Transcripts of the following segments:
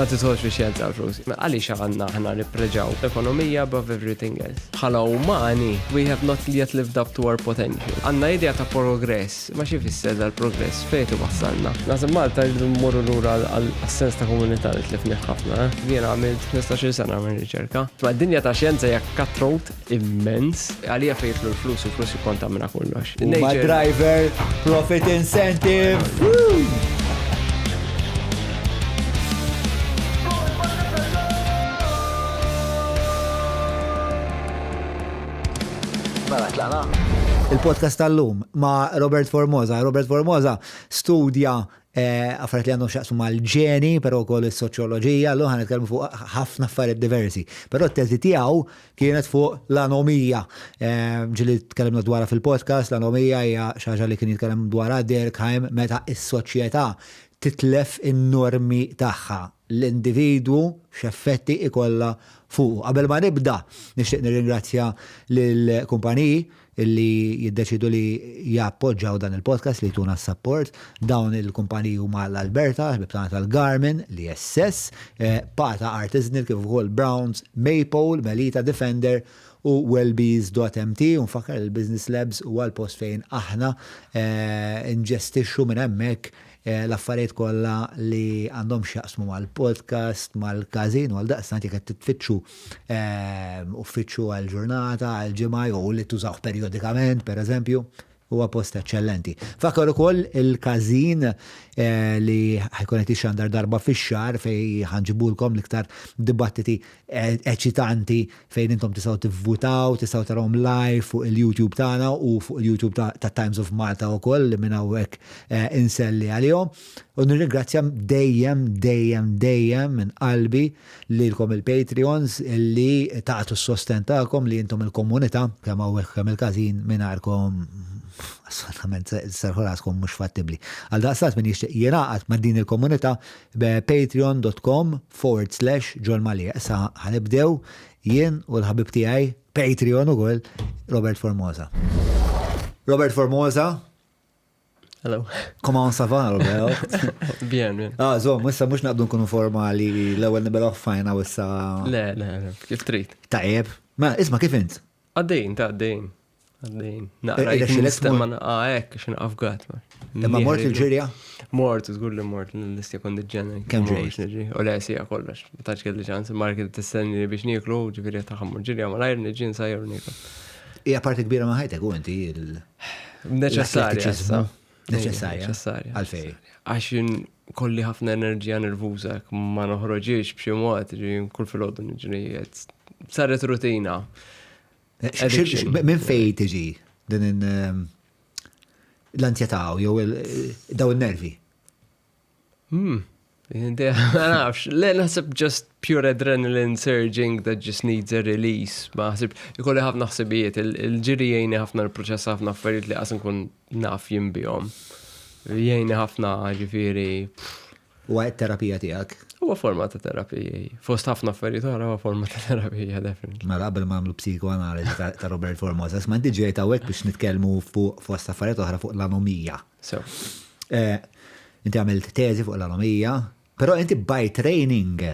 Ma tidħolx fi xjenza għal-flus. Għaliex għandna aħna nippreġaw l-ekonomija above everything else? Bħala umani, we have not yet lived up to our potential. Għandna idea ta' progress, ma xi jfisser dal-progress, fejn iwassalna? Naħseb Malta rridu mmorru lura għas-sens ta' komunità li tlifnih ħafna. Eh? Jiena għamilt 15-il sena minn riċerka. Ma d-dinja ta' xjenza hija cutthroat immens. Għalija fejn jidħlu l-flus, il-flus jikkontamina kollox. Ma driver, profit incentive. Mela, tlaqna. Il-podcast tal-lum ma' Robert Formosa. Robert Formosa studja eh, affarijiet li għandhom xaqsu mal-ġeni, però wkoll is-soċjoloġija, l ħan nitkellmu fuq ħafna affarijiet diversi. Però t-teżi tiegħu kienet fuq l-anomija. Eh, ġieli tkellimna dwarha fil-podcast, l-anomija hija xi ħaġa li kien jitkellem dwarha Durkheim meta s-soċjetà titlef in-normi tagħha, l-individwu x'effetti ikollha fuqu. Qabel ma nibda, nixtieq nirringrazzja lill-kumpaniji li jiddeċiedu li jappoġġaw dan il-podcast, li jtuna s-sapport. Dawn il-kumpaniji huma l-Alberta, ħbieb tagħna tal-Garmin, l-ISS, eh, Pata Artisanal kif ukoll Browns, Maypole, Melita Defender u Wellbees.mt u nfakkar il-Business Labs huwa l-post fejn aħna eh, nġestixxu minn hemmhekk eh, l-affarijiet kollha li għandhom x'jaqsmu mal-podcast, mal-każin u għaldaqstant jekk qed titfittxu Ehm, uffiċċju għal ġurnata, għal ġimgħa jew li tużawh perjodikament, pereżempju, huwa post eċċellenti. Fakkar ukoll il-każin eh, li ħajkun qed jixxandar darba fix-xahar fejn ħanġibulkom l-iktar dibattiti eh, eċitanti fejn intom tistgħu tivvutaw, tistgħu tarawhom live fuq il-YouTube tagħna u fuq il-YouTube ta' Times of Malta wkoll li minn hawnhekk eh, inselli għalihom. U nirringrazzja dejjem, dejjem, dejjem minn qalbi Lilkom il-Patreons li tagħtu s-sostenn tagħkom li intom il-komunità, kemm hawnhekk kemm il-każin mingħajrkom assolutament serħu raskom mhux fattibbli. Għaldaqstant min jixtieq jingħaqad ma' din il-komunità patreon.com forward slash John Mallia. Issa ħanibdew jien u l-ħabib tiegħi Patreon ukoll Robert Formosa. Robert Formosa, Hello. Comment ça va, Robert? Bien, bien. Ah, zom, issa mux naqdu nkunu formali, l-ewel nibelaw fajna u issa. Le, le, le, kif trid. Tajjeb. Ma, isma, kif int? Għaddejn, ta' għaddejn. Għaddejn. Naqra, eh, nistema ah, hekk, xin afgat. Imma mort il-ġirja? Mort, zgur li mort, l-istja kondi ġenna. Kem ġej? U le, sija kollox. Ma tantx kelli ċans, marki tistenni biex nieklu, ġifieri taħammu ġirja, ma lajr niġi nsajjer nieklu. Hija parti kbira ma' ħajtek u inti il- Neċessarja. Neċessarja. Neċessarja. Għalfej. Għax kolli ħafna enerġija nervuża, ma noħroġiex b'xi mod, kull filgħodu niġri. Saret rutina. Eh, minn fej tiġi din ehm, l-anzjetà jew daw il-nervi? Hmm. Ma nafx, le naħseb just pure adrenaline surging that just needs a release. Ma naħseb, ikolli ħafna ħsibijiet, il-ġiri jgħinni ħafna l-proċess ħafna affarijiet li qas nkun naf jien bihom. Jgħinni ħafna ġifieri. Huwa terapija tiegħek? Huwa forma ta' terapija. Fost ħafna affarijiet oħra huwa forma ta' terapija, definitely. Mela qabel ma nagħmlu psikoanaliżi ta' Robert Formosa, ma inti ġejt hawnhekk biex nitkellmu fuq fost affarijiet oħra fuq l-anomija. So. Eh, inti għamilt teżi fuq l-anomija, però inti by training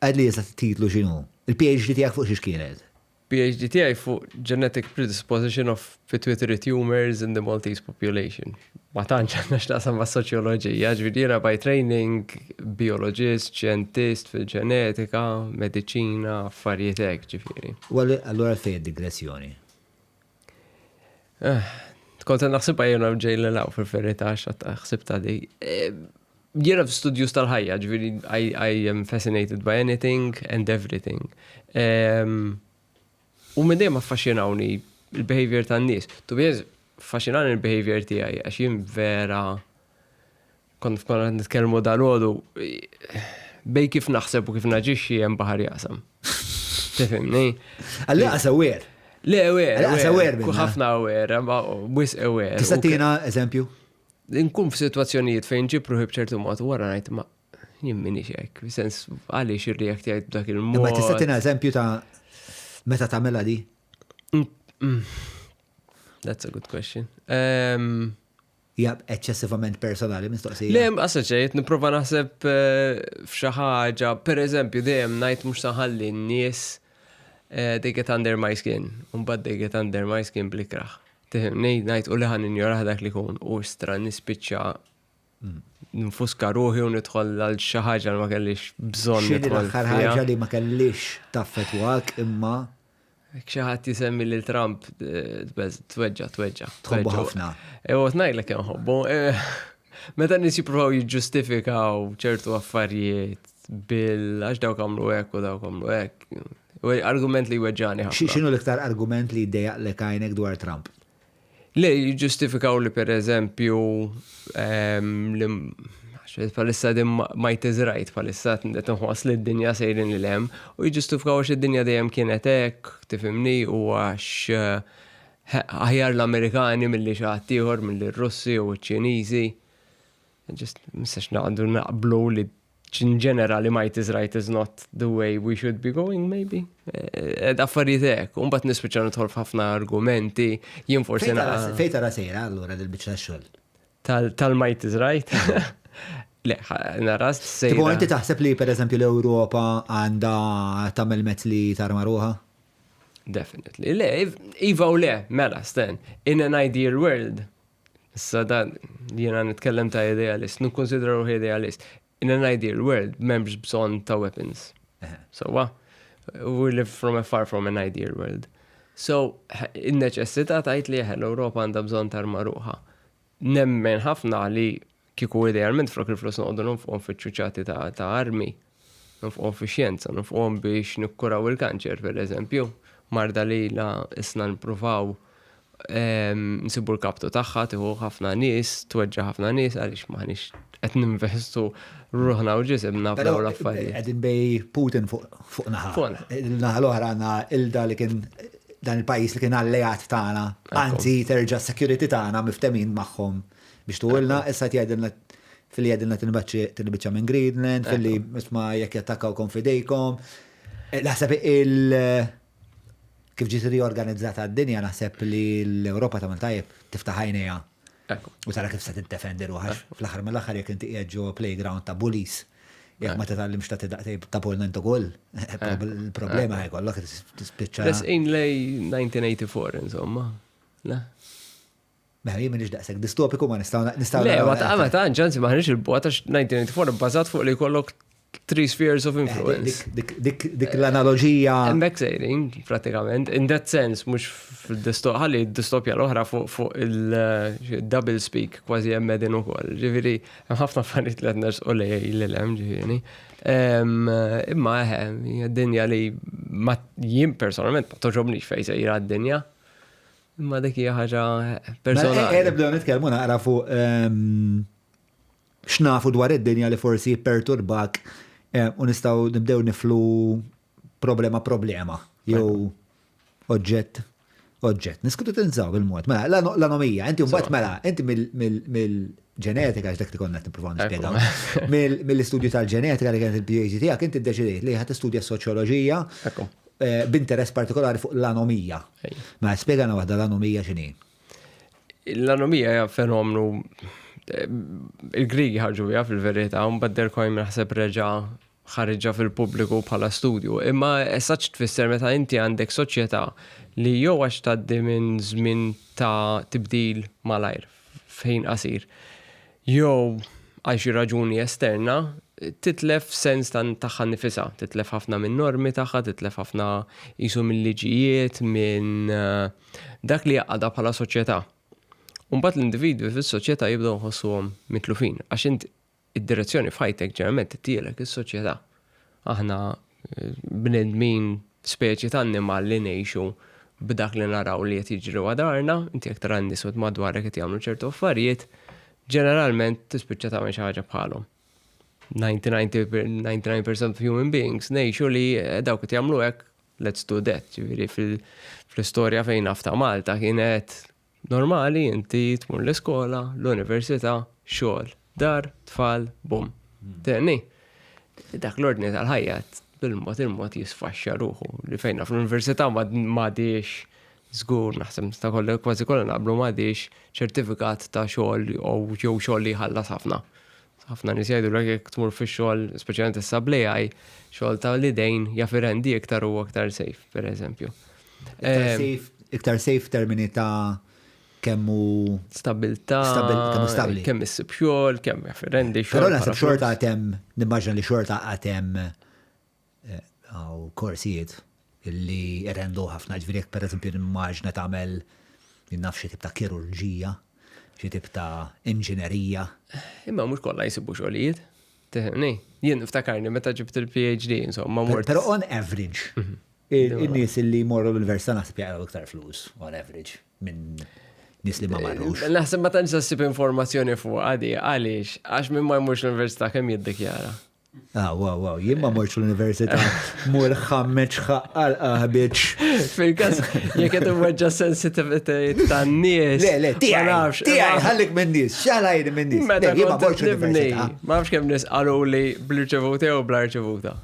għad li jisa titlu xinu. Il-PhD tiegħek fuq xiex kienet? PhD tiegħi fuq genetic predisposition of pituitary tumors in the Maltese population. Ma tantx għandna x'taqsam ma' soċjoloġija, ġifieri jiena by training biologist, xjentist fil-ġenetika, mediċina, affarijiet hekk ġifieri. U allura fejn digressjoni? Eh, kont naħsibha jiena ġej l law fil-verità ħsibta di. Eh, jiena f'studjus tal-ħajja, ġifieri I am fascinated by anything and everything. Ehm, u minn dejjem affaxxinawni il-behavior tan-nies. To be honest, affaxxinani il-behavior tiegħi għax jien vera Kont konna nitkellmu dal-għodu, bej kif naħseb u kif naġixxi hemm baħar jaqsam. Tifhimni? Għalli qas aware. Le aware. Għalli qas aware. Ħafna aware, ma wis aware. Tista' tina eżempju? Nkun f'sitwazzjonijiet fejn ġib ruħi b'ċertu mod u wara ngħid ma jien minix hekk, sens għaliex irreaktjajt b'dak il-mod. Ma tista' tina eżempju ta' meta tagħmilha di? Mm, mm. That's a good question. Um, Hija eċċessivament personali mistoqsija. Le, għasa ċejt, nipprova naħseb f'xi ħaġa, per eżempju, dejjem ngħid mhux saħalli n-nies they get under my skin, u mbagħad they get under my skin bl-ikrah. Tifhimni, ngħid u li ħa ninjorah dak li jkun u istra nispiċċa nfuska ruħi u nidħol għal xi ħaġa li ma kellix bżonn. X'inhi l-aħħar ħaġa li ma kellix taffettwak imma Jekk xi ħadd jisemmi lil Trump tweġġa' tweġġa'. Tħobbu ħafna. Ewa ngħidlek kemm ħobbu. Meta nies jippruvaw jiġġustifikaw ċertu affarijiet bil għax dawk għamlu hekk u dawk għamlu hekk. Argument li jweġġani ħafna. X'inhu l-iktar argument li jdejjaqlek għajnek dwar Trump? Le, jiġġustifikaw li per eżempju li palissa din might is right, palissa qed nħoss li d-dinja sejrin lil hemm, u jiġġustifikaw għax id-dinja dejjem kienet hekk, tifhimni, u għax aħjar l-Amerikani milli xi ħadd ieħor, milli r-Russi u ċ-Ċiniżi. Just mistax naqdu naqblu li in ġenerali might is right is not the way we should be going, maybe. Ed affarijiet hekk, u mbagħad nispiċċa nidħol f'ħafna argumenti, jien forsi Fejn tara sejra allura dil-biċċa xogħol? Tal-might is right. Le, nara sejra. Tipo inti taħseb li pereżempju l-Ewropa għandha tagħmel mezz li tarma ruħha? Definitely. Le, iva u le, mela, sten. In an ideal world, Issa dan jiena nitkellem ta' idealist, nikkonsidra ruħi idealist. In an ideal world, m'hemmx bżonn ta' weapons. So, we live from a far from an ideal world. So, in-neċessità tajt li l-Ewropa għandha bżonn tarma ruħha. Nemmen ħafna li kieku idealment flok il-flus noqogħdu nonfqhom fiċ-ċuċati ta' armi, nonfqhom fix-xjenza, nonfqhom biex nikkuraw il-kanċer, per eżempju, marda li la isna nippruvaw nsibu l-kaptu tagħha, tieħu ħafna nies, tweġġa' ħafna nies għaliex m'aħniex qed ninvestu ruħna u ġisimna f'dawn l-affarijiet. Qegħdin bej Putin fuq naħa. Il-naħa l-oħra għandna ilda li kien dan il-pajjiż li kien alleat tagħna, anzi terġa' security tagħna miftemin magħhom biex tuwilna, issa jgħidilna fil-li jgħidilna tinbiċċa minn Greenland, fil-li isma' jekk jattakkawkom fidejkom. Naħseb il- kif ġiet riorganizzata d-dinja naħseb li l-Ewropa tagħmel tajjeb tiftaħ għajnejha. U tara kif se tiddefendi ruħha. Fl-aħħar mill-aħħar jekk inti qiegħed ġo playground ta' bullies, jekk ma titgħallimx ta' tidaqtej ta' polnent ukoll, il-problema ħajkollok tispiċċa. Resqin lej 1984 insomma. Le? Mela jien m'iniex daqshekk distopiku ma nistgħu nistgħu. Le, ma ta' ma ta' ġanzi ma ħniex il-bogħod għax 1984 bbażat fuq li jkollok three spheres of influence. Dik l-analoġija. Hemmhekk sejrin, pratikament. In that sense, mhux fil-distopja, ħalli d-distopja l-oħra fuq il-double speak kważi hemm qegħdin ukoll. Ġifieri, hemm ħafna affarijiet li qed nersqu lej lil hemm ġifieri. Imma eħe, hija dinja li ma jien personalment ma toġobnix fejn sejra d-dinja. Imma dik hija ħaġa personali. Mela, nibdew nitkellmu naqra fuq x'nafu dwar id-dinja li forsi jipperturbak u nistgħu nibdew niflu problema problema jew oġġett oġġett. Niskrutinizzaw bil-mod. Mela, l-anomija, inti mbagħad mela, inti mill-ġenetika għax dak li konna qed nippruvaw nispjegaw. Mill-istudju tal-ġenetika li kienet il-PhD tiegħek, inti ddeċidejt li ħadd tistudja s-soċjoloġija. B'interess partikolari fuq l-anomija. Ma spjegana waħda l-anomija x'inhi. L-anomija hija fenomenu il-Grigi ħarġu biha fil-verità, un mbagħad Durkheim naħseb reġa' ħariġha fil-pubbliku bħala studju. Imma esaċ tfisser meta inti għandek soċjetà li jew għax tgħaddi minn żmien ta' tibdil malajr f'ħin qasir, jew għal xi raġuni esterna, titlef sens ta' tagħha nnifisha, titlef ħafna min-normi tagħha, titlef ħafna qisu mil-liġijiet, minn dak li jgħaqqadha bħala soċjetà. U mbagħad l-individwi fis-soċjetà jibdew jħossuhom mitlufin għax int id-direzzjoni f'ħajtek ġeneralment tittielek is-soċjetà. Aħna bnedmin speċi ta' annimal li ngħixu b'dak li naraw li qed jiġri madarna, inti jekk tara n-nies madwarek qed jagħmlu ċertu affarijiet, ġeneralment tispiċċa tagħmel xi ħaġa bħalhom. 99% of human beings ngħixu li dawk qed jagħmlu hekk, let's do that. Ġifieri fl-istorja fejn naf ta' Malta kienet normali inti tmur l-iskola, l-università, xogħol, dar, tfal, bum. Tenni. Dak l-ordni tal-ħajja bil-mod il-mod jisfaxxa ruħu. Li fejna fl-università m'għadix Żgur naħseb nista' kollha kważi kollha naqblu m'għadhiex ċertifikat ta' xogħol jew xogħol li jħallas ħafna. Ħafna nies jgħidulek jekk tmur fix-xogħol, speċjalment issa bl-AI, xogħol ta' l-idejn jaf irendi iktar u aktar safe, per eżempju. Iktar safe, iktar safe termini ta' kemm hu Stabilta, kemm hu stabbli. Kemm issib xogħol, kemm jaf irendi xogħol. Però naħseb xorta għad hemm, nimmaġina li xorta għad hemm Hawn korsijiet li jrendu ħafna, ġifieri jekk pereżempju nimmaġna tagħmel jien naf xi tip ta' kirurġija, xi tip ta' inġinerija. Imma mhux kollha jsibu xogħlijiet. Tifhimni? Jien niftakarni meta ġibt il-PhD, insomma, mort. Però on average, in-nies li jmorru l-università naħseb jaqilgħu iktar flus, on average, minn nies li ma marrux. Naħseb ma tantx ssib informazzjoni fuqha di, għaliex? Għax min ma jmurx l-università kemm jiddikjara? Ah, wow, wow, jien ma mortx l-università, mur ħammeċ ħaqqal qaħbiċ. Fil-kas, jekk qed imweġġa sensitivitajiet tan-nies. Le, le, tiegħi, tiegħi, ħallik minn nies, xalajni minn nies. Meta jien ma mortx l-università. Ma nafx kemm nies qalu li bl-irċevuta jew bla rċevuta.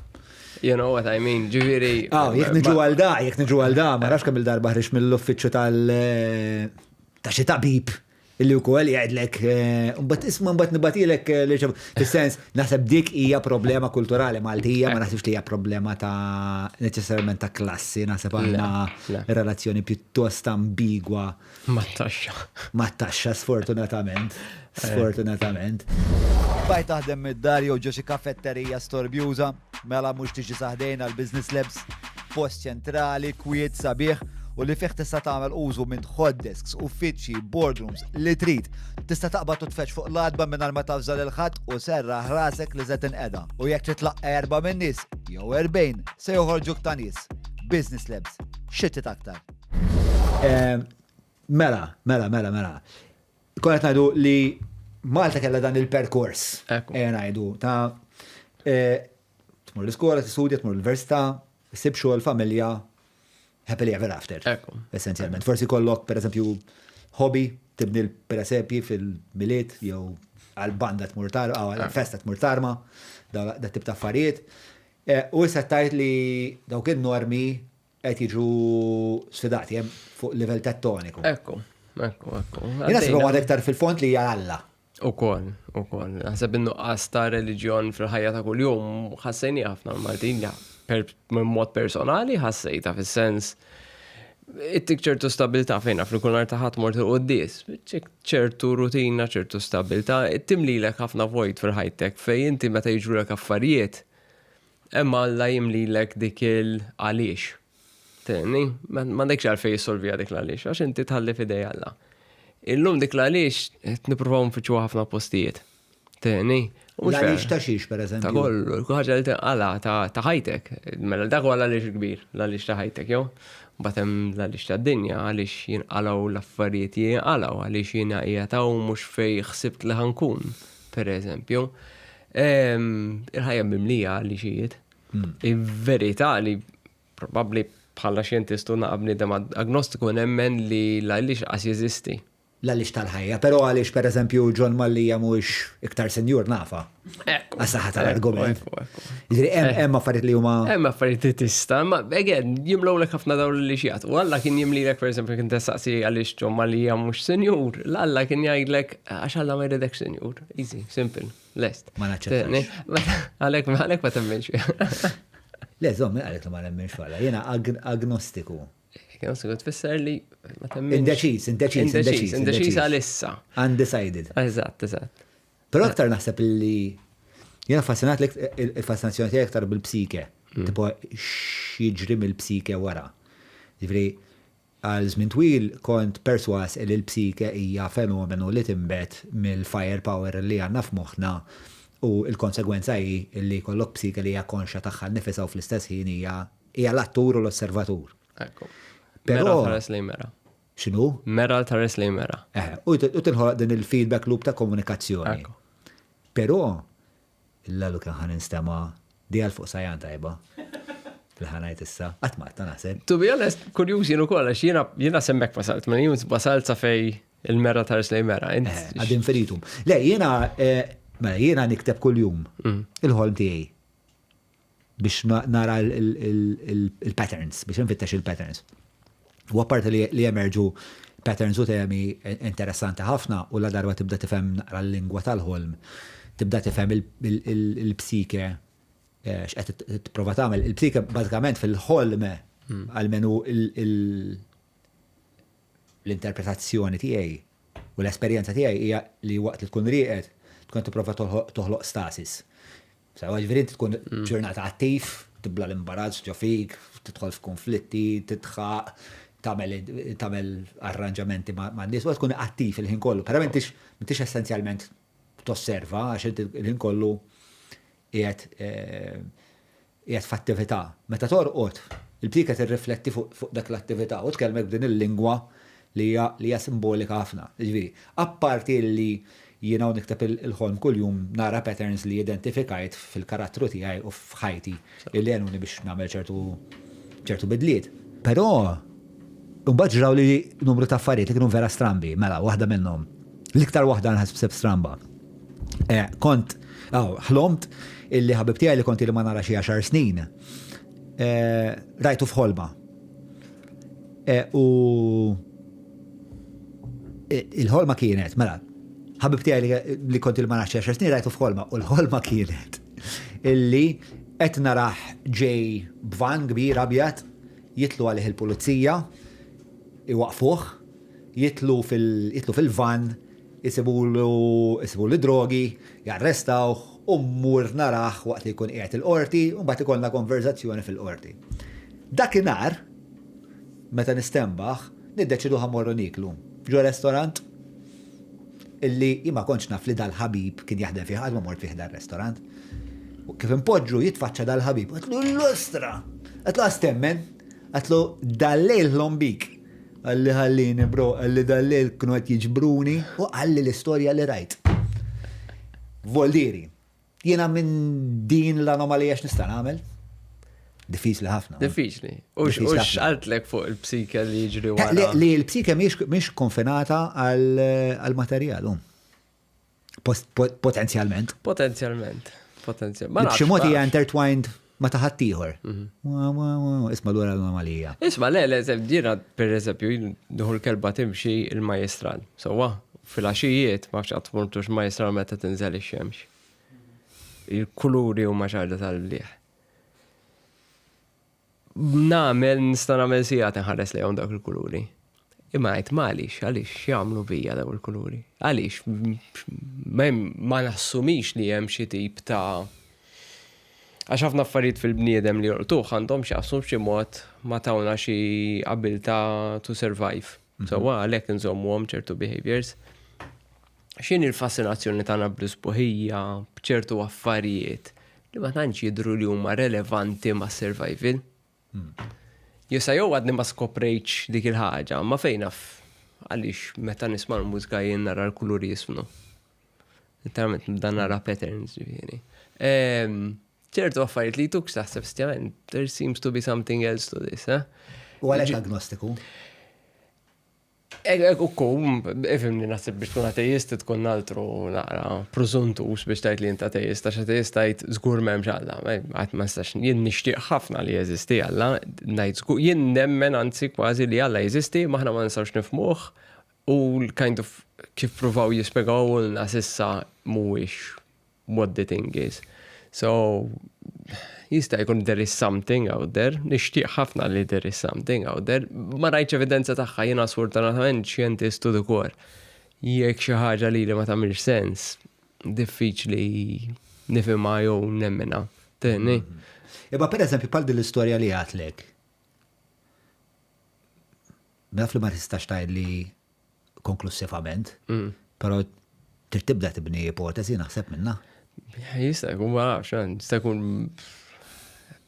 You know what I mean, ġifieri. Ah, jekk niġu għal da, jekk niġu għal da, ma nafx kemm il-darba ħriġ mill-uffiċċju tal ta' xi tabib Illi wkoll jgħidlek, eh, mbagħad isma' mbagħad nibatilek eh, li fis-sens naħseb dik hija problema kulturali Maltija, ma naħsibx li hija problema ta' neċessarjament ta' klassi, naħseb għandna relazzjoni pjuttost ambigwa. Mat-taxxa. Mat-taxxa sfortunatament. Eh. Sfortunatament. Baj taħdem mid-dar jew ġo xi kafetterija storbjuża, mela mhux tiġi saħdejn għal Business Labs, post ċentrali, kwiet, sabiħ u li fih tista' tagħmel użu minn hot desks, uffiċċji, boardrooms, li trid. Tista' taqbad u tfeġġ fuq l-għatba mingħajr ma tavża lil ħadd u serraħ rasek li se tinqeda. U jekk trid tlaqqa' erba' min-nies, jew 40, se joħorġuk ta' nies. Business Labs. Xi trid aktar? Mela, mela, mela, mela. Konna qed ngħidu li Malta kellha dan il-perkors. Ejja ngħidu ta' tmur l-iskola, tistudja, tmur l-università, issib xogħol, familja, happily ever after. Essenzjalment. Forsi kollok, per eżempju, hobby, tibni l-presepji fil-miliet, jew għal-banda tmur tarma, għal-festa tmur tarma, da tip ta' affarijiet. Eh, u issa tajt li dawk il-normi qed jiġu sfidati hemm fuq livell tettoniku. Ekku, ekku, ekku. Jien naħseb aktar fil-fond li hija Alla. Ukoll, ukoll. Naħseb in-nuqqas ta' reliġjon fil-ħajja ta' kuljum ħassejni ħafna l-Maltin, minn mod personali ħassejta fis-sens ittik ċertu stabilta fejn naf li kull nhar ta' ħadd mort il-quddies, ċertu rutina, ċertu stabilta, timlilek ħafna vojt fil-ħajtek fejn inti meta jiġrulek affarijiet, hemm Alla jimlilek dik il għaliex. Tenni, m'għandekx għalfejn jissolvija dik l-għaliex, għax inti tħalli f'idej Alla. Illum dik l-għaliex qed nippruvaw nfittxuha ħafna postijiet. Tenni. L-għaliex ta' xiex, per eżempju? Ta' kollu, ħaġa li tinqala ta' ħajtek. Mela dak huwa l-għaliex kbir, l-għaliex ta' ħajtek, jew? Mbagħad hemm l-għaliex tad-dinja, għaliex jinqalgħu l-affarijiet jinqalgħu, għaliex jiena qiegħed hawn mhux fejn ħsibt li ħankun, per eżempju. Il-ħajja mimlija għaliexijiet. Hmm. Il-verità li probabbli bħala xjentistu naqa' bniedem agnostiku nemmen li l-għaliex qas jeżisti. L-għaliex tal-ħajja, però għaliex pereżempju John Mallia mhuwiex iktar senjur nafa. Għas-saħħa tal-argument. Jiġifieri hemm affarijiet li huma. Hemm affarijiet li tista', ma again jimlowlek ħafna dawn li xjat. U Alla kien jimlilek pereżempju kien tessaqsi għaliex John Mallia mhux senjur, l-Alla kien jgħidlek għax Alla ma jridek senjur. Easy, simple. Lest. Ma naċċettax. Għalek, għalek ma temminx. Le, zom, għalek ma nemminx falla. Jena agnostiku. Agnostiku tfisser li ma temminx. Indeċiż, indeċiż, indeċiż. Indeċiż għalissa. Undecided. Eżatt, eżatt. Pero aktar naħseb li jena fascinat li il-fascinazzjoni tiegħi aktar bil-psike. Mm. Tipo x'jiġri mill-psike wara. Ġifieri Għal żmien twil kont persważ li l-psike hija fenomenu li tinbet mill-fire power li għandna f'moħħna u l-konsegwenza hi li jkollok psike li hija konxja tagħha nnifisha u fl-istess ħin hija hija l-attur u l-osservatur. Ekku. Mera tħares lejn mera. X'inhu? Mera tħares lejn mera. Eħe, u tinħoloq din il-feedback loop ta' komunikazzjoni. Ekku. Però L-għalu kemm ħa ninstema' di għal fuq sajan tajba. Li ħa ngħid issa, qatt ma għadtha naħseb. To be honest, kurjuż jien ukoll għax jiena jiena s'hemmhekk wasalt, mela jien wasalt sa fej il-mera tħares lejn mera. Eh, ad infinitum. Le, jiena eh, mela jiena nikteb kuljum mm. il-ħolm tiegħi biex nara il-patterns, biex nfittex il-patterns. U apparti li jemerġu patterns u temi interessanti ħafna u la darba tibda tifhem naqra l-lingwa tal-ħolm, tibda tifhem il-psike eh, x'qed tipprova tagħmel. Il-psike bażikament fil-ħolm almenu l-interpretazzjoni tiegħi u l-esperjenza tiegħi hija li waqt li tkun rieqed tkun tipprova toħloq stasis. Sewa ġifieri inti tkun ġurnata attiv, tibla l-imbarazz ġo fik, tidħol f'konflitti, tidħaq, tagħmel tagħmel arranġamenti man-nies u tkun attiv il-ħin kollu. Però m'intix m'intix essenzjalment tosserva għax inti il-ħin kollu qiegħed eh, qiegħed f'attività. Meta torqod, il-psika tirrifletti fuq dak l-attività u tkellmek b'din il-lingwa li hija li hija simbolika ħafna. Jiġifieri, apparti li jiena u nikteb il-ħolm kuljum nara patterns li identifikajt fil-karattru tiegħi u f'ħajti li għenuni biex nagħmel ċertu ċertu bidliet. Però mbagħad ġraw li numru ta' affarijiet li kienu vera strambi, mela waħda minnhom. L-iktar waħda nħasseb stramba. Eh, kont, ħlomt illi ħabib tiegħi li kont li ma nara xi għaxar snin. Eh, rajtu f'ħolma. Eh, u il-ħolma kienet, mela, ħabib tiegħi li kont il ma nafx għaxar snin rajtu f'ħolma u l-ħolma kienet illi qed narah ġej b'van kbir abjad jitlu għalih il-pulizija iwaqfuh jitlu fil-van isibulu isibulu drogi jarrestawh u mmur narah waqt li jkun qiegħed il-qorti u mbagħad ikollna konverżazzjoni fil-qorti. Dakinhar meta nistenbaħ, niddeċiedu ħa mmorru nieklu ġo restorant illi jien ma kontx naf li dal-ħabib kien jaħdem fih, qatt ma mort fih dar-restorant. U kif inpoġġu jitfaċċa dal-ħabib, għedtlu l-lustra! Għedtlu għas temmen, għedtlu dal-lejl ħlom bik. Qalli ħallini bro, qalli dal-lejl kienu qed jiġbruni u qalli l-istorja li rajt. Voldieri, Jiena minn din l-anomalija x'nista' nagħmel? Diffiċli ħafna. Diffiċli. U x'qaltlek fuq il-psike li jiġri wara? Li l-psike mhix konfinata għal-materjal. Potenzjalment. Potenzjalment. Potenzjalment. B'xi mod hija intertwined ma ta' ħaddieħor. Mhm. Isma' lura l-anomalija. Isma' le, le, jiena per eżempju, nieħu l-kelba timxi il-majestral. Sewwa, fil-għaxijiet ma fx qatt mortux majestral meta tinżel ix-xemx. Il-kuluri huma xi ħaġa tal-bliħ. Nagħmel, nista' nagħmel sigħat inħares lejhom dawk il-kuluri. Imma għidt ma għaliex, għaliex x'jagħmlu bija daw il-kuluri? Għaliex ma nassumix li hemm xi tip ta' għax ħafna affarijiet fil-bniedem li jolqtuh għandhom x'jaqsmu b'xi mod ma tawna xi abilità to survive. Mhm. Sewwa għalhekk nżommuhom ċertu behaviors. X'inhi l-fascinazzjoni tagħna bl-isbuħija, b'ċertu affarijiet li ma tantx jidhru li huma relevanti ma' survival. Jista' jew għadni ma skoprejtx dik il-ħaġa, ma fejn naf għaliex meta nisma' l-mużika jien nara l-kuluri jisfnu. Literalment nibda nara patterns ġifieri. Ehm, ċertu affarijiet li jtuk taħseb stjament, there seems to be something else to this, eh? U għalhekk agnostiku? Ukku, ifimni naħseb biex tkun ateist tkun altru naqra preżuntus biex tgħid li int ateist, għax ateist tgħid żgur m'hemmx Alla. Qatt ma nistax, jien nixtieq ħafna li jeżisti Alla, ngħid żgur, jien nemmen anzi kważi li Alla jeżisti, ma aħna ma nistgħux nifhmuh u l-kind of kif pruvaw jispjegawulna s'issa mhuwiex what the thing is. So, jista' jkun there is something out there, nixtieq ħafna li there is something out there, ma rajtx evidenza tagħha jiena sfortunatament xjentist to the core. Jekk xi ħaġa li li ma tagħmilx sens, diffiċli nifhimha jew nemminha. Tifhimni? Imma per eżempju bħal din l-istorja li għadtlek. Naf li ma tistax tgħidli konklussivament, mm. però trid tibda tibni ipotezi naħseb minna. Jista' jkun ma nafx, eh, jista' jkun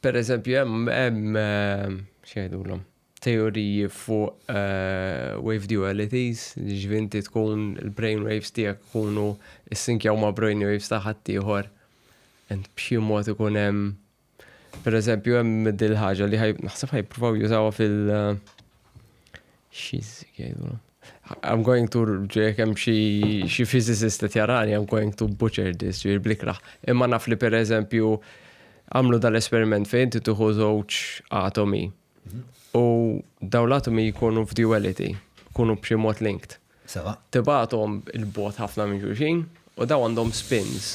per eżempju hemm hemm eh, x'jgħidulhom teoriji fuq eh, wave dualities, ġifieri inti tkun il-brain waves tiegħek ikunu issinkjaw ma' brain waves ta' ħaddieħor. And b'xi mod ikun hemm Per eżempju, hemm dil ħaġa li naħseb ħajpruvaw jużawha fil- Xiż jgħidu. I'm going to jekk hemm xi physicist qed jarani, I'm going to butcher this ġifieri blikraħ. Imma naf li per eżempju għamlu dal-esperiment fejn inti tieħu żewġ atomi. U dawn l-atomi jkunu f'duality, jkunu b'xi mod linked. Sewa. Tibgħathom 'il bogħod ħafna minn xulxin u dawn għandhom spins.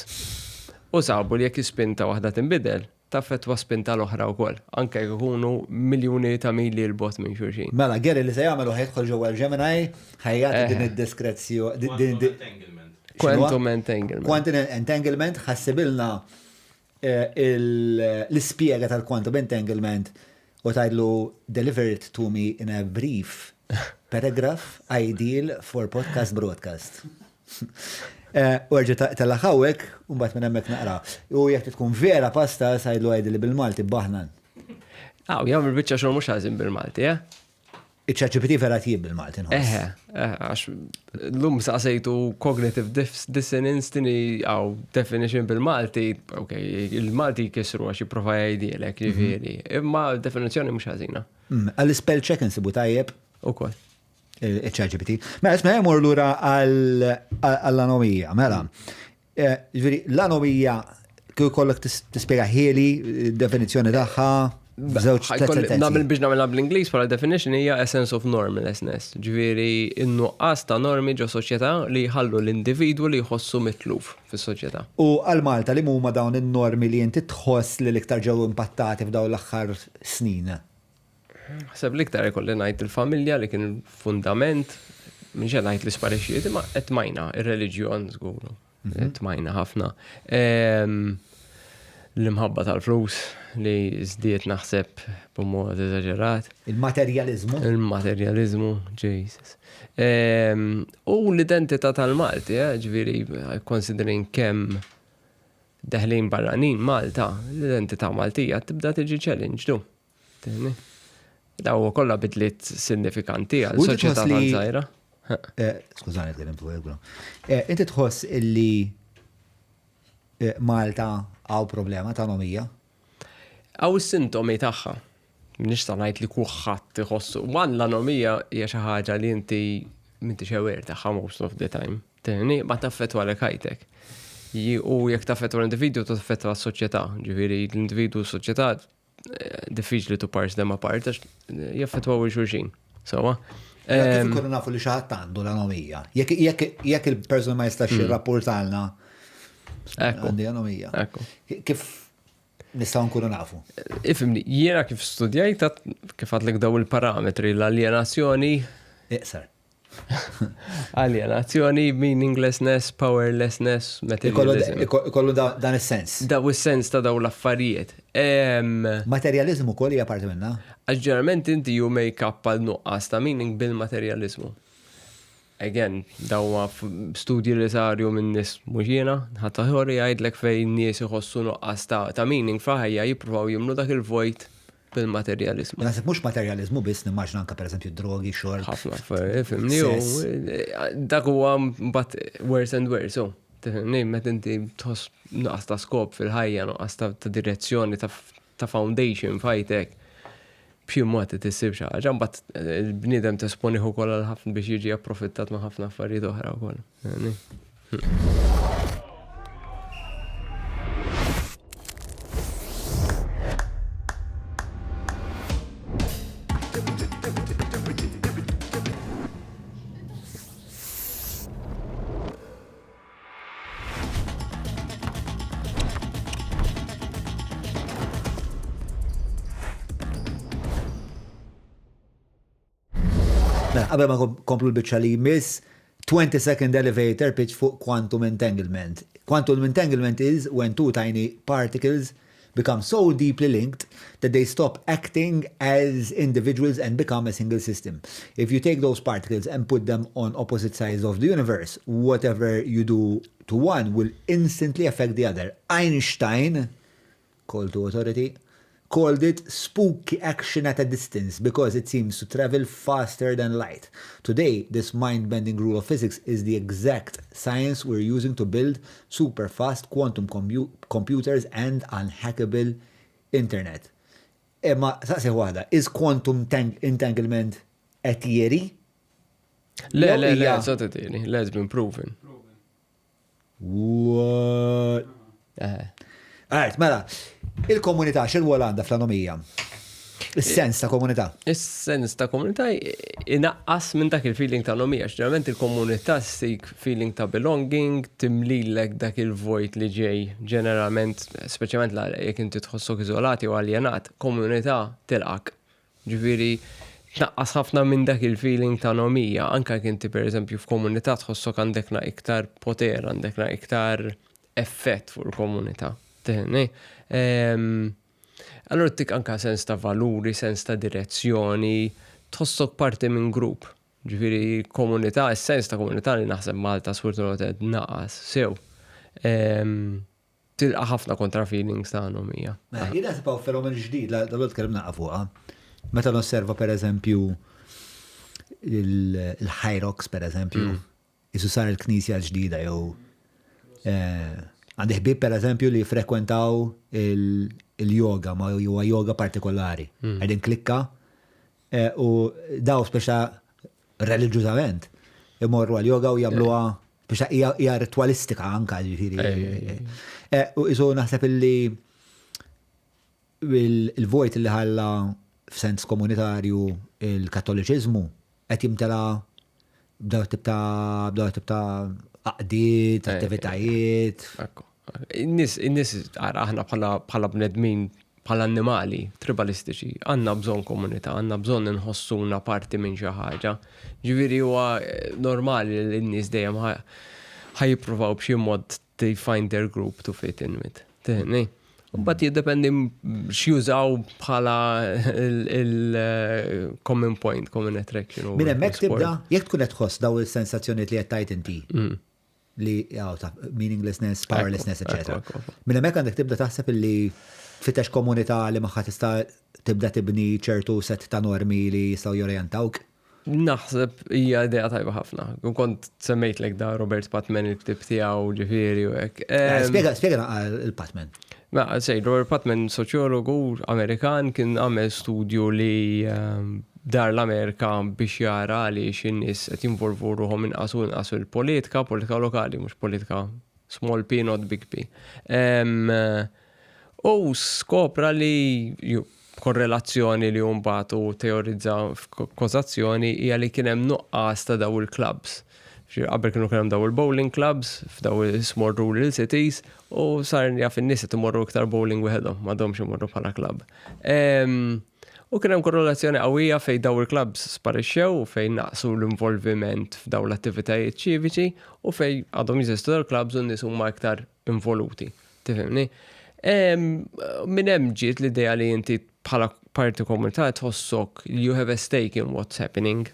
U sabu li jekk is-spin ta' waħda tinbidel, taffettwa spin tal-oħra wkoll, anke jekk ikunu miljuni ta' mili 'l bogħod minn xulxin. Mela, Gary li se jagħmel hu ħa jidħol ġewwa l-Gemini, ħa jagħti din id-diskrezzjoni. Quantum entanglement. Quantum entanglement. Quantum entanglement ħa ssibilna l-ispjega tal-quantum entanglement u tgħidlu deliver it to me in a brief paragraph ideal for podcast broadcast. U erġa' tellagħha hawnhekk u mbagħad minn hemmhekk naqra. U jekk tkun vera pasta sajdlu għidli bil-Malti baħnan. Aw, jagħmel biċċa xogħol mhux ħażin bil-Malti, eh? Iċ-ChatGPT vera tjib bil-Malti nħoss. Eħe, eħe, għax l-lum saqsejtu cognitive dissonance tini għaw definition bil-Malti, ok, il-Malti jkissru għax jipprova jgħidilek, mhm. ġifieri, imma definizzjoni mhux ħażina. Mm, għall-spell check insibu tajjeb. Ukoll. Il-ChatGPT. Mela, isma' jmur lura għall-anomija, mela. Eh, ġifieri, l-anomija kieku kollok tispjega ħieli definizzjoni tagħha żewġ sentenzi. Nagħmel biex nagħmilha bl-Ingliż bħala definition hija a sense of normlessness. Ġifieri n-nuqqas ta' normi ġo soċjetà li jħallu l-individwu li jħossu mitluf fis-soċjetà. U għal Malta li huma dawn in-normi li inti tħoss li l-iktar ġew impattati f'dawn l-aħħar snin? Naħseb l-iktar ikolli ngħid il-familja li kien il-fundament, minn xejn ngħid li sparixxiet, imma qed tmajna ir-reliġjon żgur. Mhm. Tmajna ħafna. Ehm, l-imħabba tal-flus li żdiet naħseb b'mod eżaġerat. Il-materjalizmu. Il-materjalizmu, Jesus. Ehm, u l-identità tal-Malti, eh, ġifieri considering kemm deħlin barranin Malta, l-identità Maltija tibda tiġi challenge du. Daw kollha bidliet sinifikanti għal soċjetà tant żgħira. Eh, skużani tkellimt fuq il eh, Inti tħoss illi eh, Malta għaw problema ta' anomija? Għaw is-sintomi tagħha. Nista' ngħid li kulħadd iħossu. Wan l-anomija hija xi ħaġa li inti m'intix aware tagħha most of the time. Tini, ma taffettwa lek ħajtek. U jekk taffettwa l-individwu, taffettwa s-soċjetà. Ġifieri l-individwu u s-soċjetà diffiċli to parse them apart, għax jaffetwaw il-xulxin. Sawa? Kif ikunu nafu li xi ħadd għandu l-anomija? Jekk il-persuna ma jistax hmm. jirrapportalna għandi anomija. Kif nistgħu nkunu nafu? Ifimni, jiena kif studjajt kif għadlek daw il-parametri l-aljenazzjoni. Iqsar. Alienazzjoni, meaninglessness, powerlessness, materialism. Ikollu dan is-sens. Daw is-sens ta' daw l-affarijiet. Materializmu wkoll hija parti minna. Għax ġeneralment inti you make up għal nuqqas ta' meaning bil-materializmu. Again, daw studji li saru minn nies mhux jiena, ħadd ieħor jgħidlek fejn nies iħossu nuqqas ta' meaning f'ħajja jippruvaw jimlu dak il-vojt bil-materjaliżmu. Naħseb mhux materjaliżmu biss, nimmaġna anke pereżempju drogi, xorb. Ħafna affarijiet, fimni, dak huwa mbagħad worse and worse, oh. Tifhimni, meta inti tħoss nuqqas ta' skop fil-ħajja, nuqqas ta' direzzjoni, ta' foundation f'ħajtek, b'xi mod tissib xi ħaġa, mbagħad il-bniedem tesponih ukoll għal ħafna biex jiġi approfittat ma' ħafna affarijiet oħra wkoll. Mela, qabel ma komplu l-biċċa li jmiss, 20 second elevator pitch fuq quantum entanglement. Quantum entanglement is when two tiny particles become so deeply linked that they stop acting as individuals and become a single system. If you take those particles and put them on opposite sides of the universe, whatever you do to one will instantly affect the other. Einstein call to authority, called it spooky action at a distance because it seems to travel faster than light. Today, this mind-bending rule of physics is the exact science we're using to build super fast quantum computers and unhackable internet. Imma saqsi waħda, is quantum entanglement a theory? Le, le, le, it's not a theory. Le, it's been proven. What? Eh. Alright, mela, il-komunità x'irwol għandha fl-anomija? Is-sens ta' komunità. Is-sens ta' komunità inaqqas minn dak il-feeling ta' anomija. Ġeneralment il-komunità stik feeling ta' belonging, timlilek dak il-vojt li ġej ġeneralment, speċjalment jekk inti tħossok iżolati u aljenat, komunità tilqak. Ġifieri tnaqqas ħafna minn dak il-feeling ta' anomija, anke jekk inti pereżempju f'komunità tħossok għandek na iktar poter, għandek na iktar effett fuq il-komunità. Tifhimni? Ehm, allura tik anka sens ta' valuri, sens ta' direzzjoni, tħossok parti minn grupp. Ġifieri komunità, is-sens ta' komunità li naħseb Malta sfortunatament naqas sew. Ehm, tilqa' ħafna kontra feelings ta' anomija. Mela, jien naħseb hawn fenomenu ġdid, dal tkellimna fuqha. Meta nosserva pereżempju il-Hyrox pereżempju, Isu sar il-knisja l-ġdida jew eh, għandi ħbieb pereżempju li frekwentaw il-yoga, ma huwa yoga partikolari. Qegħdin klikka eh, u daw speċa reliġjużament imorru għal-yoga u jagħmluha speċa hija ritualistika anka ġifieri. Eh, u isu naħseb illi il-vojt li ħalla f'sens komunitarju il-Kattoliċiżmu qed jimtela b'daw tip ta' b'daw tip ta' għaqdiet, attivitajiet. In-nies, in-nies ara aħna bħala bnedmin, bħala annimali tribalistiċi, għandna bżonn komunità, għandna bżonn inħossuna parti minn xi ħaġa. Ġifieri huwa normali li n-nies dejjem ħa jippruvaw b'xi mod they find their group to fit in with. Tifhimni? Mbagħad jiddependi x'jużaw bħala il-common point, common attraction. Minn hemmhekk tibda, jekk tkun qed tħoss daw il-sensazzjonijiet li qed tgħid inti, li jaw ta' meaninglessness, powerlessness, etc. Minn hemmhekk għandek tibda taħseb illi tfittex komunità li magħha tista' tibda tibni ċertu set ta' normi li jistgħu jorjentawk. Naħseb hija idea tajba ħafna. Kont semmejtlek da Robert Patman il-ktib tiegħu ġifieri u hekk. Eh, spjega, spjega il-Patman. Ma, sej, Robert Patman soċjologu Amerikan kien għamel studju li dar l-Amerika biex jara għaliex in-nies qed jinvolvu ruħhom inqas u inqas il-politika, politika lokali, mhux politika small p, not big P. U skopra li korrelazzjoni li mbagħad u teorizza f'kożazzjoni hija li kien hemm nuqqas ta' daw il-clubs. Qabel kienu kien hemm daw il-bowling clubs f'daw il-small rural cities u sar jaf in-nies qed imorru iktar bowling wieħedhom, m'għadhomx imorru bħala club. U kien hemm korrelazzjoni qawwija fejn daw il-clubs sparixxew u fejn naqsu l-involviment f'daw l-attivitajiet ċiviċi u fejn għadhom jeżistu daw il-clubs u n-nies huma iktar involuti. Tifhimni? Minn hemm ġiet l-idea li inti bħala parti komunità tħossok you have a stake in what's happening.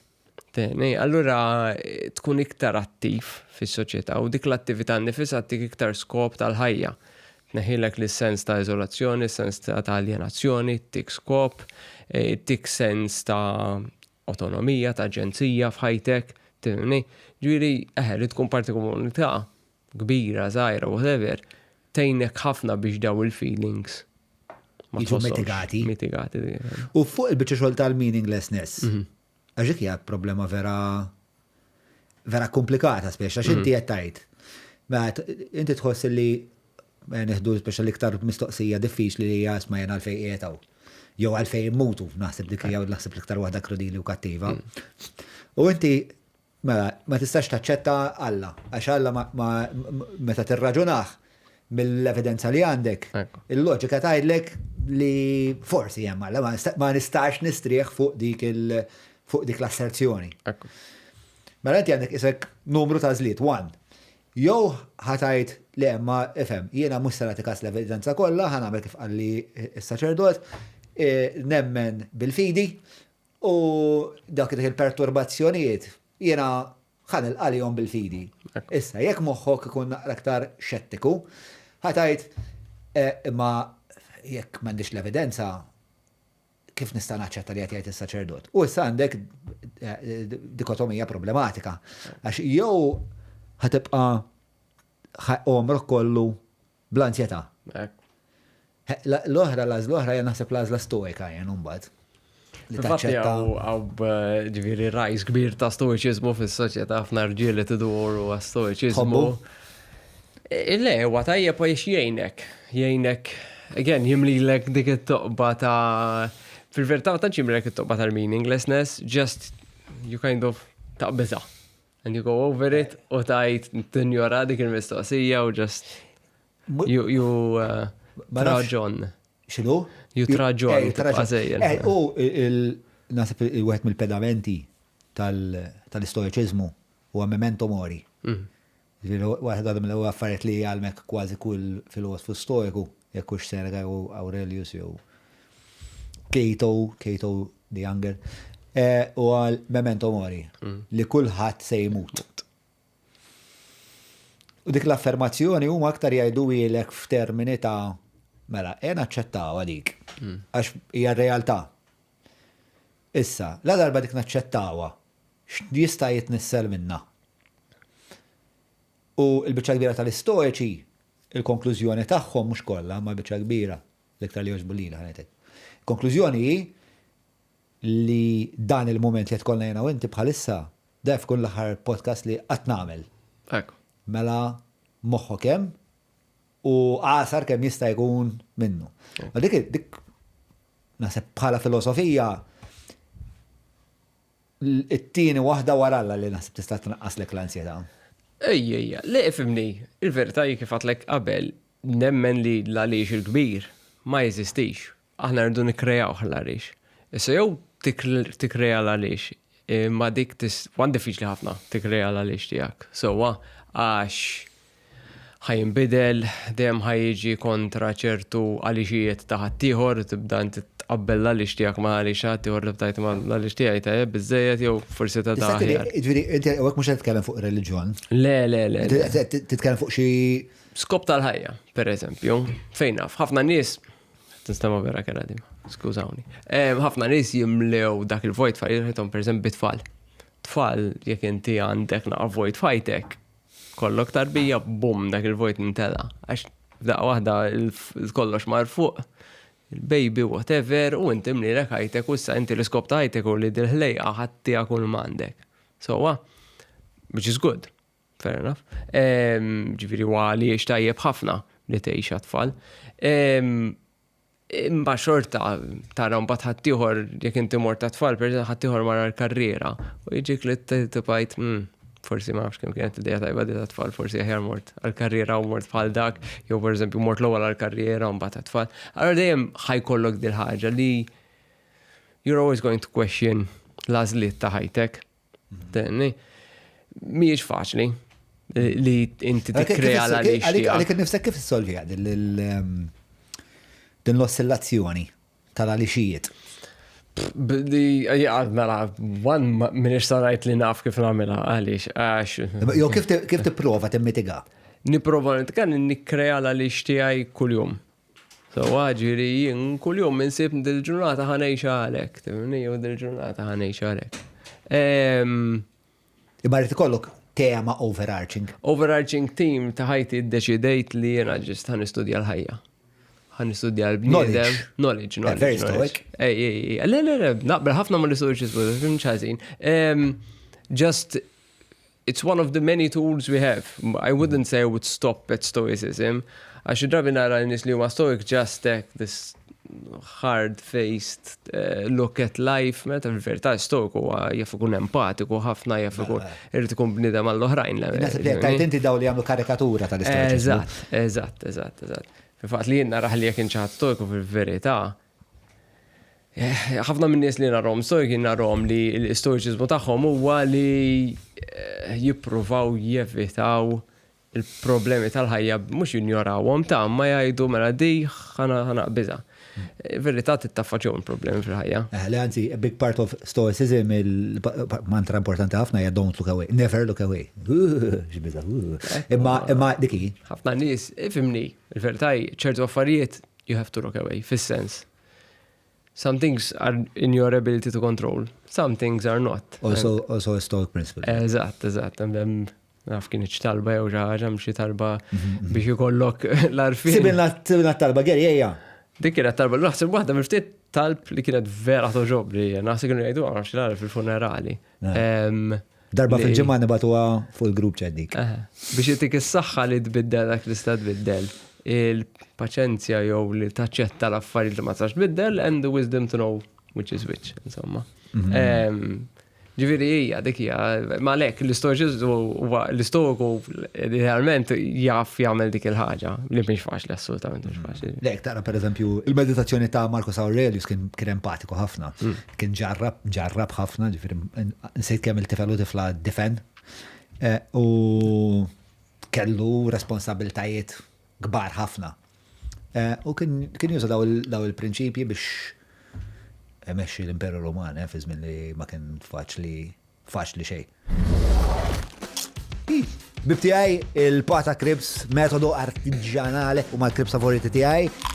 Tifhimni? Allura tkun iktar attiv fis-soċjetà u dik l-attività nnifisha ttik iktar skop tal-ħajja. Tneħħilek l-sens ta' iżolazzjoni, sens ta' aljenazzjoni, tik skop, eh, tik sens ta' autonomija, ta' aġenzija f'ħajtek, tifhimni? Ġifieri, eħe, li tkun parti komunità kbira, żgħira, whatever, tgħinek ħafna biex daw il-feelings ma Jiġu mitigati. Mitigati. U fuq il-biċċa xogħol tal-meaninglessness, għax dik hija problema vera vera komplikata speċa, għax inti qed tgħid. Mela, inti tħoss li eh, neħdu speċa l-iktar mistoqsija diffiċli li hija isma' jien għalfejn qiegħed hawn. Jew għalfejn immutu, naħseb dik hija naħseb l-iktar waħda krudili u kattiva. U inti Mela, ma tistax taċċetta Alla, għax Alla ma meta tirraġunah mill-evidenza li għandek, il-loġika tgħidlek li forsi hemm Alla, ma nistax nistrieħ fuq dik il fuq dik l-asserzjoni. Mela inti għandek isek numru ta' żliet, one. Jew ħa tgħid le ma ifhem, jiena mhux se nagħti kas l-evidenza kollha, ħa nagħmel kif qalli s-saċerdot, nemmen bil-fidi, U dak dik il-perturbazzjonijiet jiena ħa nilqa' lihom bil-fidi. Issa, jekk moħħok ikun naqra aktar xettiku, ħa tgħid eh, imma jekk m'għandix l-evidenza, kif nista' naċċetta li qed jgħid is-saċerdot? U issa għandek eh, dikotomija problematika. Għax jew ħa tibqa' għomrok kollu bl-ansjetà. L-oħra, l-għażla oħra hija naħseb l-għażla stoika jien imbagħad. Li taċċetta. Għaw ġifieri rajs kbir ta' stoiċiżmu fis-soċjetà ħafna rġiel li tiduru għas-stoiċiżmu. E, le, huwa tajjeb għax jgħinek. Jgħinek, again, jimlilek dik it-toqba ta' Fil-verità ma tantx jimrek it-toqba tal-meaninglessness, just you kind of taqbiżha. And you go over it u tajt tinjora dik il-mistoqsija u just you trudge on. X'inhu? You trudge on. Eh, u naħseb il-wieħed mill-pedamenti tal-istoiċiżmu huwa memento mori. Waħda mill-ewwel affarijiet li jgħallmek kważi kull filosfu stoiku, jekk hux Seneca jew Aurelius jew Cato, Cato the Younger, u għal memento mori, li kulħadd se jmut. U dik l-affermazzjoni huma aktar jgħidu f'termini ta' mela, ejja naċċettaw għalik, għax hija realtà. Issa, la darba dik naċċettawha, x'jista' jitnissel minna? U l-biċċa kbira tal-istoiċi, il-konklużjoni tagħhom mhux kollha, ma biċċa kbira, l-iktar li jogħġbu lili ħa ngħidlek. Konklużjoni hi li dan il-moment li tkollna jena u inti bħalissa, def kun l-aħħar podcast li qatt nagħmel. Mela moħħok hemm u għasar kemm jista' jkun minnu. Ma dik naħseb bħala filosofija it-tieni waħda wara Alla li naħseb tista' tnaqqaslek l-ansjetà. Ejja, ejja, le ifhimni, il-verità hi kif għedtlek qabel, nemmen li l-għaliex il-kbir ma jeżistix. Aħna rridu nikkrejaw l-għaliex. Issa jew tikkreja l-għaliex, imma dik wan diffiċli ħafna tikkreja l-għaliex tiegħek. Sewwa, għax ħa jinbidel, dejjem ħa jiġi kontra ċertu għalixijiet ta' ħaddieħor, tibda inti tqabbel l-għaliex tiegħek ma' għaliex ħaddieħor tibda tgħid ma l-għaliex tiegħi tajjeb biżejjed jew forsi ta' ta' aħjar. Ġifieri, inti hawnhekk mhux qed titkellem fuq reliġjon. Le, le, le. Titkellem fuq xi Skop tal-ħajja, per eżempju, fejn naf, ħafna nies, tinstema vera kera di, skużawni. Ħafna nies jimlew dak il-vojt f'ħajjithom, per eżempju, bit-tfal. Tfal, jekk inti għandek naqa vojt f'ħajtek, kollok tarbija, bum, dak il-vojt imtela. Għax f'daqqa waħda kollox mar fuq, il-baby, whatever, u inti mlilek ħajtek, u issa inti l-iskop ta' ħajtek u li dil-ħlejqa ħattija kull m'għandek. So, which is good. Fair enough. Ġifieri huwa għaliex tajjeb ħafna li tgħix għat-tfal. Imma xorta tara mbagħad ħaddieħor jekk inti mort ta' tfal, per ħaddieħor mara l-karriera u jiġik li tibgħid forsi ma nafx kemm kienet idea tajba di ta' tfal, forsi aħjar mort għal-karriera u mort bħal dak, jew per eżempju mort l-ewwel għal-karriera u mbagħad tfal. Allora dejjem ħa jkollok dil-ħaġa li you're always going to question l-għażliet ta' ħajtek. Tenni, mhijiex faċli li inti tikkrea l-għaliex. Għalik nifsek kif issolvi din l-ossillazzjoni tal-għalixijiet? Li, mela, one, minix sarajt li naf kif nagħmilha għaliex, għax. Jo, kif tipprova timmitiga? Nipprova nitkan nikkrea l-għaliex tiegħi kuljum. So, ġifieri, jien kuljum insib dil-ġurnata ħa ngħixha għalek, tifhimni, jew dil-ġurnata ħa ngħixha għalek. Imma rrid ikollok tema overarching. Overarching theme ta' ħajti ddeċidejt li jena just ħa nistudja l-ħajja. Ħa nistudja l-bniedem. Knowledge, knowledge. Very stoic. Ej, ej, ej. Le, le, le, naqbel ħafna ma l-istoiċizmu, fimx ħażin. Just, it's one of the many tools we have. I wouldn't say I would stop at stoicism. Għax drabi nara n-nies li huma stoic just take this hard-faced look at life, meta fil-verità stoic huwa jaf ikun empatiku ħafna, jaf ikun irid ikun bniedem għall-oħrajn. Naħseb li tajt inti daw li jagħmlu karikatura tal-istoiċiżmu. Eżatt. Fil-fatt li jien naraħ li jekk inċaħat stoiku fil-verità, ħafna minn nies li narahom stoik jien narahom li l-istoiċiżmu tagħhom huwa li jippruvaw jevitaw il-problemi tal-ħajja mhux jinjorawhom ta' ma jgħidu mela di ħa naqbiżha. Verità tittaffaċċjaw il-problemi fil-ħajja. Le anzi, a big part of stoicism, il-mantra importanti ħafna hija "Don't look away, never look away." X'biża. Imma diki. Ħafna nies, ifhimni, il-verità ċertu affarijiet you have to look away, fis-sens. Some things are in your ability to control, some things are not. Also a stoic principle. Eżatt. Naf kien talba jew xi ħaġa xi talba biex ikollok l-għarfien. Sibilna talba, Geri, ejja. Dik kienet talba, naħseb waħda mill-ftit talb li kienet vera toġobli, naħseb kienu jgħidu għax l fil-funerali. Darba fil-ġimgħa nibagħtuha fuq il-group chat dik. Biex jtik is-saħħa li tbiddel dak li sta tbiddel, il-paċenzja jew li taċċetta l-affarijiet li ma tistax tbiddel and the wisdom to know. which is which, insomma. Ġifieri hija dik hija, ma lek l-istoiċiżmu huwa l-istoiku idealment jaf jagħmel dik il-ħaġa li mhix faċli assolutament mhix faċli. Lek tara pereżempju il-meditazzjoni ta' Marcus Aurelius kien kien empatiku ħafna. Kien ġarrab ġarrab ħafna, ġifieri nsejt kemm il-tifel u tifla difen. Eh, u kellu responsabiltajiet kbar ħafna. Eh, u kien juża daw il-prinċipji biex emexxi l-Imperu Ruman eh, fi żmien li ma kien faċli faċli xejn. Bib tiegħi il-pata cribs metodu artiġjanali u mal-cribs favoriti tiegħi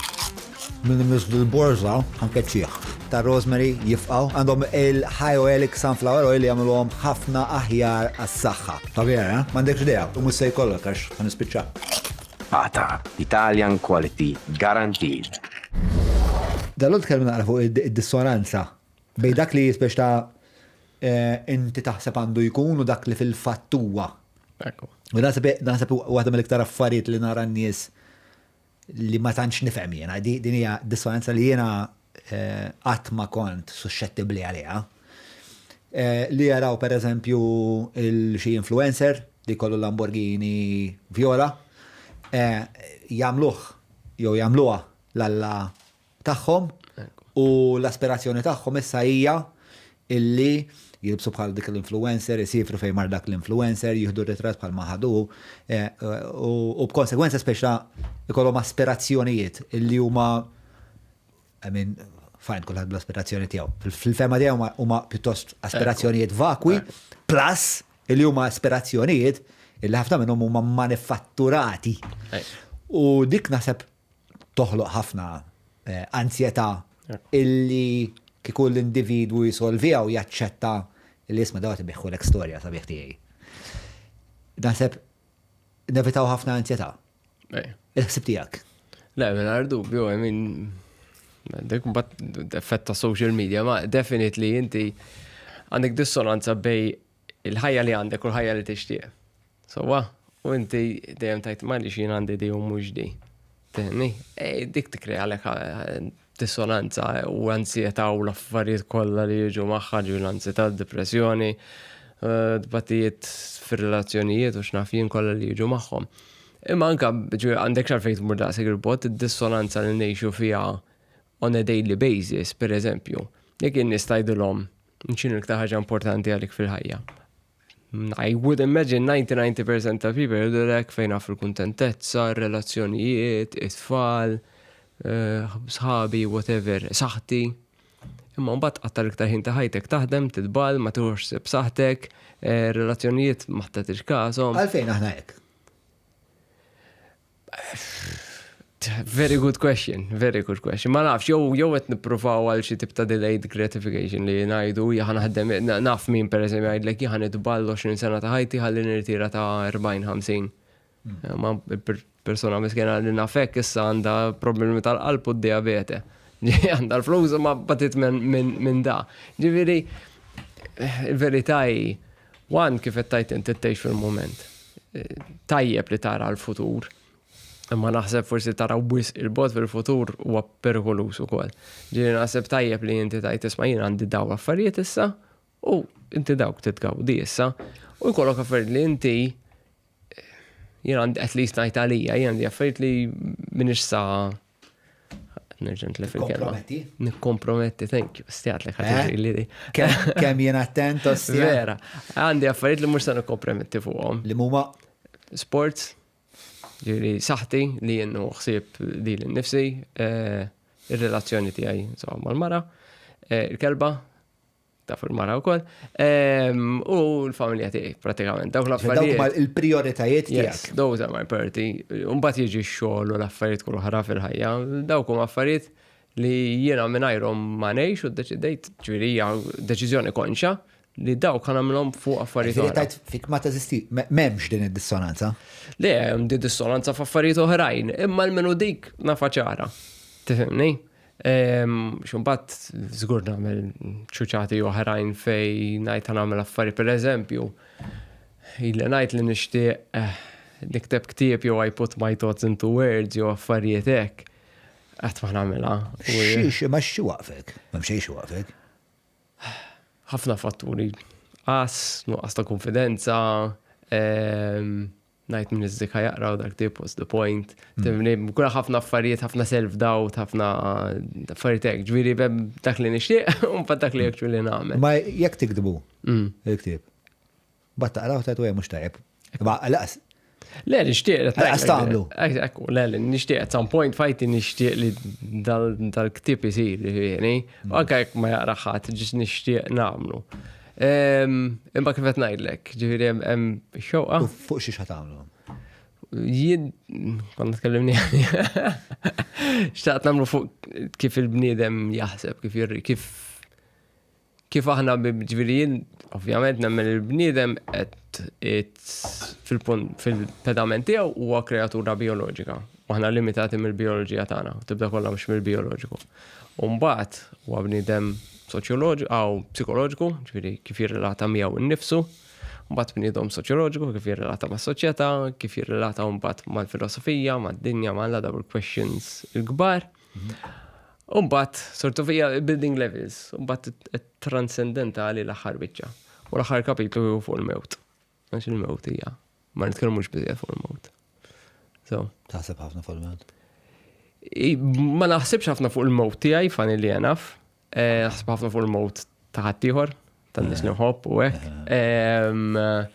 minn imniżlu l-borża ħankeċċih. Ta' rosemary jifqaw għandhom il-high oilic sunflower oil li jagħmluhom ħafna aħjar għas-saħħa. Ta' vera, eh? M'għandekx idea, u mhux se jkollok għax ħanispiċċa. Pata, Italian quality guaranteed. Dalgħodu tkellmna naqra fuq id-dissonanza bejn dak li spex ta' eh, inti taħseb għandu jkun u dak li fil-fatt huwa. Ekku. U naħseb naħseb waħda mill-iktar affarijiet li nara n-nies li ma tantx nifhem jiena, din hija dissonanza li jiena eh, qatt ma kont suxxettibbli għaliha. Eh, li jaraw per eżempju il-xi influencer li kollu Lamborghini viola, eh, jagħmluh jew jagħmluha l-alla tagħhom u l-aspirazzjoni tagħhom issa hija illi jilbsu bħal dik l-influencer, isifru fejn mar dak l-influencer, jieħdu ritratt bħal ma ħadu, eh, u b'konsegwenza speċa ikollhom aspirazzjonijiet illi huma I mean, fine, kulħadd bl-aspirazzjoni tiegħu. Fil-fema tiegħu huma pjuttost aspirazzjonijiet vakwi, plus illi huma aspirazzjonijiet illi ħafna minnhom huma manifatturati. U dik naħseb toħloq ħafna eh, ansjetà illi kieku l-individwu jisolvija u jaċċetta li jisma' dawt ibiħħulek storja sabiħ tiegħi. Naħseb nevitaw ħafna ansjetà. Il-ħsib tiegħek. Le, minn dubju, I mean, dik mbagħad effett ta' social media, ma definitely inti għandek dissonanza bej il-ħajja li għandek u l-ħajja li tixtieq. Sowa, u inti dejjem tajt ma li xien għandi di u mhux di. Tenni, e, dik tikrea għalek eh, dissonanza u ansjetà u l-affarijiet kollha li jiġu magħha ġu l-ansjetà, depressjoni, eh, tbatijiet fir-relazzjonijiet u x'naf jien kollha li jiġu magħhom. Imma anka għandek xarfejn tmur daqshekk il-bot, id-dissonanza li ngħixu fiha on a daily basis, per eżempju, jekk in-nies tgħidilhom x'inhu l-iktar ħaġa importanti għalik fil-ħajja. I would imagine 99% ta' people jgħidulek fejn naf il-kuntentezza, relazzjonijiet, it-tfal, eh, sħabi, whatever, saħti. Imma mbagħad qatta l-iktar ħin ta' ħajtek taħdem, titbal, ma tieħux ħsieb saħtek, eh, relazzjonijiet ma tagħtix każhom. Għalfejn aħna hekk? Very good question, very good question. Ma nafx, jew jew qed nippruvaw għal xi tip ta' delayed gratification li ngħidu jaħa naħdem naf min pereżempju jgħidlek jaħa nitball 20 sena ta' ħajti ħalli nirtira ta' 40-50. Hmm. Ma persona miskena li nafek issa għandha problemi tal-qalb u d-diabete. Għandha l-flus ma batit minn da. Ġifieri, il-verità hi One, kif qed tgħid inti tgħix fil-mument. Tajjeb li tara l-futur. Imma naħseb forsi tara wisq il-bogħod fil-futur huwa perikoluż ukoll. Ġifieri naħseb tajjeb li inti tgħid isma' jien għandi daw affarijiet issa u inti dawk titgawdi issa u jkollok affarijiet li inti jien għandi at least ngħid għalija, jien għandi affarijiet li minix sa nerġa' nitlef il-kelma. Nikkomprometti, thank you, stjat lek ħadd eh? li. Kemm jien attent ostja. Vera, għandi affarijiet li mhux se nikkomprometti fuqhom. Li huma sports, ġifieri saħti li jien ħsieb li l-nifsi, eh, ir-relazzjoni tiegħi insomma mal-mara, eh, il-kelba, taf il-mara wkoll, ehm, u l-familja tiegħi pratikament. Dawk l-affarijiet. Dawk il-prioritajiet tiegħek. Those are my priority. Mbagħad jiġi x-xogħol u l-affarijiet kull ħara fil-ħajja. Dawk huma affarijiet li jiena mingħajrhom ma ngħix u ddeċidejt, ġifieri hija deċiżjoni konxa li dawk ħa nagħmilhom fuq affarijiet oħra. Tajt fik ma teżisti, m'hemmx din id-dissonanza. Le, hemm di dissonanza f'affarijiet oħrajn, imma l-menu dik nafa ċara. Tifhimni? Xumbat, zgur nagħmel ċuċati oħrajn fej ngħid nagħmel affari per eżempju, illi ngħid li nixtieq eh, nikteb ktieb jew I put my thoughts into words jew affarijiet hekk. Qatt ma nagħmilha. Xiex, ma xi waqfek? Ma xejn xi waqfek. Ħafna fatturi. Qas, nuqqas ta' konfidenza, ngħid minn iż-żika jaqra u dak tip, what's the point. Mm. Kuna ħafna affarijiet, ħafna self-doubt, ħafna affarijiet hekk. Ġifieri dak li nixtieq u mbagħad dak li actually nagħmel. Ma jekk tikdbu il-ktieb, Bat taqraw ta' twejja mhux tajjeb. Ma laqas. Le, nixtieq. Laqas tagħmlu. Ekku, le, le, nixtieq at some point fajti nixtieq li dal-ktieb isir, ġifieri. Anke jekk ma jaqra ħadd, ġis nixtieq nagħmlu. Imma kif qed ngħidlek, ġifieri hemm xewqa. Fuq xi tagħmlu? Jien, konna tkellimni xtaqt nagħmlu fuq kif il-bniedem jaħseb, kif kif Kif aħna ġifieri jien ovvjament nemmen il-bniedem qed fil-pedament tiegħu huwa kreatura bioloġika. U aħna limitati mill-bioloġija tagħna, tibda kollha mhux mill-bioloġiku. U mbagħad huwa bniedem soċjoloġiku aw psikoloġiku, ġifieri kif jirrelata miegħu nnifsu, mbagħad bniedem soċjoloġiku kif jirrelata mas-soċjetà, kif jirrelata mbagħad mal-filosofija, mad-dinja, mal dawn il-questions il-kbar. U mbagħad sort of hija building levels, u mbagħad transcendentali l-aħħar biċċa. U l-aħħar kapitlu hu fuq il-mewt. Għax il-mewt hija. Ma nitkellmux biżejjed fuq il-mewt. So. Taħseb ħafna fuq il-mewt? Ma naħsibx ħafna fuq il-mewt tiegħi fani li naf. Eh, naħseb ħafna fuq il-mewt ta' ħaddieħor, tan-nies li nħobb u hekk. Eh.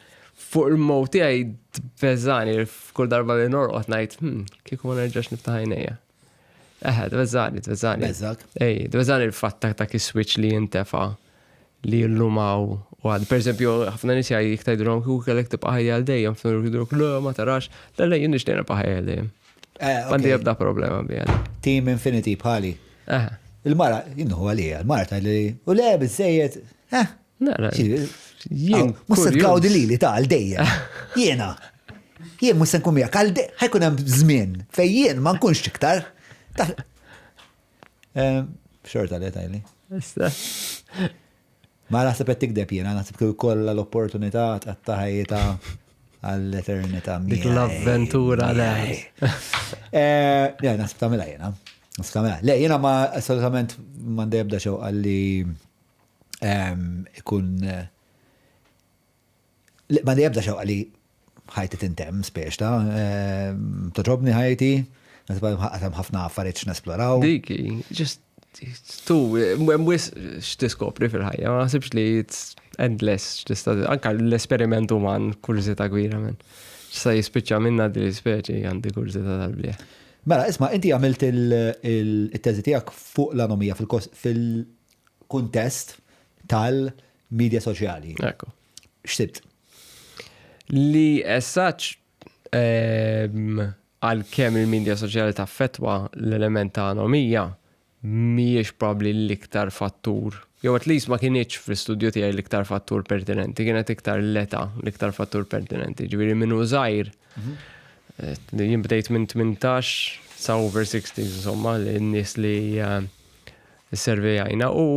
Fuq il-mewt tiegħi tbeżani f'kull darba li norqod ngħid, hmm, kieku ma nerġax niftaħ għajnejja. Eħe, tbeżani, tbeżani. Beżak. Ej, tbeżani l-fatt ta' dak is-switch li jintefa li jillumaw u għad. Per eżempju, ħafna nies jgħid jekk tgħidilhom kieku kellek tibqa' ħajja għal dejjem, ħafna jgħidulek le ma tarax. Le le jien nixtieq nibqa' ħajja għal dejjem. Eh, M'għandi ebda problema biha. Team Infinity bħali. Eħe. Il-mara, jinnu għalija, il-mara tgħidli, u le biżejjed, eh, Nara. Jien. Mhux se tgawdi lili ta' għal dejjem. Jiena. Jien mhux se nkun miegħek għal dejjem. Ħajkun hemm żmien fejn jien ma nkunx iktar. Xorta li tajli. Issa. Ma naħseb qed tikdeb jiena, naħseb kieku kollha l-opportunità tqatta' ħajjitha għall-eternità. Dik l-avventura le. Eh, le, naħseb tagħmilha jiena. Naħseb tagħmilha. Le, jiena ma assolutament m'għandi ebda xewqa li ikun ma li ebda xewqa li ħajti tintemm spiex ta' toġobni ħajti, għatem ħafna affarijiet x'nesploraw. Diki, just tu, hemm wis x'tiskopri fil-ħajja, ma naħsibx li it's endless x'tista' anka l-esperiment uman kurżità kbira minn. X'sa jispiċċa minna din l-ispeċi għandi kurżità tal-blieh. Mela, isma' inti għamilt il-teżi tiegħek fuq l-anomija fil kuntest tal-media soċjali. Ekku. X'sibt? Li as such ehm, għalkemm il-media soċjali taffettwa l-element ta' anomija mhijiex probabbli l-iktar fattur, jew at least ma kinitx fl-istudju tiegħi l-iktar fattur pertinenti, kienet iktar l-età l-iktar fattur pertinenti. Ġifieri min hu żgħir, mhm. eh, jien bdejt minn 18 sa over 60 insomma, n-nies li eh, Isservejajna u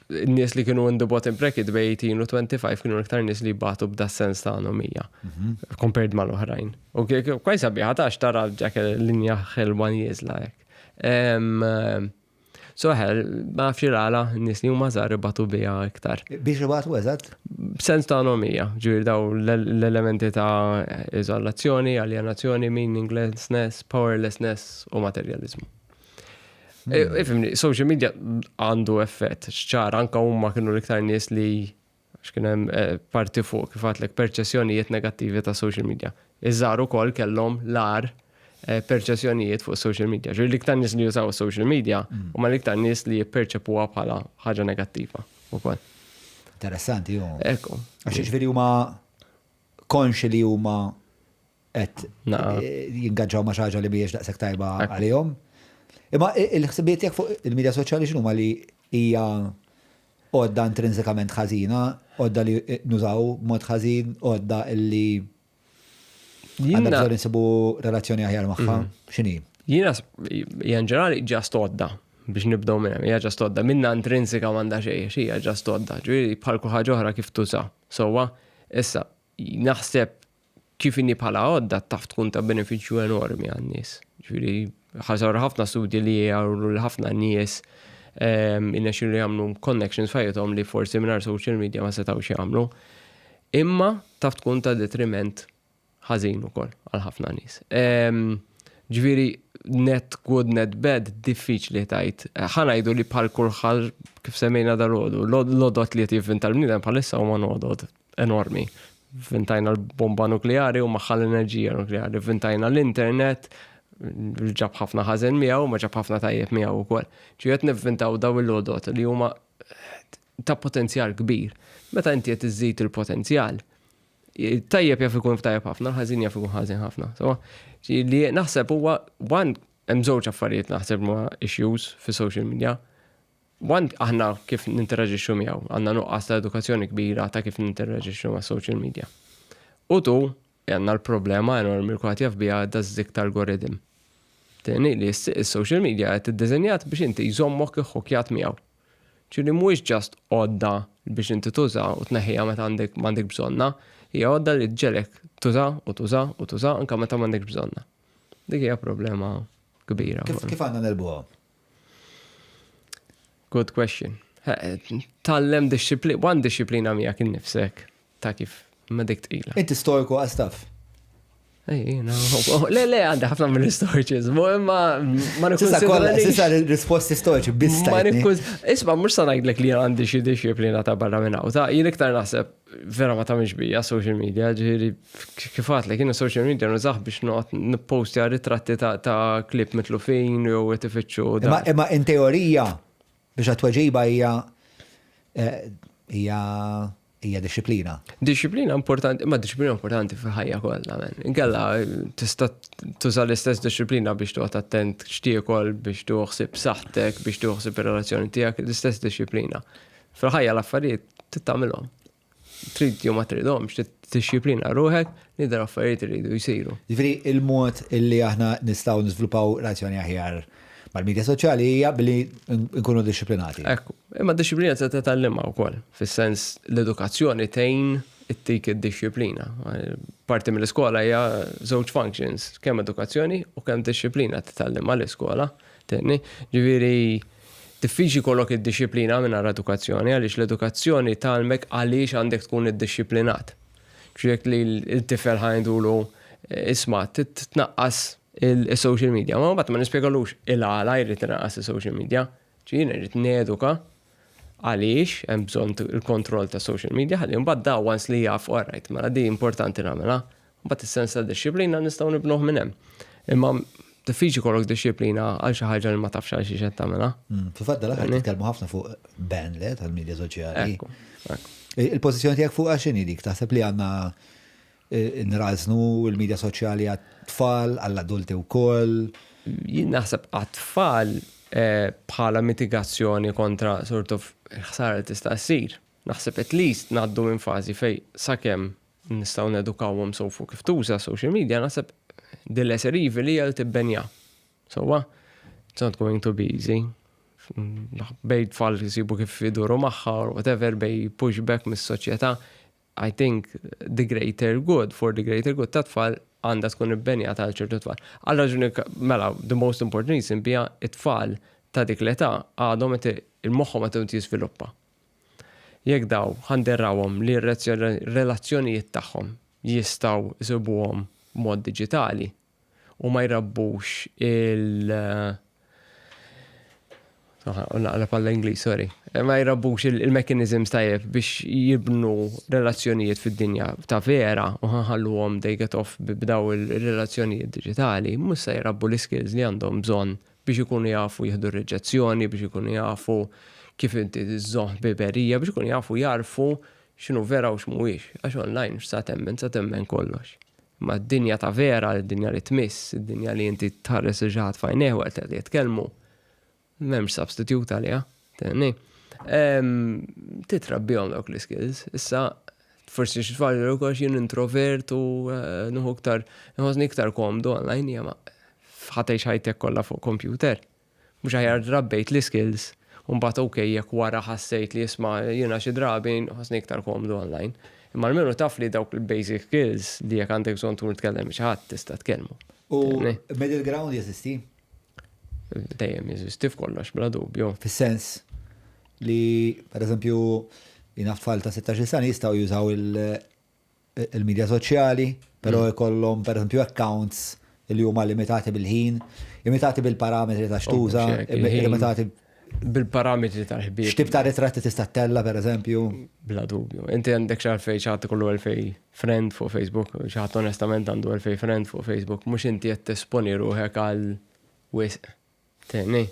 n-nies li kienu in the bottom bracket bej 18 u 25 kienu l-iktar nies li batu b'da sens ta' anomija mhm. compared mal-oħrajn. U kwaj sabiħa ta' tara ġak linja ħelwa nieżla hekk. So ħel, ma nafx għala n-nies li huma żgħar ibatu biha iktar. Biex ibatu eżatt? Sens ta' anomija, ġifieri daw l-elementi ta' iżolazzjoni, alienazzjoni, meaninglessness, powerlessness u materializmu. Eh, ifimni, social media għandu effett, ċar, anka huma kienu l-iktar nies li x'kien hemm eh, parti fuq kif għatlek perċessjonijiet negattivi ta' social media. Iż-żgħar ukoll kellhom l-ar eh, perċessjonijiet fuq social media. Ġifieri l-iktar nies li jużaw social media huma l-iktar nies li jipperċepuha bħala ħaġa negattiva ukoll. Interessanti, ju. Ekku. Għax ġifieri huma konxi li huma qed jingaġġaw ma' xi ħaġa li mhijiex daqshekk tajba għalihom. Imma il-ħsibijiet tiegħek fuq il-midja soċjali x'inhuma li hija għodda intrinsikament ħażina, għodda li nużaw b'mod ħażin, għodda li għandna bżonn insibu relazzjoni aħjar magħha, mhm. x'inhi? Jiena hija ġenerali ġast għodda biex nibdew minn hemm, hija ġast għodda minna intrinsika m'għandha xejn, hija ġast għodda, ġifieri bħal kull ħaġa oħra kif tuża. Sewwa, issa naħseb kif inhi bħala għodda taf tkun ta' benefiċċju enormi għan-nies. Ġifieri Saru ħafna studji li jgħu li ħafna nies irnexxielu jagħmlu connections f'ħajjithom li forsi mingħajr social media ma setgħux jagħmlu. Imma taf tkun ta' detriment ħażin ukoll għal ħafna nies. Ġifieri net good, net bad, diffiċli tgħid. Ħa ngħidu li bħal kulħadd kif semmejna dal-għodu, l-għodod li qed jivvinta l-bniedem bħalissa huma għodod enormi. Vintajna l-bomba nukleari u magħha l-enerġija nukleari, vintajna l-internet, ġab ħafna ħażen miegħu, ma ġab ħafna tajjeb miegħu wkoll. Ġi qed nivvintaw daw il-għodod li huma ta' potenzjal kbir. Meta inti qed iżżid il-potenzjal, tajjeb jaf ikun tajjeb ħafna, ħażin jaf ikun ħażin ħafna. So, li naħseb huwa one hemm żewġ affarijiet naħseb ma issues fi social media. One, aħna kif ninteraġixxu miegħu, għandna nuqqas ta' edukazzjoni kbira ta' kif ninteraġixxu ma' social media. U tu, għandna l-problema enormi l jaf biha daż-zik tal-algoritm. Tieni li s-social media qed iddiżenjat biex inti jżommok iħokjat miegħu. Ġifieri mhuwiex just għodda biex inti tuża u tneħħiha meta għandek m'għandek bżonna, hija għodda li ġġegħlek tuża u tuża u tuża anke meta m'għandek bżonna. Dik hija problema kbira. Kif għandna negħlbuha? Good question. Tgħallem disciplina, one disciplina miegħek innifsek ta' kif ma dik tqila. Inti stoiku għastaf. Ej, no. Le, le, għandi ħafna mill-stoicismu, imma ma S'issa kollha, s'issa risposti stoiċi biss Ma nikkus. Isma' mhux sa ngħidlek li għandi xi disciplina ta' barra minn hawn. Ta' jien iktar naħseb vera ma tagħmilx bija social media, ġifieri kif għedtlek jien social media nużah biex noqgħod nippostja ritratti ta' klieb mitlufin jew qed ifittxu. Imma in teorija biex għat-tweġiba hija hija hija disciplina. Disciplina importanti, ma disciplina importanti fil-ħajja kollha, men. Inkella tista' tuża l-istess disciplina biex toqgħod attent x'tiekol, biex tuħsib saħħtek, biex tuħsib ir-relazzjoni tiegħek, l-istess disciplina. Fil-ħajja l-affarijiet titagħmilhom. Trid jew ma tridhomx, tiddixxiplina ruħek li dar affarijiet iridu jsiru. Ġifieri il-mod illi aħna nistgħu niżviluppaw relazzjoni aħjar mal-medja soċjali hija billi nkunu disciplinati. Ekku, imma disciplina se titgħallimha wkoll, fis-sens l-edukazzjoni tgħin ittik id-disciplina. Parti mill-iskola hija żewġ functions, kemm edukazzjoni u kemm disciplina titgħallimha l-iskola. Tenni, ġifieri diffiċli jkollok id-disciplina mingħajr edukazzjoni għaliex l-edukazzjoni tgħallmek għaliex għandek tkun iddixxiplinat. Ġifieri li l-tifel ħa ngħidulu isma' tnaqqas il-social media. Ma mbagħad ma nispjegalux il-għala jrid inaqqas il-social media. Ġifieri irrid neduka għaliex hemm bżonn il-kontroll ta' social media ħalli mbagħad da once li jaf alright, mela di importanti nagħmilha. Mbagħad is-sens ta' disciplina nistgħu nibnuh minn hemm. Imma diffiċli jkollok disciplina għal xi ħaġa li ma tafx għal xi qed tagħmilha. Fil-fatt dal-aħħar titkellmu ħafna fuq ban le tal-medja soċjali. Il-pożizzjoni tiegħek fuq x'inhi dik? Taħseb li għandna nrażnu l-medja soċjali għat-tfal, għall-adulti wkoll? Jien naħseb għat-tfal bħala mitigazzjoni kontra sort of ħsara li tista' ssir. Naħseb at least ngħaddu minn fażi fej sakemm nistgħu nedukawhom sew fuq kif tuża social media, naħseb the lesser evil hija li tibbenja. So, it's not going to be easy. Bejn tfal jisibu kif iduru magħha or whatever, bejn pushback mis-soċjetà. I think the greater good, for the greater good ta' tfal għandha tkun ibbenjata għal ċertu tfal. Għal raġuni, mela, the most important reason bija it-tfal ta' dik l-età għadhom il-moħħhom qed jiżviluppa. Jekk daw ħa nderrawhom li r-relazzjonijiet tagħhom jistgħu jsibuhom mod diġitali u ma jrabbux il- Naqleb għall-Ingliż, sorry. Ma jrabbux il-mechanisms tajjeb biex jibnu relazzjonijiet fid-dinja ta' vera u ħa nħalluhom they get off b'daw il-relazzjonijiet diġitali, mhux se jrabbu l-skills li għandhom bżonn biex ikunu jafu jieħdu reġezzjoni, biex ikunu jafu kif inti żżomm ħbiberija, biex ikunu jafu jarfu x'inhu vera u x'mhuwiex. Għax online x'sa temmen, sa temmen kollox. Ma d-dinja ta' vera, d-dinja li tmiss, id-dinja li inti tħares ġaħat f'għajnejh waqt li jitkellmu, m'hemmx substitute għaliha. Tenni. Titrabbihom dawk l-skills. Issa, forsi xi tfal jgħidu jien introvert u nieħu iktar, nħossni iktar komdu online, hija ma ħa tgħix ħajtek kollha fuq computer. Mhux aħjar rabbejt l-skills, u mbagħad ok jekk wara ħassejt li isma' jiena xi drabi nħossni iktar komdu online. Imma almenu taf li dawk il-basic skills li jekk għandek bżonn tkun tkellem xi ħadd tista' tkellmu. U middle ground jeżisti? Dejjem jeżisti f'kollox, bla dubju. Fis-sens li, per eżempju, jiena tfal ta' 16 sena jistgħu jużaw il-medja soċjali, però jkollhom per eżempju accounts li huma limitati bil-ħin, limitati bil-parametri ta' x'tuża, limitati bil-parametri tal-ħbieb. X'tip ta' ritratti tista' ttella' per eżempju? Bla dubju. Inti għandek xi għalfejn xi ħadd ikollu 2000 friend fuq Facebook, xi ħadd onestament għandu 2000 friend fuq Facebook, mhux inti qed tesponi ruħek għal wisq. Tenni.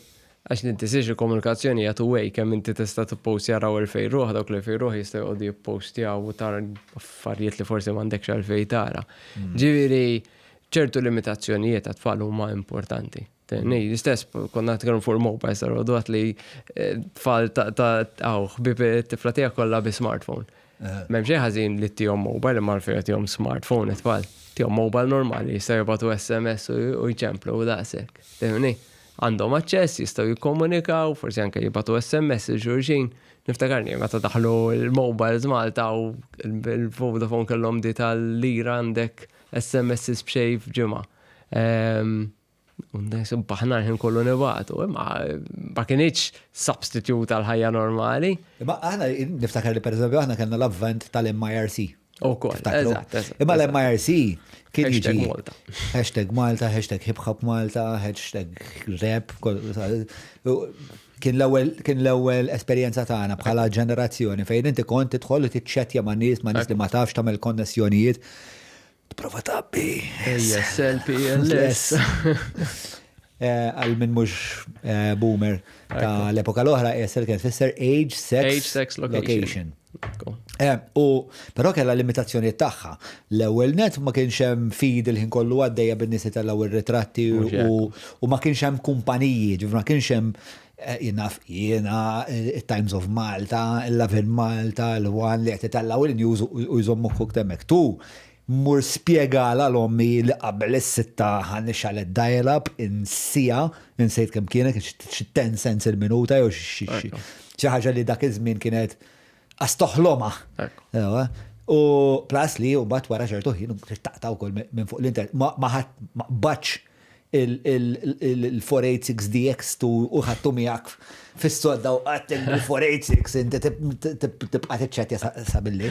Għax tintisiex il-komunikazzjoni hija two way, kemm inti tista' tippostja jaraw 2000 ruħ, dawk l-2000 ruħ jistgħu joqogħdu jippostjaw u tara affarijiet li forsi m'għandekx għalfejn tara. Ġifieri ċertu limitazzjonijiet għat-tfal huma importanti. Tenni, l-istess konna nitkellmu fuq il-mobiles tal-għodu għat li eh, tfal ta' għaw, ħbib tifla tiegħek kollha bi smartphone. Eh. M'hemm xejn ħażin li tihom mobile imma għalfejn tihom smartphone it-tfal. Tihom mobile normali jista' jibgħatu SMS u jċemplu u daqshekk. Tenni, għandhom aċċess, jistgħu jikkomunikaw, forsi anke jibgħatu SMS il xulxin. Niftakarni meta daħlu l-mobiles Malta u l-Vodafone kellhom di tal-lira għandek SMS b'xejn f'ġimgħa. Ehm, Baħna l-ħin kollu nibatu, imma ma kienieċ substitute għal ħajja normali. Imma aħna niftakar li per eżempju aħna kellna l-avvent tal-MIRC. U kol, eżatt. Imma l-MIRC kien jiġi. Malta. Hashtag Malta, hashtag Hip Hop Malta, hashtag Rap. Kien l-ewwel kien l-ewwel esperjenza tagħna bħala ġenerazzjoni fejn inti kont tidħol u tiċċettja ma' nies ma' nies li ma tafx tagħmel konnessjonijiet. Prova tabbi. ASL, PLS. Eh, għal minn mhux eh, boomer ta' l-epoka l-oħra, ASL kien tfisser Age, Sex, Age, Sex Location. Eh, u però kellha limitazzjoni tagħha. L-ewwel net ma kienx hemm feed il-ħin kollu għaddejja bin-nies itellgħu ir-ritratti u ma kienx hemm kumpaniji, ġifieri ma kienx hemm Jien naf jiena, it-Times of Malta, il-Lovin Malta, l-One li qed itellgħu il-news u jżommuk hooked hemmhekk. Tu mur spjegalha l-ommi li qabel is-sitta ħa nixgħel id-dial-up insija, insejt kemm kienet, xi 10 cents il-minuta jew xi ħaġa li dak iż-żmien kienet qas toħlomha. U plus li mbagħad wara ċertu ħin taqta' wkoll minn fuq l-internet. Ma ħadd ma qbadx il-486DX2 u ħadtu miegħek fis-sodda u qatt il-486 inti tibqa' tiċċettja sa billi.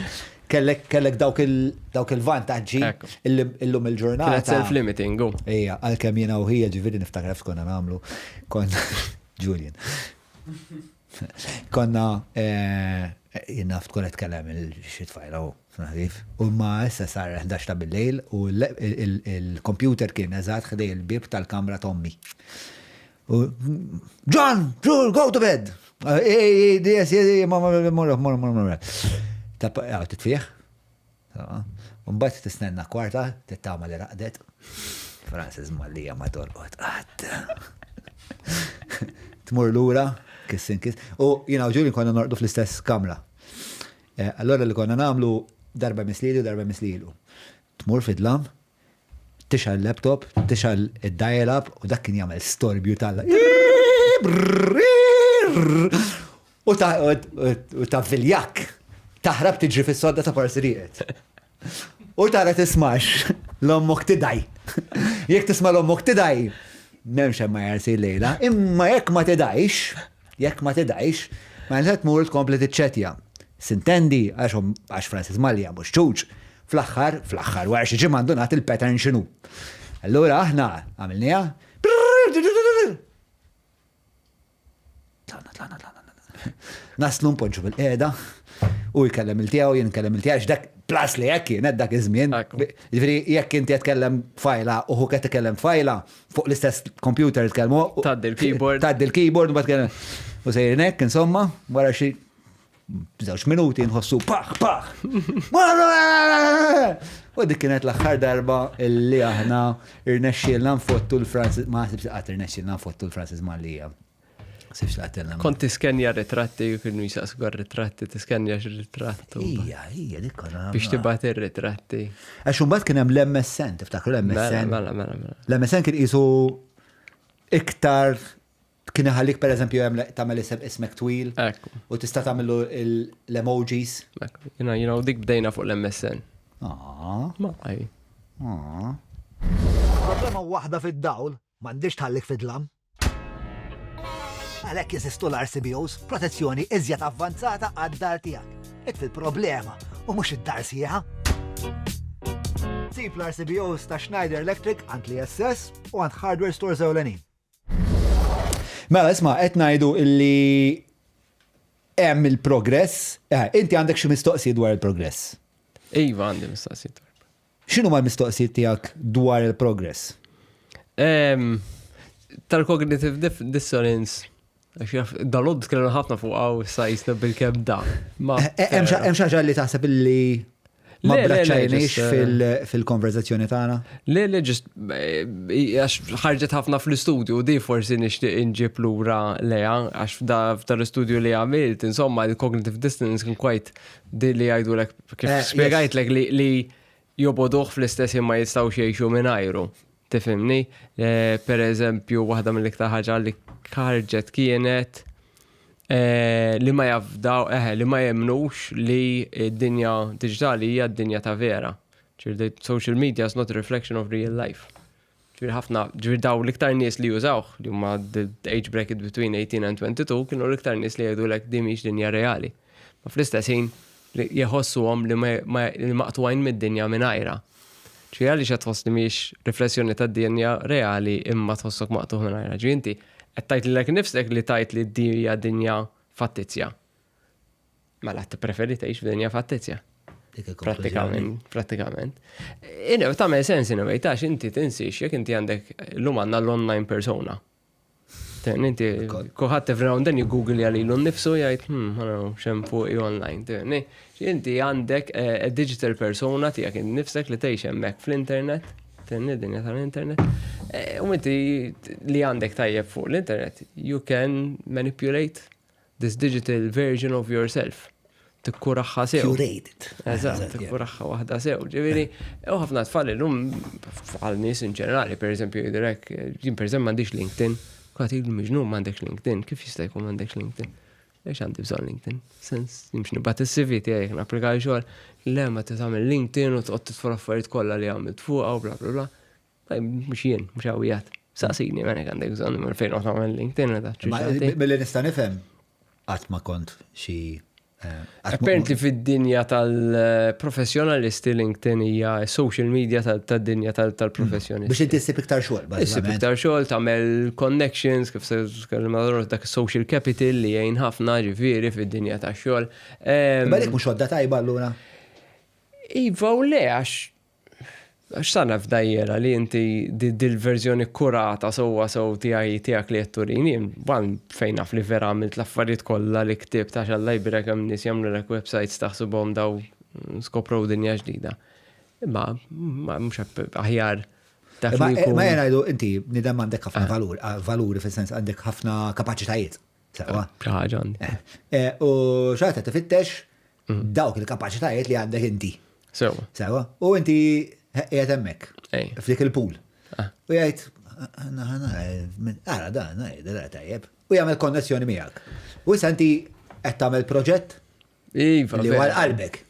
Kellek dawk il-vantaġġi illum il-ġurnata. Kienet self-limiting. Ejja, għalkemm jiena u ħija ġifieri niftakar f'konna nagħmlu konna Julian. Konna eh, jien naf tkun qed tkellem il-xi tfajla u Naħdif. U ma issa sar 11 ta' bil-lejl u l-computer kien eżatt ħdej il-bieb tal-kamra t'ommi. U John, Jul, go to bed! Ej, yes, yes, mor, mor, mor, mor. Ta' titfieħ. Mbagħad tistenna kwarta, tittama li raqdet. Francis Mallia ma torqod qatt. Tmur lura, kissin kiss. U jiena u Julian konna norqdu fl-istess kamra. Eh, allora li konna nagħmlu darba mislilu, darba mislilu. Tmur fid-dlam, tixgħel laptop, tixgħel id-dial-up u dak kien jagħmel storbju tal U ta' viljak taħrab tiġri fis-sodda ta' parsirijiet. U tara tismax l-ommok tidaj. Jekk tisma' l-ommok tidaj, m'hemmx hemm ma jarsi lejla, imma jekk ma tidajx, Jekk ma tidgħix, mela se tmur tkompli tiċċettja. Sintendi, għax għax Francis Mallia mhux ċuċ, fl-aħħar, fl-aħħar, wara xi ġimgħa ndunat il-pattern x'inhu. Allura aħna għamilniha. Tlaqna, tlaqna, tlaqna. Naslu npoġġu bil-qiegħda u jkellem il-tiegħu, jien nkellem il-tiegħu, għax dak plus li hekk kienet dak iż-żmien. Jiġifieri jekk inti qed tkellem fajla u ħuk qed ikellem fajla, fuq l-istess computer tkellmu. Taddi l-keyboard. Taddi l-keyboard, u tkellem. U sejrin hekk, insomma, wara xi żewġ minuti nħossu paħ, paħ. U dik kienet l-aħħar darba li aħna irnexxielna nfottu l-Francis, ma ħsibx qatt irnexxielna nfottu l-Francis Mallia. Sibx laqtilna. Kont tiskenja ritratti, kienu jisaqsu għal ritratti, tiskenja xi ritratt. Ija, ija, dik konna. Biex tibgħat ir-ritratti. Għax imbagħad kien hemm l-MSN, tiftakru l-MSN? Mela, mela, mela. L-MSN kien qisu iktar kien iħallik per eżempju hemm tagħmel isem ismek twil. Ekku. U tista' tagħmlu l-emojis. Ekku. Jina, jina, u dik bdejna fuq l-MSN. Ah. Ma, aj. Ah. Problema waħda fid-dawl, m'għandix tħallik fid-dlam. Għalhekk jeżistu l-RCBOs, protezzjoni iżjed avvanzata għad-dar tiegħek. Itfi l-problema u mhux id-dar sħiħa. Sib l-RCBOs ta' Schneider Electric għand l-ISS u għand hardware stores ewlenin. Mela, isma' qed ngħidu illi hemm il-progress. Eh, inti għandek xi mistoqsijiet dwar il-progress. Iva, għandi mistoqsijiet dwar. X'inhuma l-mistoqsijiet tiegħek dwar il-progress? Tal-cognitive dissonance, dal-għodu tkellimna ħafna fuq għaw issa jisna bil-kem da. Eh, eh, hemm xi ħaġa li taħseb illi ma braċċajniex eh, fil-konverzazzjoni tagħna? Le, le, ġust għax ħarġet ħafna fl-istudju di forsi nixtieq inġib lura leja għax f'dar l-istudju li għamilt, insomma, il-cognitive dissonance kien quite di li jgħidulek kif eh, spjegajtlek li joboduh fl-istess ma jistgħux jgħixu mingħajru. Tifhimni? Eh, per eżempju, waħda mill-iktar ħaġa li ħarġet kienet eh, li ma jafdaw, eh, li ma jemnux li d-dinja diġitali hija d-dinja ta' vera. Ġifieri social media is not a reflection of real life. Ġifieri ħafna, ġifieri daw l-iktar nies li jużawh, li huma the age bracket between 18 and 22, kienu l-iktar nies li jgħidulek din mhix dinja reali. Ma fl-istess ħin li jħossuhom li maqtugħin mid-dinja mingħajrha. Ġifieri għaliex qed tħoss li mhijiex riflessjoni tad-dinja reali imma tħossok maqtugħ mingħajrha. Ġifieri inti qed tgħid lilek innifsek li tgħid li di hija dinja fattizja. Mela tippreferi tgħix f'dinja fattizja. Prattikament, prattikament. Ine, tagħmel sens in a way, tax inti tinsiex jekk inti għandek llum għandna l-online persona. Inti kulħadd every now and then jiggoogilja lilu nnifsu jgħid, hmm, xem fuqi online. Inti għandek eh, digital persona tiegħek innifsek li tgħix hemmhekk fl-internet, tenni dinja tal-internet. Eh, u inti li għandek tajjeb fuq l-internet, you can manipulate This digital version of yourself. Tikkuraħħa sew. Curated. Eżatt, tikkuraħħa waħda sew. Ġifieri, u ħafna tfal illum għal nies in ġenerali, pereżempju jidrek, jien pereżempju m'għandix LinkedIn. Kulħadd jgħidli miġnun m'għandekx LinkedIn, kif jista' jkun m'għandekx LinkedIn? Għax għandi bżonn LinkedIn. Sens, nimx nibgħat is-CV tiegħi jekk napplika għal xogħol. Le ma tagħmel LinkedIn u toqgħod tidfol affarijiet kollha li għamilt fuqha u bla bla bla. Mhux jien, mhux għawijat. Saqsini, mela għandek bżonn minn fejn noqgħod nagħmel LinkedIn u dak. Billi nista' nifhem qatt ma kont xi eh, Apparently fid-dinja tal-professjonalisti LinkedIn hija social media tad-dinja tal-professjonisti. Biex inti ssib iktar xogħol, Issib iktar xogħol, tagħmel connections, kif se tkellem dak social capital li jgħin ħafna ġifieri fid-dinja tax-xogħol. Ma dik mhux għodda tajba allura? Iva u le għax Għax sa naf dajjera li inti dil-verżjoni kurata sewwa sew tiegħi tiegħek li qed turini, wan fejn naf li vera għamilt l-affarijiet kollha li ktibt għax Alla jbierek hemm nies jagħmlulek websites taħsibhom daw skoprow dinja ġdida. Imma mhux aħjar dak li jkun. Ma jien ngħidu inti bniedem għandek ħafna valur, valuri fis-sens għandek ħafna kapaċitajiet. Sewwa. Xi ħaġa għandi. Eh, eh, u xorta tifittex mm. dawk il-kapaċitajiet li għandek inti. Sewwa. Sewwa. U inti qiegħed hemmhekk. F'dik il-pool. Ah. U jgħid, ara dan, da tajjeb. U jagħmel konnessjoni miegħek. U issa inti qed tagħmel proġett iva, li għal qalbek.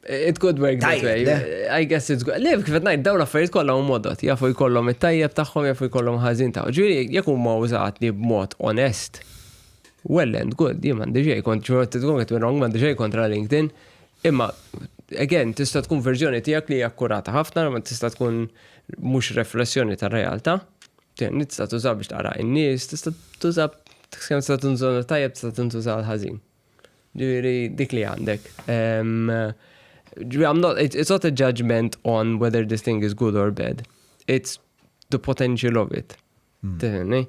It could work that way. I guess it's good. Le, kif qed ngħid dawn l-affarijiet kollha huma modot, jafu jkollhom it-tajjeb tagħhom, jafu jkollhom ħażin tagħhom. Ġifieri jekk huma użati b'mod onest, well and good, jien m'għandi xejn kontra, don't get me wrong, m'għandi xejn kontra LinkedIn, imma again, tista' tkun verżjoni tiegħek li hija akkurata ħafna, ma tista' tkun mhux riflessjoni tar-realtà. Tista' tuża biex taqra in-nies, tista' tuża tista' tuża tajjeb, tista' tintuża l-ħażin. Ġifieri dik li għandek. Ġifieri I'm not, it's not a judgment on whether this thing is good or bad. It's the potential of it. Hmm. Tifhimni?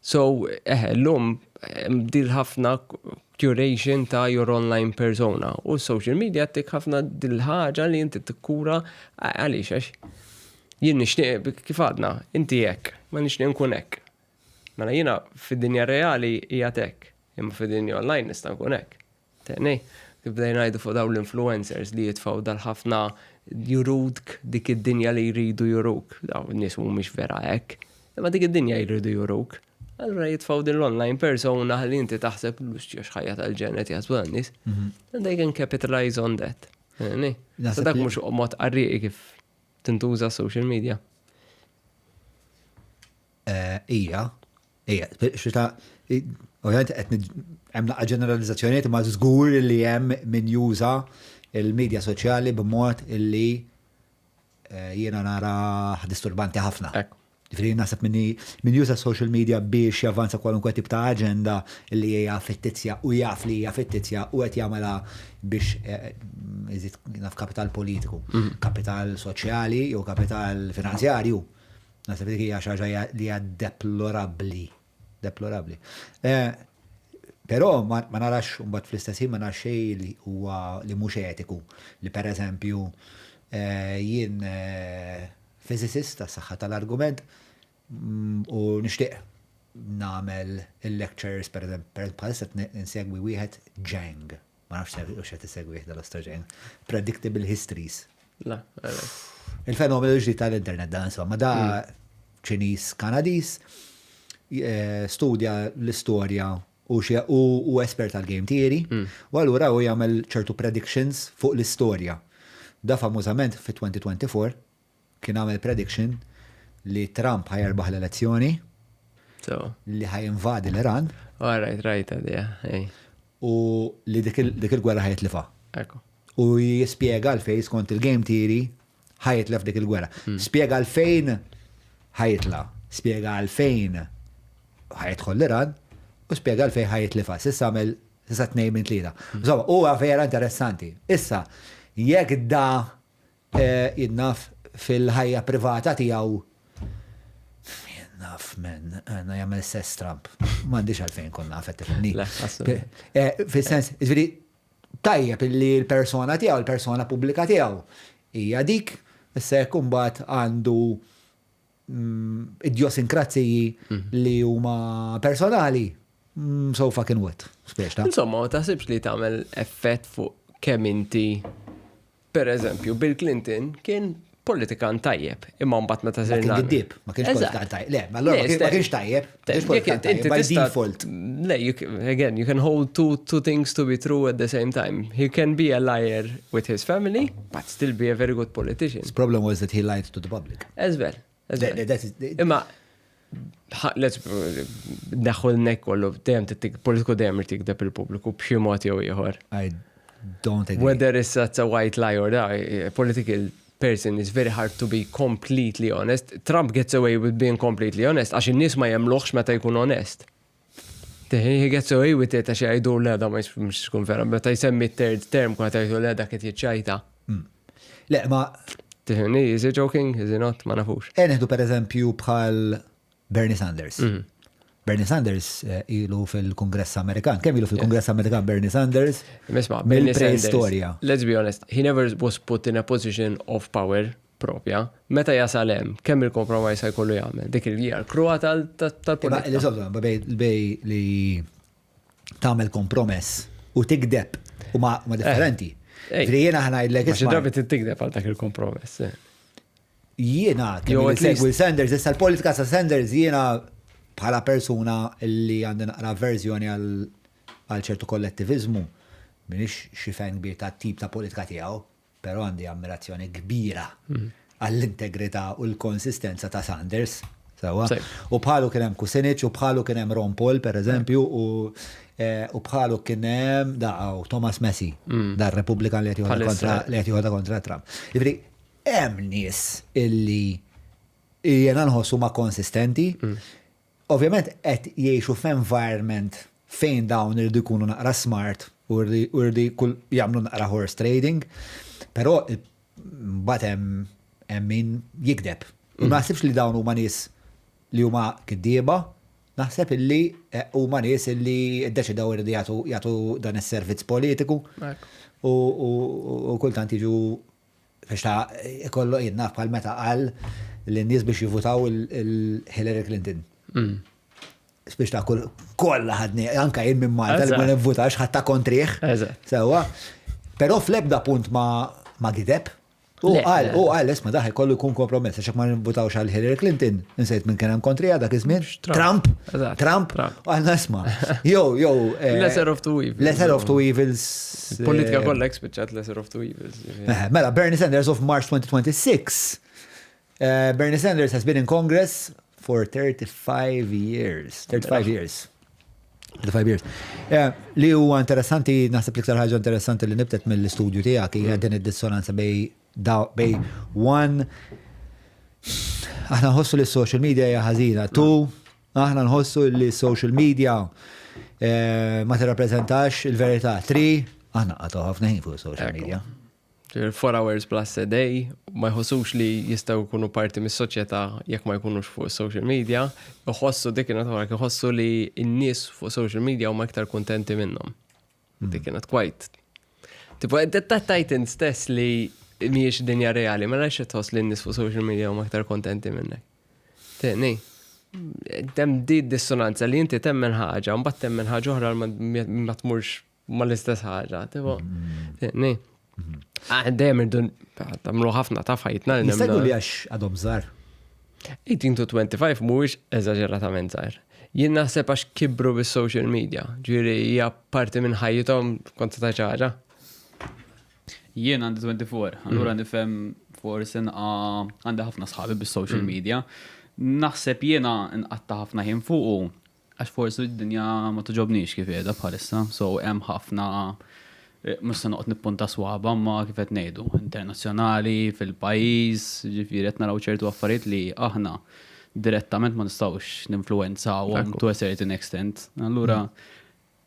So, eħe, l-lum dil ħafna curation ta' your online persona u social media tik ħafna dil-ħaġa li inti tikkura għaliex għax jien nixtieq kif għadna, inti hekk, ma nixtieq nkun hekk. Mela jiena fid-dinja reali qiegħed hekk, imma fid-dinja online nista' nkun hekk. Tenni, kif bdejna ngħidu fuq dawn l-influencers li jitfgħu dal-ħafna juruk dik id-dinja li jridu juruk. Dawn in-nies mhumiex vera hekk, imma dik id-dinja jridu juruk. Allura jitfgħu din l-online persona li inti taħseb l-ustja x'ħajja tal-ġenn qed jaħsbu dan-nies. Mhm. And they can capitalize on that. So dak mhux mod qarrieqi kif tintuża social media. Eh, ija, Ija, xita, ovvjament qed hemm naqra ġeneralizzazzjonijiet imma żgur li hemm min juża il-medja soċjali b'mod illi eh, jiena nara disturbanti ħafna. Ġifieri naħseb min min juża social media biex javvanza kwalunkwe tip ta' aġenda li hija fittizja u jaf li hija fittizja u qed jagħmilha biex eh, iżid naf kapital politiku, mhm. kapital soċjali jew kapital finanzjarju. Naħseb dik hija xi ħaġa li hija deplorabbli. Deplorabbli. Eh, però ma narax mbagħad fl-istess ħin ma narax xejn li huwa li mhux etiku li pereżempju eh, jien eh, physicist tas-saħħa tal-argument mm, u nixtieq nagħmel il-lectures per eżempju bħalissa insegwi wieħed Jang. Ma nafx hux qed isegwih dal-Ostra Jang. Predictable Histories. La, Il-fenomenu ġdid tal-internet da insomma, da hmm. Ċiniż Kanadiż eh, studja l-istorja u u espert tal-game theory, hmm. u allura u jagħmel ċertu predictions fuq l-istorja. Da famużament fi 2024 kien għamel prediction li Trump ħa jerbaħ l-elezzjoni, li ħa jinvadi l-Iran. All right, right, yeah. U li dik il-gwerra ħa jitlifha. U jispjega għalfejn skont il-game theory ħa jitlef dik il-gwerra. Hmm. Spjega għalfejn ħa jitla', spjega għalfejn ħa jidħol l-Iran u spjega għalfejn ħa jitlifha. S'issa għamel s'issa tnejn minn tlieta. Hmm. Insomma, huwa vera interessanti. Issa, jekk da eh, jien naf fil-ħajja privata tiegħu jien naf men, għanna jagħmel sess Trump. M'għandix għalfejn kun naf qed tifhimni. Eh, fis-sens, jiġifieri tajjeb illi l-persona tiegħu, l-persona pubblika tiegħu hija dik, issa jekk imbagħad għandu mm, idjosinkrazziji mhm. li huma personali, mm, so fucking what, spiex ta' Insomma, ma taħsibx li tagħmel effett fuq kemm inti Per eżempju, Bill Clinton kien politikant tajjeb, imma mbagħad meta sirna. Kien giddieb, ma kienx politikant tajjeb. Le, ma allura ma kienx tajjeb. Inti by default. Le, again, you can hold two, two things to be true at the same time. He can be a liar with his family, but still be a very good politician. His problem was that he lied to the public. As well. Imma let's neħu l-nek kollu, dejjem tittik, politiku dejjem irid jikdeb il-pubbliku b'xi mod jew ieħor. I don't agree. Whether it's a white lie or that, a political person is very hard to be completely honest. Trump gets away with being completely honest għax in-nies ma jemluħx meta jkun onest. He gets away with it għax jgħidu le da ma mhux tkun vera, meta jsemmi third term kwa jgħidu le dak qed jiċċajta. Hmm. Le, ma. Tifhimni, is he joking, is he not, ma nafux. E neħdu per eżempju bħal Bernie Sanders. Mhm. Bernie Sanders eh, ilu fil-Kongress Amerikan. Kemm ilu fil-Kongress Amerikan Bernie Sanders? Mill-preistorja. Let's be honest, he never was put in a position of power propja. Meta jasal hemm, kemm il-compromise jkollu jagħmel? Dik il-hija l-kruha tal-politika. Bej li tagħmel kompromess u tikdeb u ma differenti. Eh. Ġifieri jiena ħa ngħidlek. Xi drabi tikdeb għal dak il-kompromess. Eh. Jiena kemm segwi Sanders, issa l-politika sa Sanders jiena bħala persuna li għandi naqra avverżjoni għal ċertu kollettiviżmu, minix xi fan kbir ta' tip ta' politika tiegħu, Però għandi ammirazzjoni kbira għall-integrità u l-konsistenza ta' Sanders. Sewwa. U bħalu kien hemm Kucinich u bħalu kien hemm Ron Paul pereżempju u eh, u bħalu kien hemm daqgħu Thomas Messi, mm. dar Repubblikan li qed kontra li qed joħodha kontra Trump. Jiġifieri hemm nies illi jiena nħossu ma konsistenti. Mm. Ovvjament qed jgħixu f'environment fejn dawn iridu jkunu naqra smart u jridu jagħmlu naqra horse trading, però mbagħad hemm hemm min jigdeb. U ma naħsibx li dawn huma nies li huma kiddieba, naħseb illi eh, huma nies illi ddeċidew iridu jagħtu jagħtu dan is-servizz politiku u, u, u kultant jiġu Biex ta' ikollu jien naf bħal meta qal lin-nies biex jivvutaw il-Hillary Clinton. Mm. Biex ta' kull kollha ħadni, anka jien minn Malta li ma nivvutax ħadd ta' kontrih. Sewwa. Però fl-ebda punt ma ma gideb. U qal, u qal isma' daħ ikollu jkun kompromess għax ma nivvutawx għal Hillary Clinton, insejt minn kien hemm kontrija dak iż-żmien. Trump. Trump. Għalna isma'. Jew, jew. Eh, Lesser of two evils. Lesser of two evils. Politika eh, kollha spiċċat lesser of two evils. Eh, mela, Bernie Sanders of March 2026. Bernie Sanders has been in Congress for 35 years. 35 years. 35 years. Eh, li huwa interessanti, naħseb l-iktar ħaġa interessanti li nibtet mill-istudju tiegħek hija din id-dissonanza bej bej one aħna nħossu li social media hija ħażina, two aħna nħossu li social media eh, ma tirrappreżentax il-verità, three aħna qatgħu ħafna ħin fuq social media. 4 hours plus a day, ma jħossux li jistgħu jkunu parti mis-soċjetà jekk ma jkunux fuq social media, iħossu dik kienet wara iħossu li n-nies fuq social media huma iktar kuntenti minnhom. Dik kienet quite. Tipo, tajt stess li mhijiex dinja reali, ma nafx tħoss li n-nies fuq social media huma iktar kontenti minnek. Teni, hemm di dissonanza li inti temmen ħaġa, mbagħad temmen ħaġa oħra ma tmurx mal-istess ħaġa. Tipo, teni. Ah, dejjem irdu tagħmlu ħafna ta' fajtna. Jista' jkun li għax għadhom żgħar. 18 to 25 mhuwiex eżaġeratament żgħar. Jien naħseb għax kibru bis-social media, ġifieri hija parti minn ħajjithom kont ta' ħaġa. Jien għandi 24, allura nifhem forsi għandi ħafna sħabi bis-social media. Naħseb jiena nqatta ħafna ħin fuqu għax forsi d-dinja ma togħġobnix kif qiegħda bħalissa, so hemm ħafna mhux se noqgħod nippunta swaba ma kif qed ngħidu, internazzjonali, fil-pajjiż, ġifieri qed naraw ċertu affarijiet li aħna direttament ma nistgħux ninfluwenzawhom to a certain extent. Allura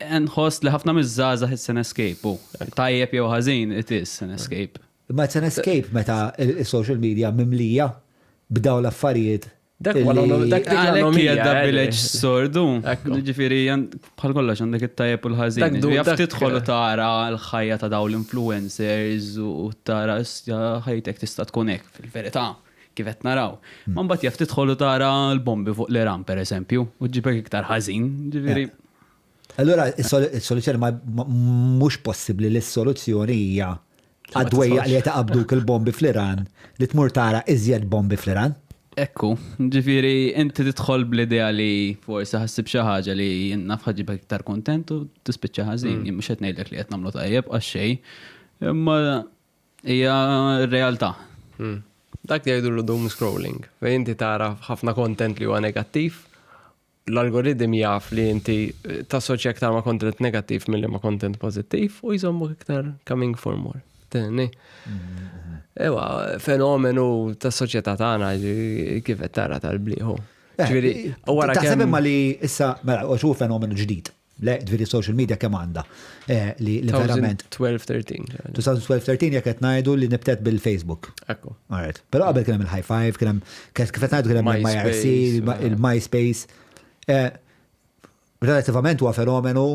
nħoss li ħafna miż-żgħażagħ it's an escape. U tajjeb jew ħażin, it is an escape. Ma it's an escape meta il-social media mimlija b'daw l-affarijiet. Dak dak dik Għalhekk hija l-anomija, double-edged sword. Ekku. Ġifieri bħal kollox għandek it-tajjeb u l-ħażin. Dak Ġifieri Jaf tidħol u tara l-ħajja ta' daw l-influencers u tara ħajtek tista' tkun hekk fil-verità kif qed naraw. Ma mbagħad jaf tidħol u tara l-bombi fuq l-Iran pereżempju u ġibek iktar ħażin. Ġifieri Allura, il-soluzzjoni ma mhux possibbli li s-soluzzjoni hija għad-dwejjaq li qed il-bombi fl-Iran li tmur tara iżjed bombi fl-Iran. Ekku, ġifieri inti tidħol bl-idea li forsi ħassib xi ħaġa li naf ħa ġġibek iktar kontent u tispiċċa ħażin. Jien mhux qed ngħidlek li qed nagħmlu tajjeb għax xejn, imma hija r-realtà. Dak li jgħidu l-doom scrolling, fejn inti tara ħafna content li huwa negattiv, l-algoritm jaf li inti tassoċja iktar ma' content negattiv milli ma' content pozittiv u jżommuk iktar coming for more. Tenni. Ewa, fenomenu ta' soċjetà tagħna kif qed tara tal-bliħu. Ġifieri, wara Taħseb kemm imma li issa, mela, għax hu fenomenu ġdid. Le, ġifieri social media kemm għandha li verament. 2012-13. 2012-13 jekk qed ngħidu li nibtet bil-Facebook. Ekku. Alright. Però qabel kien hemm il-High Five, kien hemm kif qed ngħidu kien hemm il-MIRC, MySpace, il-MySpace. Relativament huwa fenomenu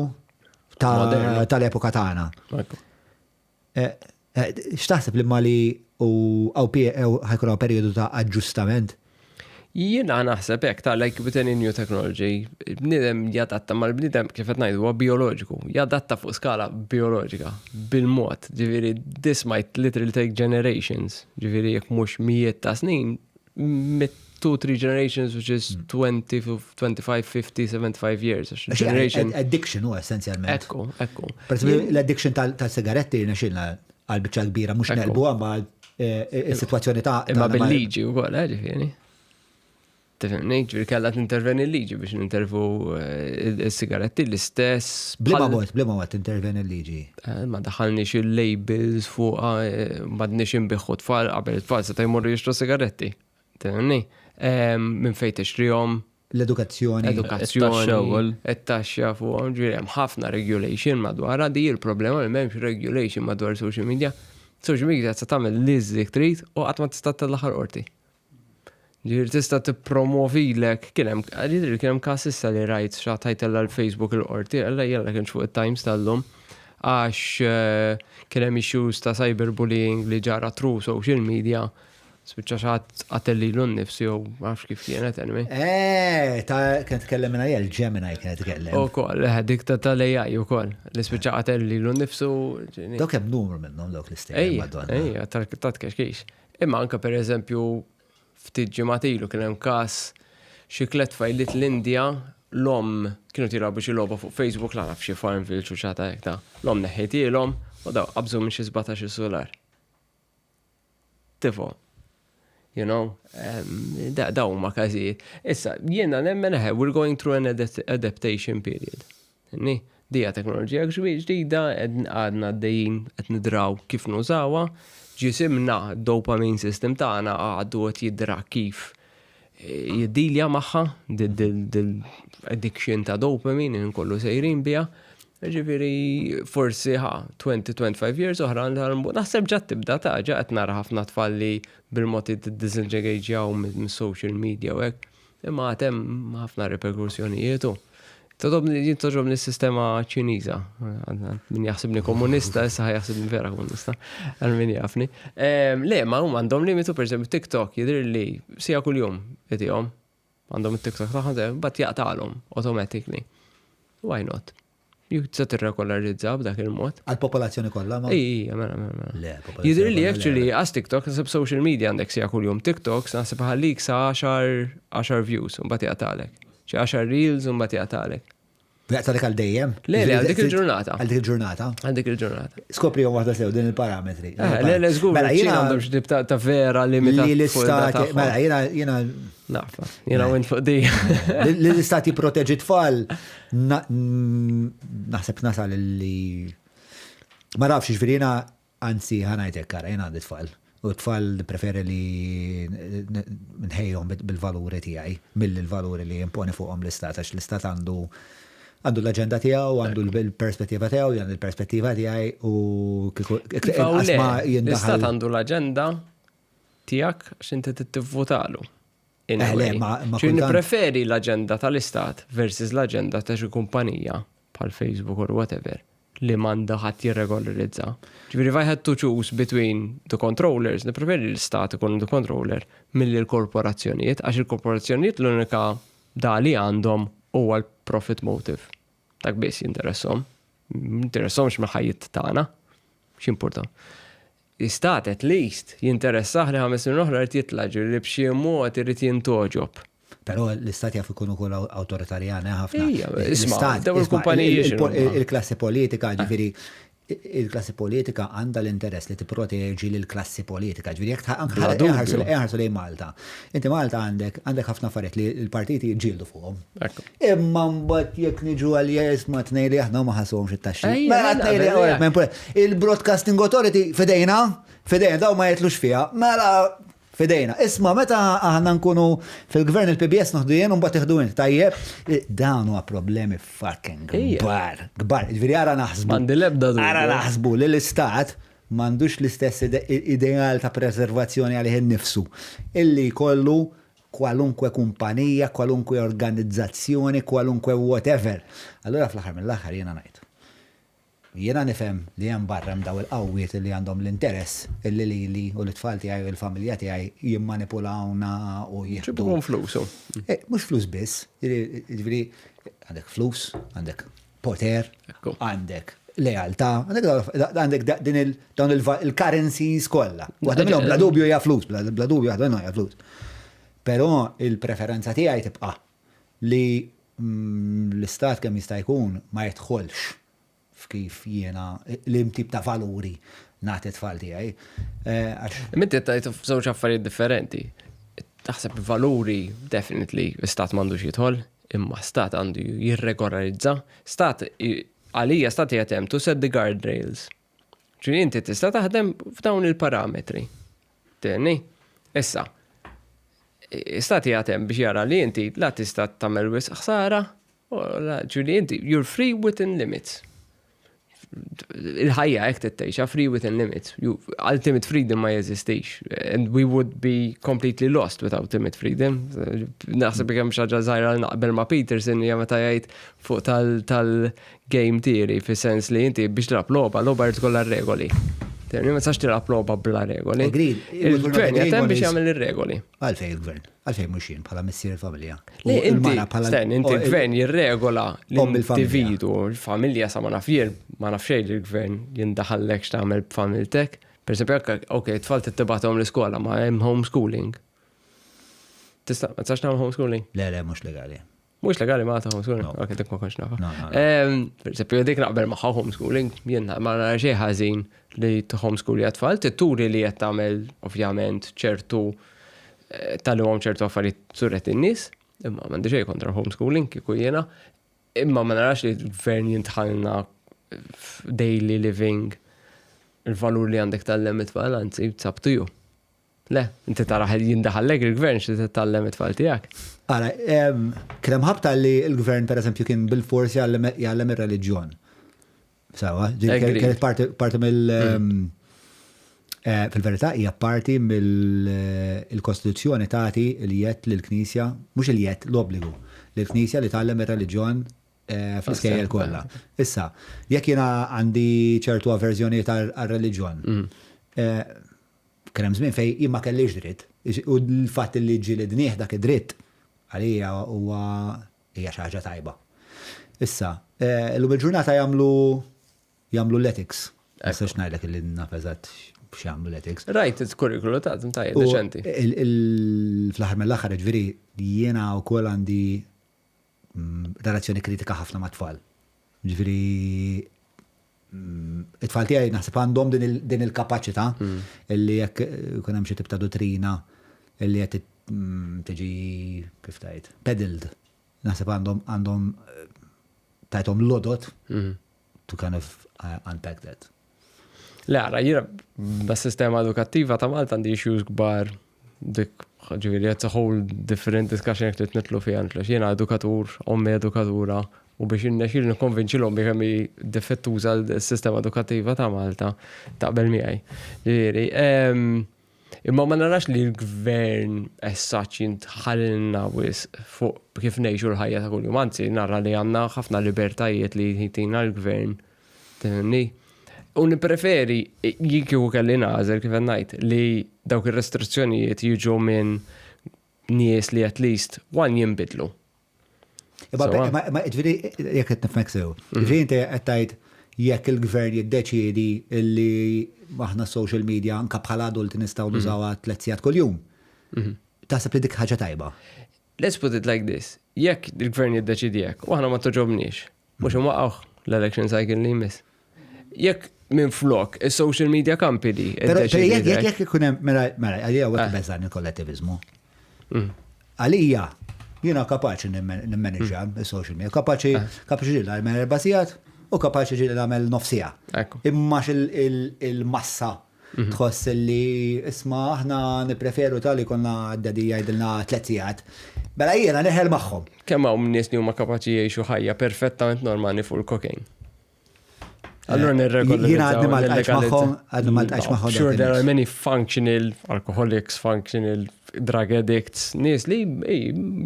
Modernu. tal-epoka tagħna. Ekku. X'taħseb li mali u għaw ħa jkun hawn perjodu ta' aġġustament? Jiena naħseb hekk ta' like with any new technology, il-bniedem jadatta ma l-bniedem kif qed ngħidu huwa bioloġiku, jadatta fuq skala bioloġika bil-mod, ġifieri this might literally take generations, ġifieri jekk mhux mijiet ta' snin, mit two, three generations, which is 20, 25, 50, 75 years. Għax Għax Generation. Addiction u essenzjalment. Ekku, ekku. Per esempio, l-addiction tal-sigaretti naxilna għal-bicċa kbira, mhux nelbu għamma il-situazzjoni ta' Imma tagħna bil-liġi u koll, ġifieri. Tifhimni, ġifieri kellha tinterveni l-liġi biex nintervu il-sigaretti l-istess. Bliema mod, bliema mod interveni l-liġi. Ma daħalniex il-labels fuq, ma dniex inbiħu tfal, qabel it-tfal seta' jmorru jixtru sigaretti. Tifhimni? Minn fejn tixtrihom, L-edukazzjoni. Edukazzjoni, It-taxxa wkoll. it-taxxa fuqhom, ġifieri hemm ħafna regulation madwar di il-problema li m'hemmx regulation madwar social media. Social media tista' tagħmel li żik trid u qatt ma tista' tal-aħħar qorti. Ġifieri tista' tippromovilek, kien hemm ġifieri kien hemm każ issa li rajt xa tajtella l-Facebook il-qorti, alla jalla kienx fuq it-Times tal-lum għax kien hemm issues ta' cyberbullying li ġara through social media. Spiċċa xi ħadd qatel lilu nnifsu jew ma nafx kif kienet anyway. Ta' kien tkellem minna jel, Gemini kien tkellem. U koll, dik ta' tal-AI u koll. Li spiċċa qatel lilu nnifsu. Ġini. Dawk hemm numru minnhom dawk l-istejjer Ejja, Madonna. ejja, ta' tkexkix. Imma anka per eżempju, ftit ġimgħat ilu kien hemm każ xi tliet tfajliet l-Indja l-om kienu jilagħbu xi logħba fuq Facebook la naf xi Farmville xi xata hekk ta' l-om neħħitielhom u daw qabżu minn xi 17 solar. Tifo. Da huma każijiet. Issa, jiena nemmen eħe, we're going through an adaptation period. Ni, dija teknoloġija ġdida, għadna għaddejjin qed nidraw kif nużawha, ġisimna dopamine system tagħna għadu qed jidra kif jiddilja magħha, dil-addiction ta' dopamine nkollu sejrin biha. Ġifieri, forsi ħa, 20-25 years oħra, naħseb ġa tibda ta' ġa qed nara ħafna tfal li bil-mod disengage-jaw mis-social media u hekk. Imma għad hemm ħafna reperkussjonijiet u. Togħġobni s-sistema Ċiniża. Min jaħsibni komunista, issa ħa jaħsibni vera komunista. Għal min jafni. Le, ma huma għandhom limitu, per eżempju, TikTok jidher li siegħa kuljum itihom. Għandhom it-TikTok tagħhom, but jaqtagħlhom automatically. Why not? Tista' tirregolarizza b'dak il-mod. Għal-popolazzjoni kollha ma. Ej, mela, mela, mela. Le, popolazzjoni Jidher li kollha le. actually għas TikTok, naħseb social media għandek siegħa kuljum TikTok, naħseb ħallik sa 10 views, u mbagħad jaqtagħlek. Xi 10 reels u mbagħad jaqtagħlek. Jaqtagħlek għal dejjem? Le, le, għal dik il-ġurnata. Għal dik il-ġurnata. Għal dik il-ġurnata. Skopri jom waħda sew din il-parametri. Le, le, żgur, Mela, ċina jiena għandhom xi tip ta' vera limitat li fuq id-data l-istati, tagħhom. mela, jiena Nafa, jiena wint fuq di. li l-istati proteġi tfal, naħseb nasal li ma nafx, ġifieri jiena, anzi, ħa ngħidlek kara, jiena għandi tfal. U tfal preferi li nħejjhom bil-valuri tiegħi, mill-valuri li jimponi fuqhom l-istat, għax l-istat għandu l-agenda tiegħu, għandu l-perspettiva tiegħu, għandu l-perspettiva tiegħi u kieku Iva u inqas le, ma l-istat jindaħal. għandu l-agenda tiegħek għax inti tivvutalu. In a Le, way. ma Ġifieri kultant- nippreferi l-agenda tal-istat versus l-agenda ta' xi kumpanija bħal Facebook or whatever li m'għandha ħadd jirregolarizza. Ġifieri if I had to choose between the controllers, nippreferi l-istat ikun the controller milli l-korporazzjonijiet, għax il-korporazzjonijiet l-unika da li għandhom huwa l-profit motive. Dak biss jinteresshom. Jinteressahomx mill-ħajjiet tagħna. X'importa. L-istat at least jinteressah li 5 snin oħra jrid jitla' ġifieri li b'xi mod irid jintogħġob. Però l-istat jaf ikunu kol awtoritarjani ħafna. Ija, isma', L-istat, dawn isma' il-kumpaniji x'inhuma? il-klassi politika, ġifieri, il-klassi politika għandha l-interess li tipproteġi l-klassi politika. Ġifieri, jekk anke Bla dubju. ħarsu lejn Malta. Inti Malta għandek ħafna affarijiet li l-partiti jiġġieldu fuqhom. Ekku. Imma mbagħad jekk niġu għal yes ma tnej li aħna ma ħassuhomx it-taxxi. Ejja, Mela mela, tnej li mela. għorek, il-Broadcasting Authority fidejna, fidejna, daw ma jitlux fiha, mela fidejna. Isma, meta aħna nkunu fil-gvern il-PBS noħdu jien u mbagħad tieħdu int. Tajjeb, dawn huwa problemi fucking kbar, kbar. Ġifieri ara naħsbu. M'għandi l-ebda dubju. Ara naħsbu li l-istat m'għandux l-istess ideal ta' preservazzjoni għalih innifsu illi jkollu kwalunkwe kumpanija, kwalunkwe organizzazzjoni, kwalunkwe whatever. Allora fl-aħħar mill-aħħar jiena ngħid. Jiena nifhem li hemm barra hemm daw il-qawwiet li għandhom l-interess illi lili u l-tfal tiegħi u l-familja tiegħi jimmanipulawna u jieħdu. Ġibu flusu. Mhux flus biss, ġifieri għandek flus, għandek poter, għandek lealtà, għandek dawn il-currencies kollha. Waħda minnhom bla dubju hija flus, bla dubju waħda minnhom hija flus. Però il-preferenza tiegħi tibqa' li l-istat kemm jista' jkun ma jidħolx f'kif jiena l-imtib ta' valuri nagħti tfal tiegħi. Inti tajt f'żewġ affarijiet differenti. Taħseb valuri definitely l-istat m'għandux jidħol, imma stat għandu jirregolarizza. Stat għalija stat jgħatem to set the guardrails. Ġifieri inti tista' taħdem f'dawn il-parametri. Tenni, issa, stat jgħatem biex jara li inti la tista' tagħmel wisq ħsara, u la ġifieri inti you're free within limits. Il-ħajja hekk tittejxa free within limits. Ultimate freedom ma jeżistix. And we would be completely lost without ultimate freedom. Naħseb kemm xi ħaġa żgħira li naqbel ma' Peterson hija meta jgħid fuq tal-game theory, fis-sens li inti biex tilgħab logħba, logħba jrid ikollha regoli. Terni ma tistax tilgħab logħba bla regoli. Agreed. Il-gvern jgħatem biex jagħmel ir-regoli. Għalfejn il-gvern, għalfejn mhux jien bħala missier il-familja. Le, U inti, il-mara bħala sten, inti u il-gvern jirregola Omm il-familja. l-individu, il-familja sa ma naf jien, ma naf xejn li l-gvern jindaħallek x'tagħmel b'familtek. Per esempio, jekk, ok, tfal tibgħathom l-iskola, ma hemm homeschooling. Tista' ma tistax tagħmel homeschooling? Le, le, mhux legali. Mhux legali ma ta' homeschooling. No. Ok, dik ma kontx nafha. No. Per esempio, dik naqbel magħha homeschooling, jien ma nara xejn ħażin li t-homeschool tfal, turi li qed tagħmel ovvjament ċertu Tgħallimhom ċertu affarijiet suret in-nies, imma m'għandi xejn kontra homeschooling kieku jiena, imma ma narax li l-gvern jindħalna daily living, il-valur li għandek tgħallem it-tfal, anzi, it's up to you. Le, inti taraħ jindaħallek il-gvern xi tgħallem it-tfal tiegħek. Ara, kien hemm ħabta li l-gvern pereżempju kien bil-fors jgħallem ir-reliġjon. Sawa, kienet parti mill fil-verità hija parti mill-Kostituzzjoni tagħti l-jett lill-Knisja, mhux il-jett, l-obbligu lill-Knisja li tgħallem ir-reliġjon fl-iskejjel kollha. Issa, jekk jiena għandi ċertu averżjonijiet għar-reliġjon, kien hemm żmien fejn jien ma kellix dritt. U l-fatt li ġilidnieh dak id-dritt għalija huwa hija xi ħaġa tajba. Issa, illum il-ġurnata jagħmlu jagħmlu l-ethics. Ma nistax ngħidlek illi naf eżatt x'jagħmlu l-ethics. Rajt il-kurrikulu ta' tajjeb deċenti. Fl-aħħar mill-aħħar ġifieri jiena wkoll għandi relazzjoni kritika ħafna mat-tfal. Ġifieri it-tfal tiegħi naħseb għandhom din il-kapaċità illi jekk ikun hemm xi tip ta' dottrina illi qed tiġi kif tgħid peddled. Naħseb għandhom għandhom tajthom l-għodod to kind of unpack that. Le, ara, jiena bas-sistema edukattiva ta' Malta għandi issues kbar dik ġifieri it's a whole different discussion jekk trid nidħlu fiha nidħlux. Jiena edukatur, ommi edukatura, u biex innexxieli nikkonvinċi l-ommi kemm hi difettuża l-sistema edukattiva ta' Malta taqbel miegħi. Ġifieri, imma ma narax li l-gvern as such jintħalilna wisq fuq kif ngħixu l-ħajja ta' kuljum, anzi nara li għandna ħafna libertajiet li jtina l-gvern. Tifhimni? U nippreferi, jien kieku kelli nagħżel kif qed ngħid, li dawk ir-restrizzjonijiet jiġu minn nies li at least one jinbidlu. Ma ġifieri jekk qed nifhmek sew, ġifieri inti qed tgħid jekk il-gvern jiddeċiedi li aħna social media anke bħala adulti nistgħu nużawha 3 sigħat kuljum. Taħseb li dik ħaġa tajba? Let's put it like this. Jekk il-gvern jiddeċidi hekk u aħna ma toġobniex, mhux inwaqgħuh l-election cycle li jmiss. Jekk minn flok il-social media company. Pero jekk ikun hemm mela mela għalija huwa beżan il-kollettivizmu. Għalija jiena kapaċi nimmanagġa il-social media, kapaċi kapaċi ġieli nagħmel 4 sigħat u kapaċi ġieli nagħmel nofs siegħa. Imma il-massa tħoss li isma' aħna nippreferu tal konna daddy jgħidilna 3 sigħat. Mela jiena neħel magħhom. Kemm hawn nies li huma kapaċi jgħixu ħajja perfettament normali fuq il-cocaine? Allura nirregola. Jiena għadni ma ltqajtx magħhom, għadni ma ltqajtx magħhom. Sure, there are many functional alcoholics, functional drug addicts, nies li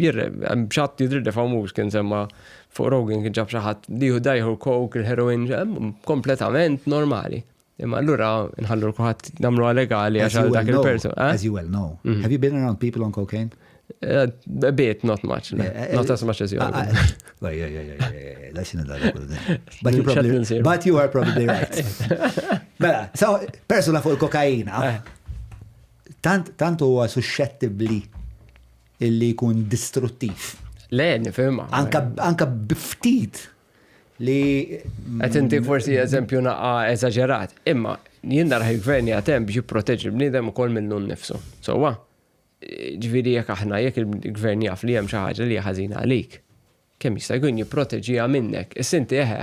jirre, bxat jidri famuż kien semma fuq Rogan kien ġab xi ħadd li jieħu dajħu coke, il-heroin, kompletament normali. Imma allura nħallu l-kuħat nagħmlu legali għax għal dak il-person. As you well know. Have you been around people on cocaine? A bit, not much. No. Not as much as you are. Well, yeah. That's but you probably, but you are probably right. Mela, so, persona fuq il-kokaina, tant tant huwa suscettibbli illi jkun distruttiv. Le, nifhimha. Anka bi ftit li Qed inti forsi eżempju naqa eżaġerat, imma jien nara il-gvern jagħtem biex jipproteġi l-bniedem ukoll minnu nnifsu. So, ġifieri jekk aħna jekk il-gvern jaf li hemm xi ħaġa li hija ħażina għalik, kemm jista' jkun jipproteġiha minnek. Issa inti eħe,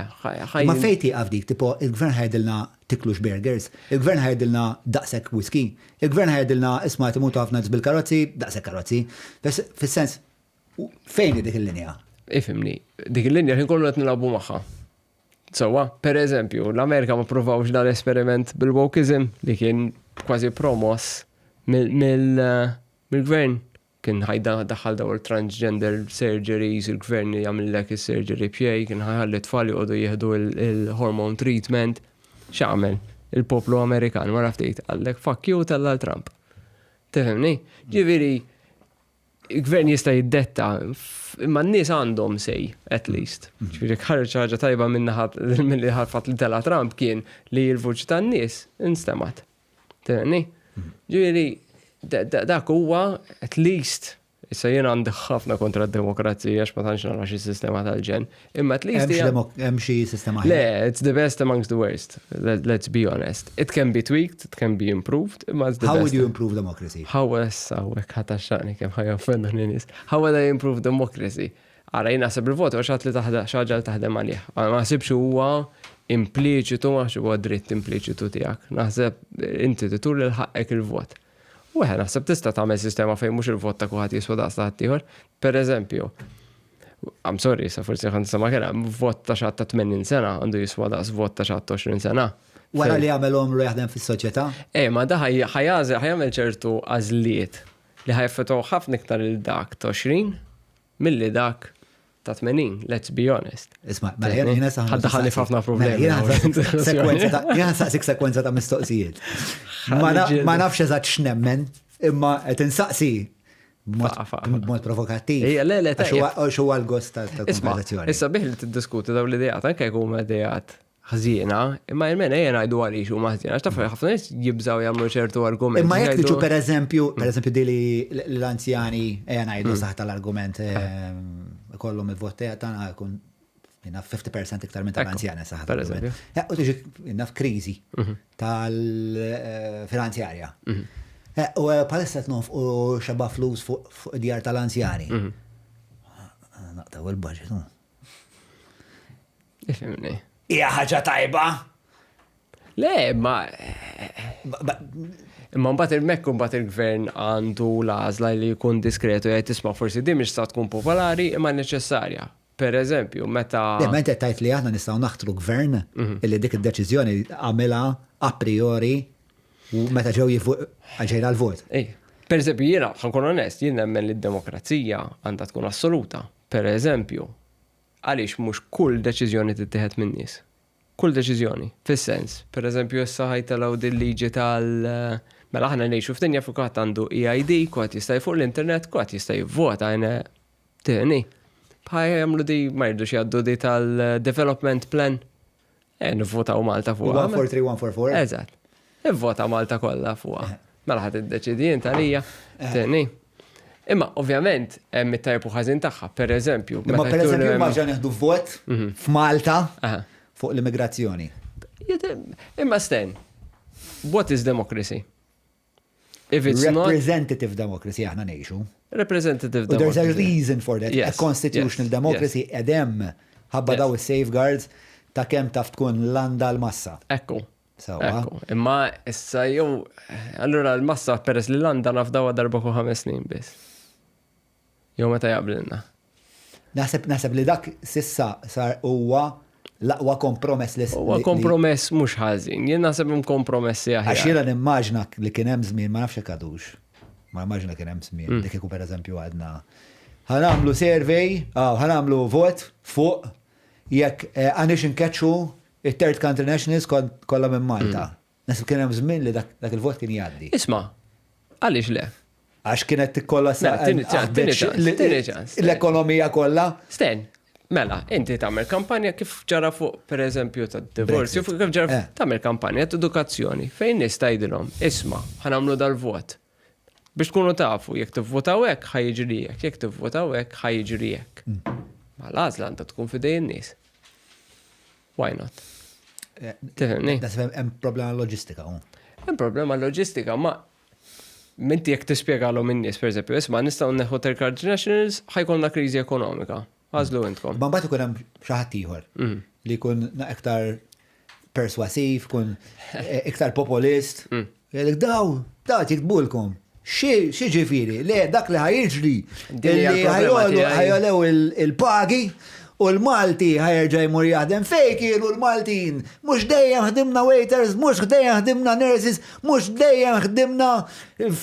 Ma fejn tieqaf dik, tipo il-gvern ħa jgħidilna tiklux burgers, il-gvern ħa jgħidilna daqshekk whisky, il-gvern ħa jgħidilna isma' timutu ħafna bil-karozzi, daqshekk karozzi. Fis-sens, fejn dik il-linja? Ifhimni, dik il-linja ħin kollu qed nilagħbu magħha. Sewwa, per eżempju, l-Amerika ma provawx dal-esperiment bil-wokeism li kien kważi promoss mill-gvern. Kien ħajda daħal daw il-transgender surgeries, il-gvern jagħmillek is-surgery b'xejn, kien ħalli tfal joqogħdu jieħdu il-hormone treatment. X'għamel? Il-poplu Amerikan wara ftit qallek fuck you tella' Trump. Tifhimni? Ġifieri, il-gvern jista' jiddetta, imma n-nies għandhom say, at least. Ġifieri ħareġ ħaġa tajba minnaħat milli ħarfat li tela Trump kien li l-vuċi tan-nies instemat. Tifhimni? Ġifieri, dak huwa at least Issa jiena għandi ħafna kontra d-demokrazija għax ma tantx nara xi sistema tal-ġenn. Imma at least hemm xi sistema Le, it's the best amongst the worst. Let's be honest. It can be tweaked, it can be improved, imma it's the How best. would you improve democracy? How issa hekk ħa taxxaqni kemm ħa joffendu nies. How would I improve democracy? Ara jien naħseb il-vot huwa xi ħadd li taħdem xi ħaġa li taħdem għalih. Ma naħsibx huwa impliċitu ma huwa dritt impliċitu tiegħek. Naħseb inti titur lil ħaqqek il-vot. U eħe, naħseb tista' tagħmel sistema fejn mhux il-vot ta' kulħadd jiswa daqs ta' ħaddieħor. Per eżempju, I'm sorry, sa forsi ħan sama kena, vot ta' xi ħadd ta' 80 sena għandu jiswa daqs vot ta' xi ħadd 20 sena. Wara li għamel għomru jaħdem fis-soċjetà? Eh, ma da ħa jagħmel ċertu għażliet li ħa jaffettwaw ħafna iktar il dak ta' 20 milli dak ta' 80, let's be honest. Isma, mela jena jena saħan. Ħa ddaħħalni f'ħafna problemi. Jena saqsik sekwenza ta' mistoqsijiet. Ma nafx eżatt x'nemmen, imma qed insaqsi b'mod provokattiv. Ejja, le, le, Għax huwa l-gost tal-konversazzjoni. Issa bih li tiddiskuti daw l-idejat, anke jekk huma idejat ħżiena, imma jemmen ejja ngħidu għaliex huma ħżiena, għax taf ħafna nies jibżgħu jagħmlu ċertu argumenti. Imma jekk niġu pereżempju, pereżempju dili l-anzjani ejja ngħidu saħ tal-argument kollhom il-vot tagħna jkun jiena 50% iktar minn tal-anzjani saħ. Pereżempju. U tiġi jiena f'kriżi tal-finanzjarja. U bħalissa qed nonfqu xeba flus fuq id-djar tal-anzjani. Naqtaw il-budget. Ifhimni. Hija ħaġa tajba. Le, ma. Imma mbagħad il-mekk mbagħad il-gvern għandu l-għażla li jkun diskretu jgħid isma' forsi din mhix sa tkun popolari imma neċessarja. Per eżempju, meta. Le, ma inti qed tgħid li aħna nistgħu naħtru gvern illi dik id-deċiżjoni għamilha a priori meta ġew ġejna l-vot. Ej, per eżempju, jiena, ħa nkun onest, jien nemmen li d-demokrazija għandha tkun assoluta. Per eżempju, għaliex mhux kull deċiżjoni tittieħed min-nies? Kull deċiżjoni, fis-sens, per eżempju issa ħa jtellgħu din liġi tal- Mela aħna ngħixu f'dinja fejn kulħadd għandu EID, kulħadd jista' fuq l-internet, kulħadd jista' jivvota tieni. Bħal jagħmlu di ma jridux jgħaddu di tal-development plan. E nivvotaw Malta fuqha. 143 144. Eżatt. Ivvota Malta kollha fuqha. Mela ħadd iddeċidi int għalija. Tieni. Imma ovvjament hemm it-tajb u ħażin tagħha, per eżempju. Imma per eżempju immaġina nieħdu vot f'Malta fuq l-immigrazzjoni. Imma sten, what is democracy? If it's not Representative democracy aħna ngħixu. Representative U there's a democracy. reason for that. A constitutional democracy edem ħabba daw is-safeguards ta' kemm taf tkun landa l-massa. Ekku. Sewwa. Ekku. Imma issa jew allura l-massa peress li landa nafdawha darba kull 5 snin biss. Jew meta jaqblilna. Naħseb li dak sissa sar huwa l-aqwa kompromess li Huwa kompromess mhux ħażin. Jien naħseb hemm kompromessi Għax aħjar. jiena nimmaġna li kien hemm żmien, ma nafx hekk għadux. Ma immaġna kien hemm żmien, dik kieku pereżempju għadna. Ħa nagħmlu survey, ħa nagħmlu vot fuq jekk għandix inkeċċu it-third country nationals kollha minn Malta. Naħseb kien hemm żmien li dak il-vot kien jgħaddi. Isma', għaliex le? Għax kienet tikkollassa Mela, tini ċans, tini ċans, tini ċans. l-ekonomija kollha. Sten, mela, inti tagħmel kampanja kif ġara fuq per eżempju ta' divorzju, Brexit. kif ġara tagħmel kampanja ta' edukazzjoni fejn nies tgħidilhom, isma' ħa nagħmlu dal-vot. Biex tkunu tafu, jekk tivvotaw hekk ħa jiġri hekk, jekk tivvotaw hekk ħa jiġri hekk. Ma l-għażla għandha tkun f'idej in-nies. Why not? Tifhimni? Naħseb hemm problema loġistika. Hemm problema loġistika, ma minti jekk tispjegalhom in-nies, per eżempju, isma' nistgħu neħu third country nationals, ħa jkollna kriżi ekonomika. Għażlu intkom. Ma mbagħad ikun hemm xi ħadd ieħor li jkun iktar perswasiv, kun iktar populist. Jgħidlek daw jiktbulkom. Xi ġifieri, le dak li ħa jiġri, Din hija li l-problema tiegħi. ħa jogħlew il-pagi u l-Malti ħa jerġa' jmur jaħdem fejn kienu l-Maltin. Mhux dejjem ħdimna waiters, mhux dejjem ħdimna nurses, mhux dejjem ħdimna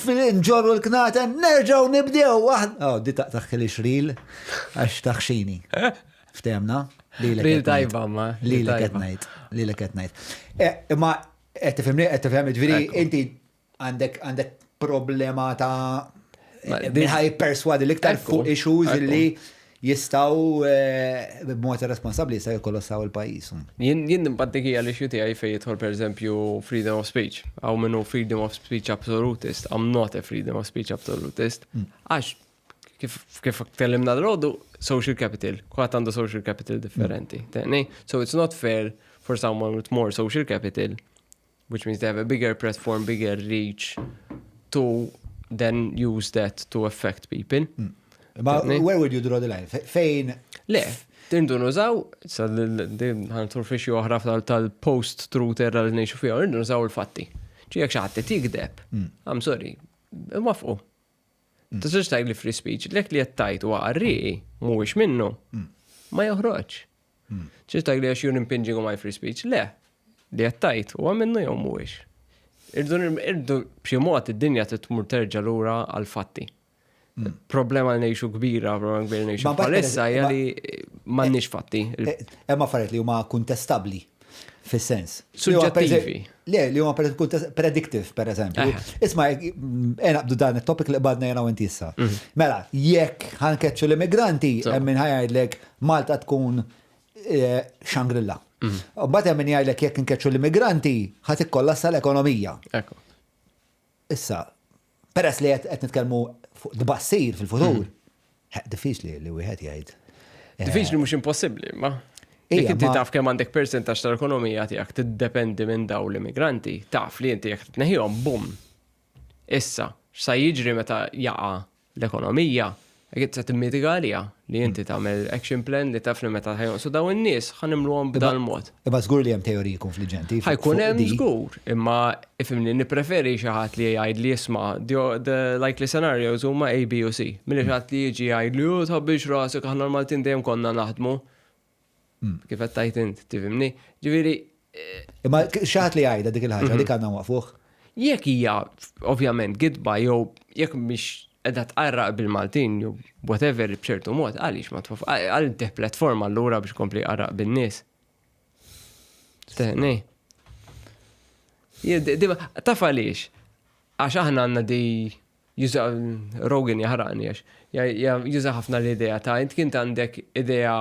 fil-inġorru l-knaten, nerġgħu nibdew. Oh, di taqtaħ xril għax taħxini. Ftehemna? Ril tajba, ma. Li l qed ngħid, li l qed ngħid. Imma qed tifhimni, qed tifhem, ġifieri inti għandek problema ta' min ħa jipperswadi l-iktar fuq issues li jistgħu b'mod responsabbli jistgħu jikkolossaw il-pajjiż. Jien nimpattik hija l-issue tiegħi fejn jidħol pereżempju freedom of speech. Hawn minnu freedom of speech absolutist. I'm not a freedom of speech absolutist. Għax Kif tkellimna l-rodu, social capital. Kulħadd għandu social capital differenti. Tifhimni? So it's not fair for someone with more social capital, which means they have a bigger platform, bigger reach, to then use that to affect people. Ma where would you draw the line? Fejn? Le, irridu nużaw, sa ħa nidħlu fi xi oħra tal-post-truth era li ngħixu fiha, irridu nużaw il-fatti. Ġi jekk xi ħadd jigdeb, I'm sorry, waqqfu. Tistax tgħid li free speech, lek li qed tgħid huwa qarrieqi mhuwiex minnu, ma joħroġ. Ċi tgħid li għax you're impinging on my free speech, le, li qed tgħid huwa minnu jew mhuwiex. Irridu b'xi mod id-dinja tmur terġa' lura għal-fatti. Problema li ngħixu kbira, problema kbira li ngħixu bħalissa hija li m'għandniex fatti. Hemm affarijiet li huma kontestabbli fis-sens. Suġġettivi. Le, li huma predictive, per eżempju. Isma', naqbdu dan it-topic li qbadna jena u inti issa. Mela, jekk ħa nkeċċu l-immigranti, hemm min ħa jgħidlek Malta tkun Shangri-La. Mbagħad hemm min jgħidlek jekk nkeċċu l-immigranti, ħa tikkollassa l-ekonomija. Issa, peress li qed nitkellmu fuq tbassir fil-futur, diffiċli li wieħed jgħid. Diffiċli mhux impossibbli, ma. Jekk inti taf kemm għandek percentaġġ tal-ekonomija tiegħek tiddependi minn dawn l-immigranti, taf li inti jekk tneħħihom, bum. Issa, x'sa jiġri meta jaqa' l-ekonomija, jekk se timmitiga għalija li inti tagħmel action plan li taf li meta ħa jonqsu dawn in-nies ħa nimluhom b'dan mod. Imma żgur li hemm teoriji konfliġenti. Ħa jkun hemm żgur, imma ifhimni, nippreferi xi ħadd li jgħid li jisma' the likely scenarios huma A, B u C. Milli xi ħadd li jiġi jgħid li hu tħabbix rasek, aħna l-Maltin dejjem konna naħdmu. Kif qed tgħid int, tifhimni? Ġifieri Imma xi ħadd li jgħidha dik il-ħaġa, dik għandna waqfuh. Jekk hija ovvjament gidba jew jekk mhix qiegħda tqarraq bil-Maltin jew whatever b'ċertu mod, għaliex ma tfaf għal tih platform allura biex kompli qarraq bin-nies. Tifhimni? Taf għaliex? Għax aħna għandna di juża Rogan jaħraqni għax juża ħafna l-idea ta' int kint għandek idea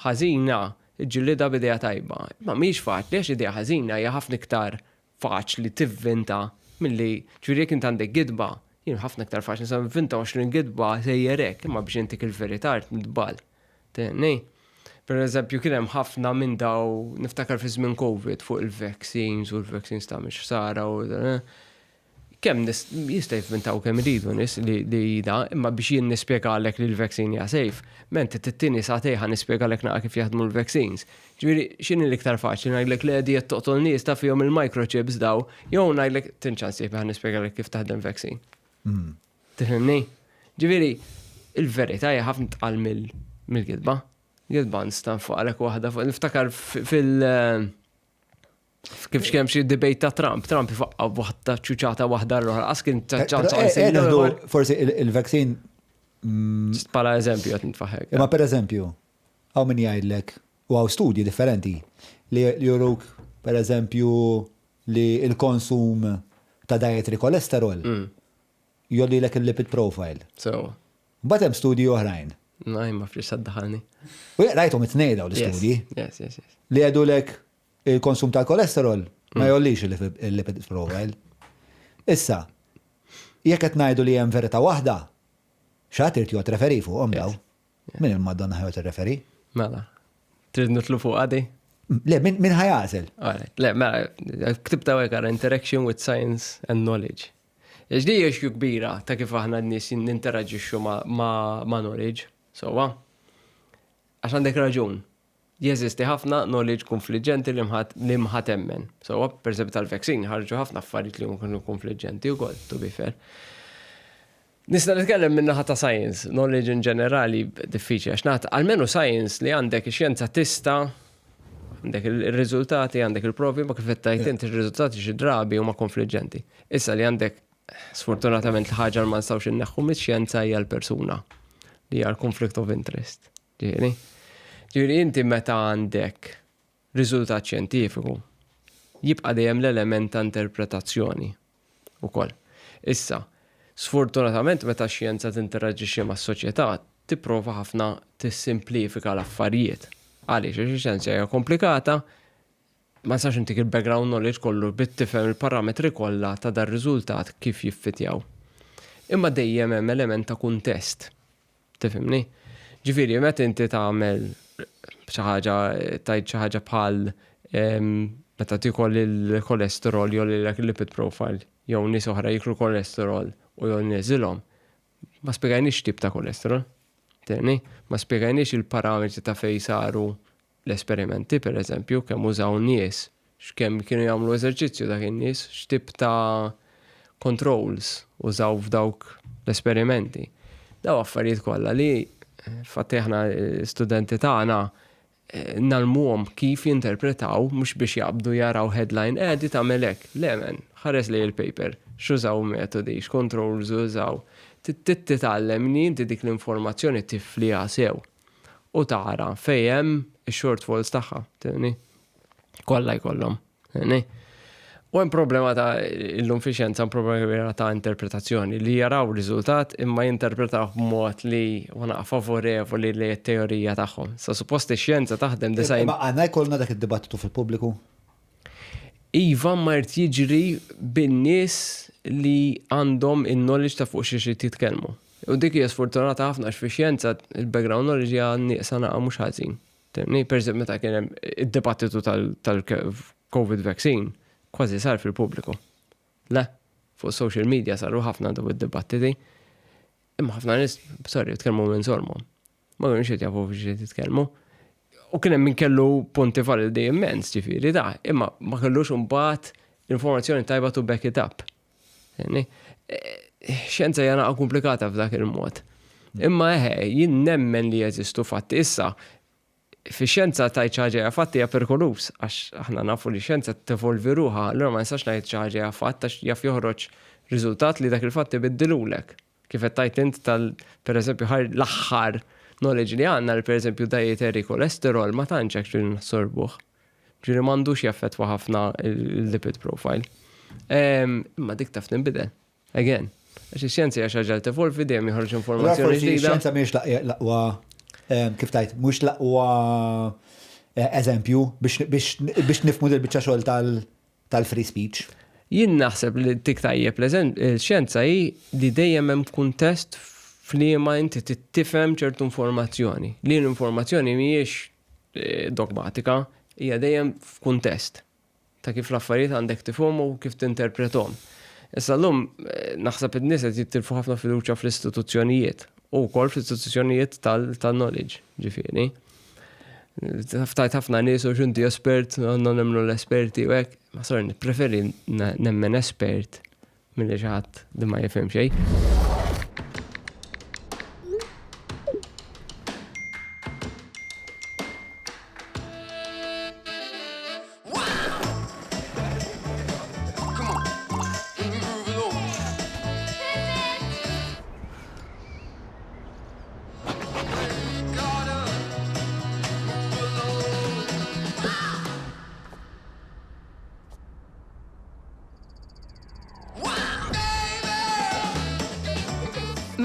ħażina, ġġilidha b'idea tajba. Ma mhix faċli għax idea ħażina hija ħafna iktar faċli tivvinta milli, ġifieri jekk int għandek gidba, jien ħafna iktar faċli nista' nivvinta 20 gidba sejjer hekk, imma biex intik il-verità rrid nitbal. Tifhimni? Per eżempju, kien hemm ħafna minn daw, niftakar fi żmien Covid fuq il-vaccines u l-vaccines ta' mhix ħsara u kemm jista' jivvintaw kemm iridu nies li da, imma biex jien nispjegalek li l-vaccine hija safe, ment tittini sagħtejn ħa nispjegalek naqra kif jaħdmu l-vaccines. Ġifieri x'inhi l-iktar faċli, ngħidlek li qed toqtol nies ta' fihom il-microchips daw, jew ngħidlek tinċans ħa nispjegalek kif taħdem vaccine. Tifhimni? Ġifieri il-verità hija ħafna tqal mill-gidba. Gidba nista' nfaqalek waħda fuq niftakar fil- kif x'kemm xi debate ta' Trump, Trump ifaqqa waħda ċuċata waħda l-oħra, qas kien ċans. Forsi il-vaccine. Bħala eżempju qed nitfaħek. Imma per eżempju, hawn min jgħidlek, u hawn studji differenti li juruk per eżempju li il-konsum ta' dietary cholesterol jgħollilek il-lipid profile. So. Mbagħad hemm studji oħrajn. Naj, ma fiex saddaħalni. U rajthom it-tnejn dawn l-istudji. Yes. Li jgħidulek il-konsum tal-kolesterol ma jgħollix il-lipid profile. Issa, jekk qed ngħidu li hemm verità waħda, x'għad irid joqgħod referee fuqhom daw? Min il-Madonna ħa joqgħod referee? Mela. Trid nidħlu fuq għadi? Le, min ħa jagħżel? Alright, le, mela, ktibta għek għara interaction with science and knowledge. Ġdi issue kbira ta' kif aħna n-nies ninteraġixxu ma' knowledge. So, għax għandek raġun. Jeżisti ħafna knowledge konfliġġenti li mħat temmen. So, per eżempju tal-vaccine ħarġu ħafna affarijiet li kienu konfliġġenti wkoll, to be fair. Nista' nitkellem minn naħa ta' science, knowledge in ġenerali diffiċli, għax naħat, almenu science li għandek ix-xjenza tista' għandek il-riżultati, għandek il-provi, ma kif qed inti il-riżultati xi drabi huma konfliġġenti. Issa li għandek sfortunatament l-ħaġa li ma nistgħux inneħħu mix-xjenza hija l-persuna li hija l-conflict of interest. Ġifieri? Ġifieri inti meta għandek riżultat xjentifiku, jibqa' dejjem l-element ta' interpretazzjoni ukoll. Issa, sfortunatament meta x-xjenza tinteraġixxi mas-soċjetà, tipprova ħafna tissimplifika l-affarijiet. Għaliex? Għax ix-xjenza hija komplikata, ma nistax intik il-background knowledge kollu bit tifhem il-parametri kollha ta' dar riżultat kif jiffitjaw. Imma dejjem hemm element ta' kuntest. Tifhimni? Ġifieri meta inti tagħmel xi ħaġa tgħid xi ħaġa bħal meta tikol il-kolesterol jew lilek il-lipid profile jew nies oħra jiklu kolesterol u jew niżilhom, ma spjegajniex tip ta' kolesterol. Tifhimni? Ma spjegajniex il-parametri ta' fejn saru l-esperimenti, per eżempju, kemm użaw nies, x'kemm kienu jagħmlu eżerċizzju dak in-nies, x'tip ta' controls użaw f'dawk l-esperimenti. Daw affarijiet kollha li fatti aħna studenti tagħna eh, nalmuhom kif jinterpretaw mhux biex jaqbdu jaraw headline eh di tagħmel hekk. Le men, ħares li il-paper, x'użaw metodi, x'controls użaw. Titgħallem li inti dik l-informazzjoni tifliha sew. U tara fejn hemm ix-shortfalls tagħha, tifhimni? Kollha jkollhom, tifhimni? U hemm problema ta' illum fi xjenza hemm problema kbira ta' interpretazzjoni li jaraw riżultat imma jinterpretaw b'mod li huwa favorevoli li t-teorija tagħhom. Sa suppost ix-xjenza taħdem design. Ma għandna jkollna dak id-dibattitu fil-pubbliku? Iva ma jrid jiġri bin-nies li għandhom in-knowledge ta' fuq xiex jitkellmu. U dik hija sfortunata ħafna għax fix-xjenza il-background knowledge hija nieqsa naqa' mhux ħażin. Tifhimni? Per eżempju meta kien hemm id-dibattitu tal-Covid vaccine kważi sar fil-pubbliku. Le, fuq social media saru ħafna daw id-dibattiti. Imma ħafna nies, sorry, tkellmu minn sormhom. Ma kienux qed jafu fiex qed jitkellmu. U kien hemm min kellu punti validi immens, ġifieri da, imma ma kellux imbagħad l-informazzjoni tajba to back it up. Xjenza hija naqa' komplikata f'dak il-mod. Imma eħe, jien nemmen li jeżistu fatti. Issa, fi xjenza tajt xi ħaġa hija fatti hija perikoluż, għax aħna nafu li xjenza tevolvi ruħha, allura ma nistax ngħid xi ħaġa hija fatt għax jaf joħroġ riżultat li dak il-fatt ibiddilulek. Kif qed tgħid int tal pereżempju l-aħħar knowledge li għandna li pereżempju dietary cholesterol ma tantx actually nassorbuh. Ġifieri m'għandux jaffettwa ħafna il-lipid profile. Imma dik taf tinbidel. Again, għax ix-xjenza hija xi ħaġa li tevolvi dejjem joħroġ informazzjoni ġdida. Ix-xjenza mhijiex l-aqwa kif tgħid, mhux l-aqwa eh, eżempju biex nifhmu dil-biċċa xogħol tal-free speech. Jien naħseb li tik tajjeb l-xjenza hi li dejjem hemm kuntest f'liema inti tifhem ċertu informazzjoni. Li l-informazzjoni mhijiex eh, dogmatika, hija dejjem f'kuntest ta' kif l-affarijiet għandek tifhom u kif tinterpretom. Issa llum eh, naħseb id-nies qed jittilfu ħafna fiduċja fl-istituzzjonijiet u wkoll fl-istituzzjonijiet tal-knowledge, ġifieri. Ftajt ħafna nies u xinti espert, għandna nemmnu l-esperti u hekk. Ma sorry, nippreferi nemmen espert milli xi ħadd li ma jifhem xejn.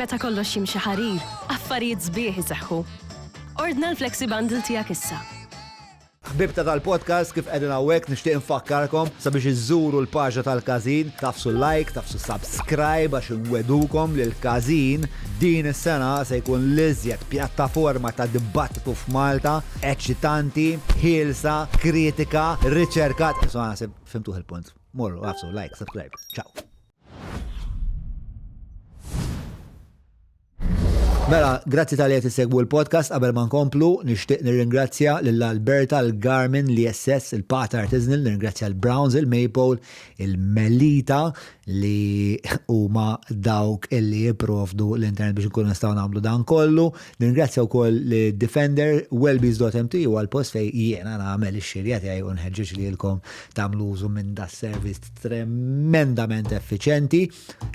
Meta kollox jimxi ħarir, affarijiet sbieħ iseħħu. Ordna l-Flexi Bundle tiegħek issa. Ħbieb ta' dal-podcast kif qegħdin hawnhekk nixtieq infakkarkom sabiex iżżuru l-paġna tal-każin, tagħfsu like, tagħfsu subscribe għax inwegħdukom li l-każin din is-sena se jkun l-iżjed pjattaforma ta' dibattitu f'Malta, eċitanti, ħielsa, kritika, riċerkat. Insomma naħseb fhimtuh il-punt. Morru, agħfsu like, subscribe. Ciao. Mela, grazzi tal-li qed issegwu l-podcast. Qabel ma nkomplu, nixtieq nirringrazzja lil Alberta, l-Garmin, l-ISS, il-Pata Artisanal, nirringrazzja l-Browns, il-Maypole, il-Melita li huma dawk illi jipprovdu l-internet biex nkunu nistgħu nagħmlu dan kollu. Nirringrazzja wkoll Defender, wellbees.mt huwa l-post fejn jiena nagħmel ix-xirja tiegħi u nħeġġeġ lilkom tagħmlu użu minn da service tremendament effiċjenti.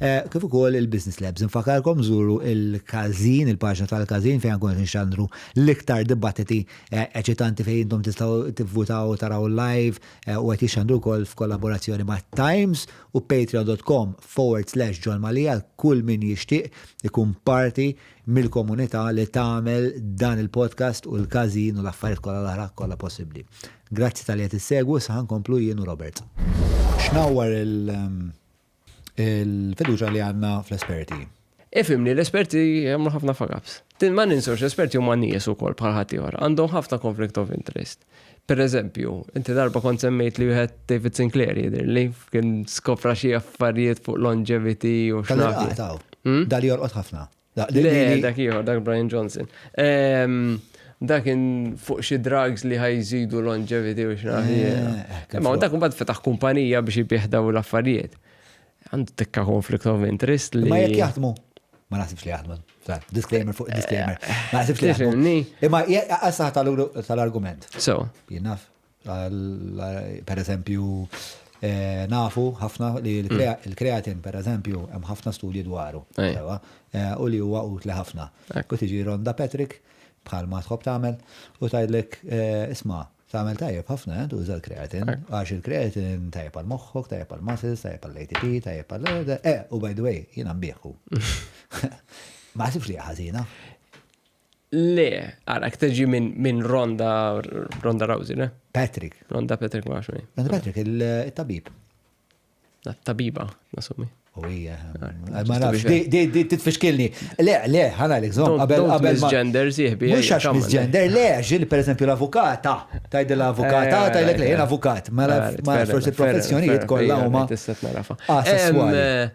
Eh, kif ukoll il-Business Labs. Infakarkom żuru il-każin, il-paġna tal-każin fejn nkunu nxandru l-iktar dibattiti eh, eċitanti fejn intom tistgħu tivvutaw taraw live eh, u qed jixxandru wkoll f'kollaborazzjoni ma' Times u patreon.com forward slash John Mallia kull min jixtieq ikun parti mill-komunità li tagħmel dan il-podcast u l-każin u l-affarijiet kollha l-oħra kollha possibbli. Grazzi talli qed issegwu, issa ħankomplu jien u Robert. X'nawwar il- il-fiduċa li għandna fl-esperti. Ifhimni, l-esperti jagħmlu ħafna fuck-ups. Ma ninsewx l-esperti huma nies ukoll bħal ħaddieħor, għandhom ħafna conflict of interest. Per eżempju, inti darba kont semmejt li wieħed David Sinclair jidher li kien skopra xi affarijiet fuq longevity u x'naf. Dal jorqod ħafna. Le, dak ieħor, dak Brian Johnson. Dak kien fuq xi drugs li ħa jżidu longevity u x'naf. Imma dak imbagħad fetaħ kumpanija biex ibigħ dawn l-affarijiet. Għandu tikka conflict of interest li. Ma jekk jaħdmu. Ma naħsibx li jaħdmu. Disclaimer fuq disclaimer. Ma naħsibx li jaħdmu. Imma għas-saħħa tal-argument. So. Jien naf. Per eżempju, nafu ħafna li l-kreatin, per eżempju, hemm ħafna studji dwaru. U li huwa utli ħafna. U tiġi Rhonda Patrick, bħal ma tħobb tagħmel, u tgħidlek isma' tagħmel tajjeb ħafna eh, tuża l-kreatin, għax il-kreatin tajjeb għal moħħok, tajjeb għal muscles, tajjeb għal ATP, tajjeb għal. Eh, u by the way, jiena nbieħu. Ma ħsibx li hija ħażina. Le, ara, tiġi minn Ronda, Ronda Rousey, le? Patrick. Ronda Patrick ma nafx Ronda Patrick, il-tabib. Tabiba, nasumi. U hija. Ma nafx, di titfixkilni. Le, le, ħana l żomm, qabel qabel. Misgender sieħbi. Mhux għax misgender, le, ġil per eżempju l-avukata. Tajd l-avukata, eh, tajdlek le, jien avukat. Mela ma forsi professjonijiet kollha huma. Tista' narafa. Eh,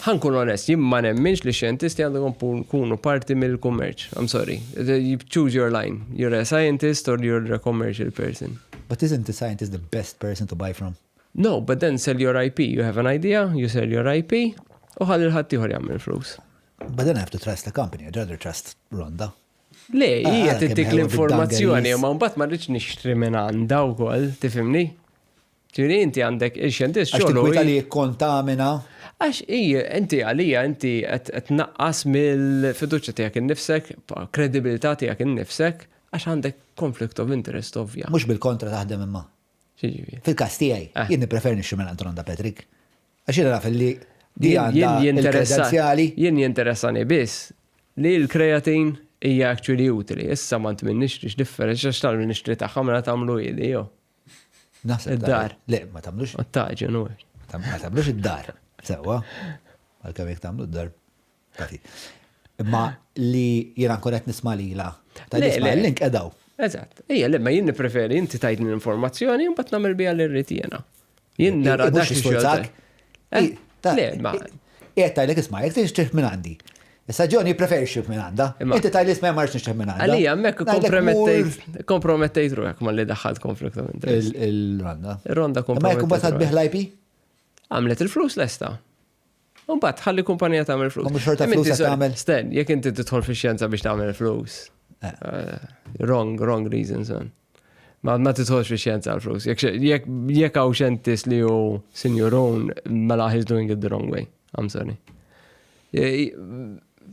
ħa nkun onest, jien ma nemminx li xjentisti għandhom kunu parti mill-kummerċ. I'm sorry. You choose your line. You're a scientist or you're a commercial person. But isn't the scientist the best person to buy from? No, but then sell your IP. You have an idea, you sell your IP, u ħalli l-ħaddieħor jagħmel flus. But then I have to trust the company. I'd rather trust Rhonda. Le, Ah, hija kemm tittik ħelwa l-informazzjoni, bid-dungarees. ma mbagħad ma rridx nixtri minn għandha wkoll, tifhimni? Ġifieri inti għandek ix-xjentist Għax xogħlu tikwita li jikkontamina. Għax hija, inti għalija inti qed tnaqqas mill-fiduċja tiegħek innifsek, kredibilità tiegħek innifsek, għax għandek conflict of interest ovvja. Mhux bil-kontra taħdem imma. X'jiġifieri? Fil-każ tiegħi, Eh. jien nippreferi nixtri minn Rhonda Patrick. Għax jiena naf li di Jien għandha jinteressa il-kredenzjali. jien jinteressani biss li l-kreatin hija actually utili. Issa ma min nixtri x'differenza għax tal nixtri tagħha mela tagħmlu ili jo. Naħseb Id-dar. Le, ma tagħmlux Ottaġi, nu. ma tagħmlux id-dar. Sewwa. Għalkemm jekk tagħmlu d-dar. Tafi. Imma li jiena nkun qed nisma' lila. Ta' Le, nisma' le. l-link edaw. Eżatt. Ejja, le, ma jien nippreferi inti tajtni l-informazzjoni u mbagħad nagħmel biha li rrid jiena. Jien nara dak ix-xogħol. Eh? Le, ma. Qiegħed tgħidlek isma' jekk tixtrih minn għandi. Issa John jippreferi xtrih minn għandha. Inti tgħidli isma' ma rridx nixtrih minn għandha. Għalija hemmhekk kompromettejt kompromettejt ruħek malli daħħalt conflict of interest. Il-Ronda. Ir-Ronda Ma jekk imbagħad tbigħ l-IP? Għamlet il-flus lesta. Mbagħad ħalli kumpanija tagħmel flus. Ma mhux xorta flus qed tagħmel. Sten, jekk inti tidħol fix-xjenza biex tagħmel flus. Eh. Wrong, wrong reasons, man. Ma ma tidħolx fix-xjenza għal flus. Jekk jekk hawn xjentist li hu sinjurun, mela he's doing it the wrong way. I'm sorry.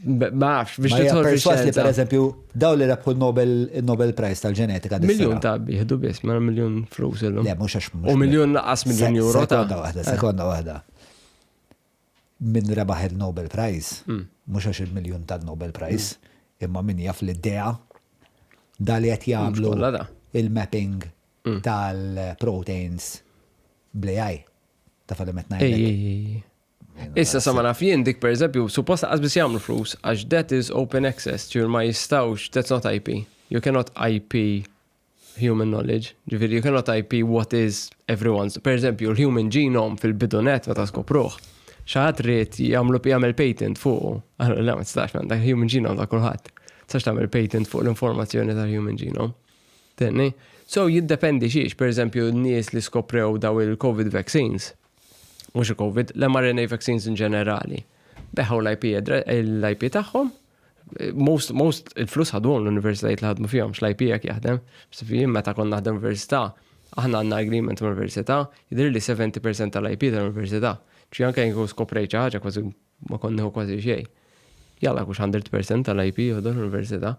Ma nafx biex Ma hija tidħol perswas li fix-xjenza. per eżempju daw li rebħu l-Nobel il-Nobel Prize tal-ġenetika. dis-sena. Miljun ta' jieħdu biss, mela miljun flus illum. Le, mhux għax U miljun laqas miljun euro ta' Sekonda waħda, sekonda waħda. Min rebaħ il-Nobel Prize, mhux għax il-miljun tal-Nobel Prize, imma min jaf l-idea da li qed jagħmlu kollha da. il-mapping tal-proteins bl-AI. Ta' falli met Ej, ngħidlek. ej, ej. Issa sa ma naf jien dik per eżempju, supposta qas biss jagħmlu flus għax that is open access, ġifieri ma jistgħux, that's not IP. You cannot IP human knowledge. Ġifieri you cannot IP what is everyone's. Per eżempju, l-human genome fil-bidu nett meta skopruh. Xi ħadd ried jagħmlu jagħmel patent fuqu. Allora, le ma tistax man, dak human genome ta' kulħadd. Tistax tagħmel patent fuq l-informazzjoni tal-human genome. Tenni? So jiddependi xiex, per eżempju, n-nies li skoprew daw il-COVID vaccines, mhux il-COVID, l-mRNA vaccines in ġenerali. Begħu l-IP l-IP tagħhom, most, most il-flus ħadhom l-universitajiet li ħadmu fihom, l-IP jekk jaħdem. Jien meta konna naħdem università, aħna għandna agreement ma' università, jidher li 70% tal-IP tal-università. Ċi anke jkun skoprejt xi ħaġa kważi ma konnieħu kważi xejn. Jalla kux 100% tal-IP jieħdu l-università.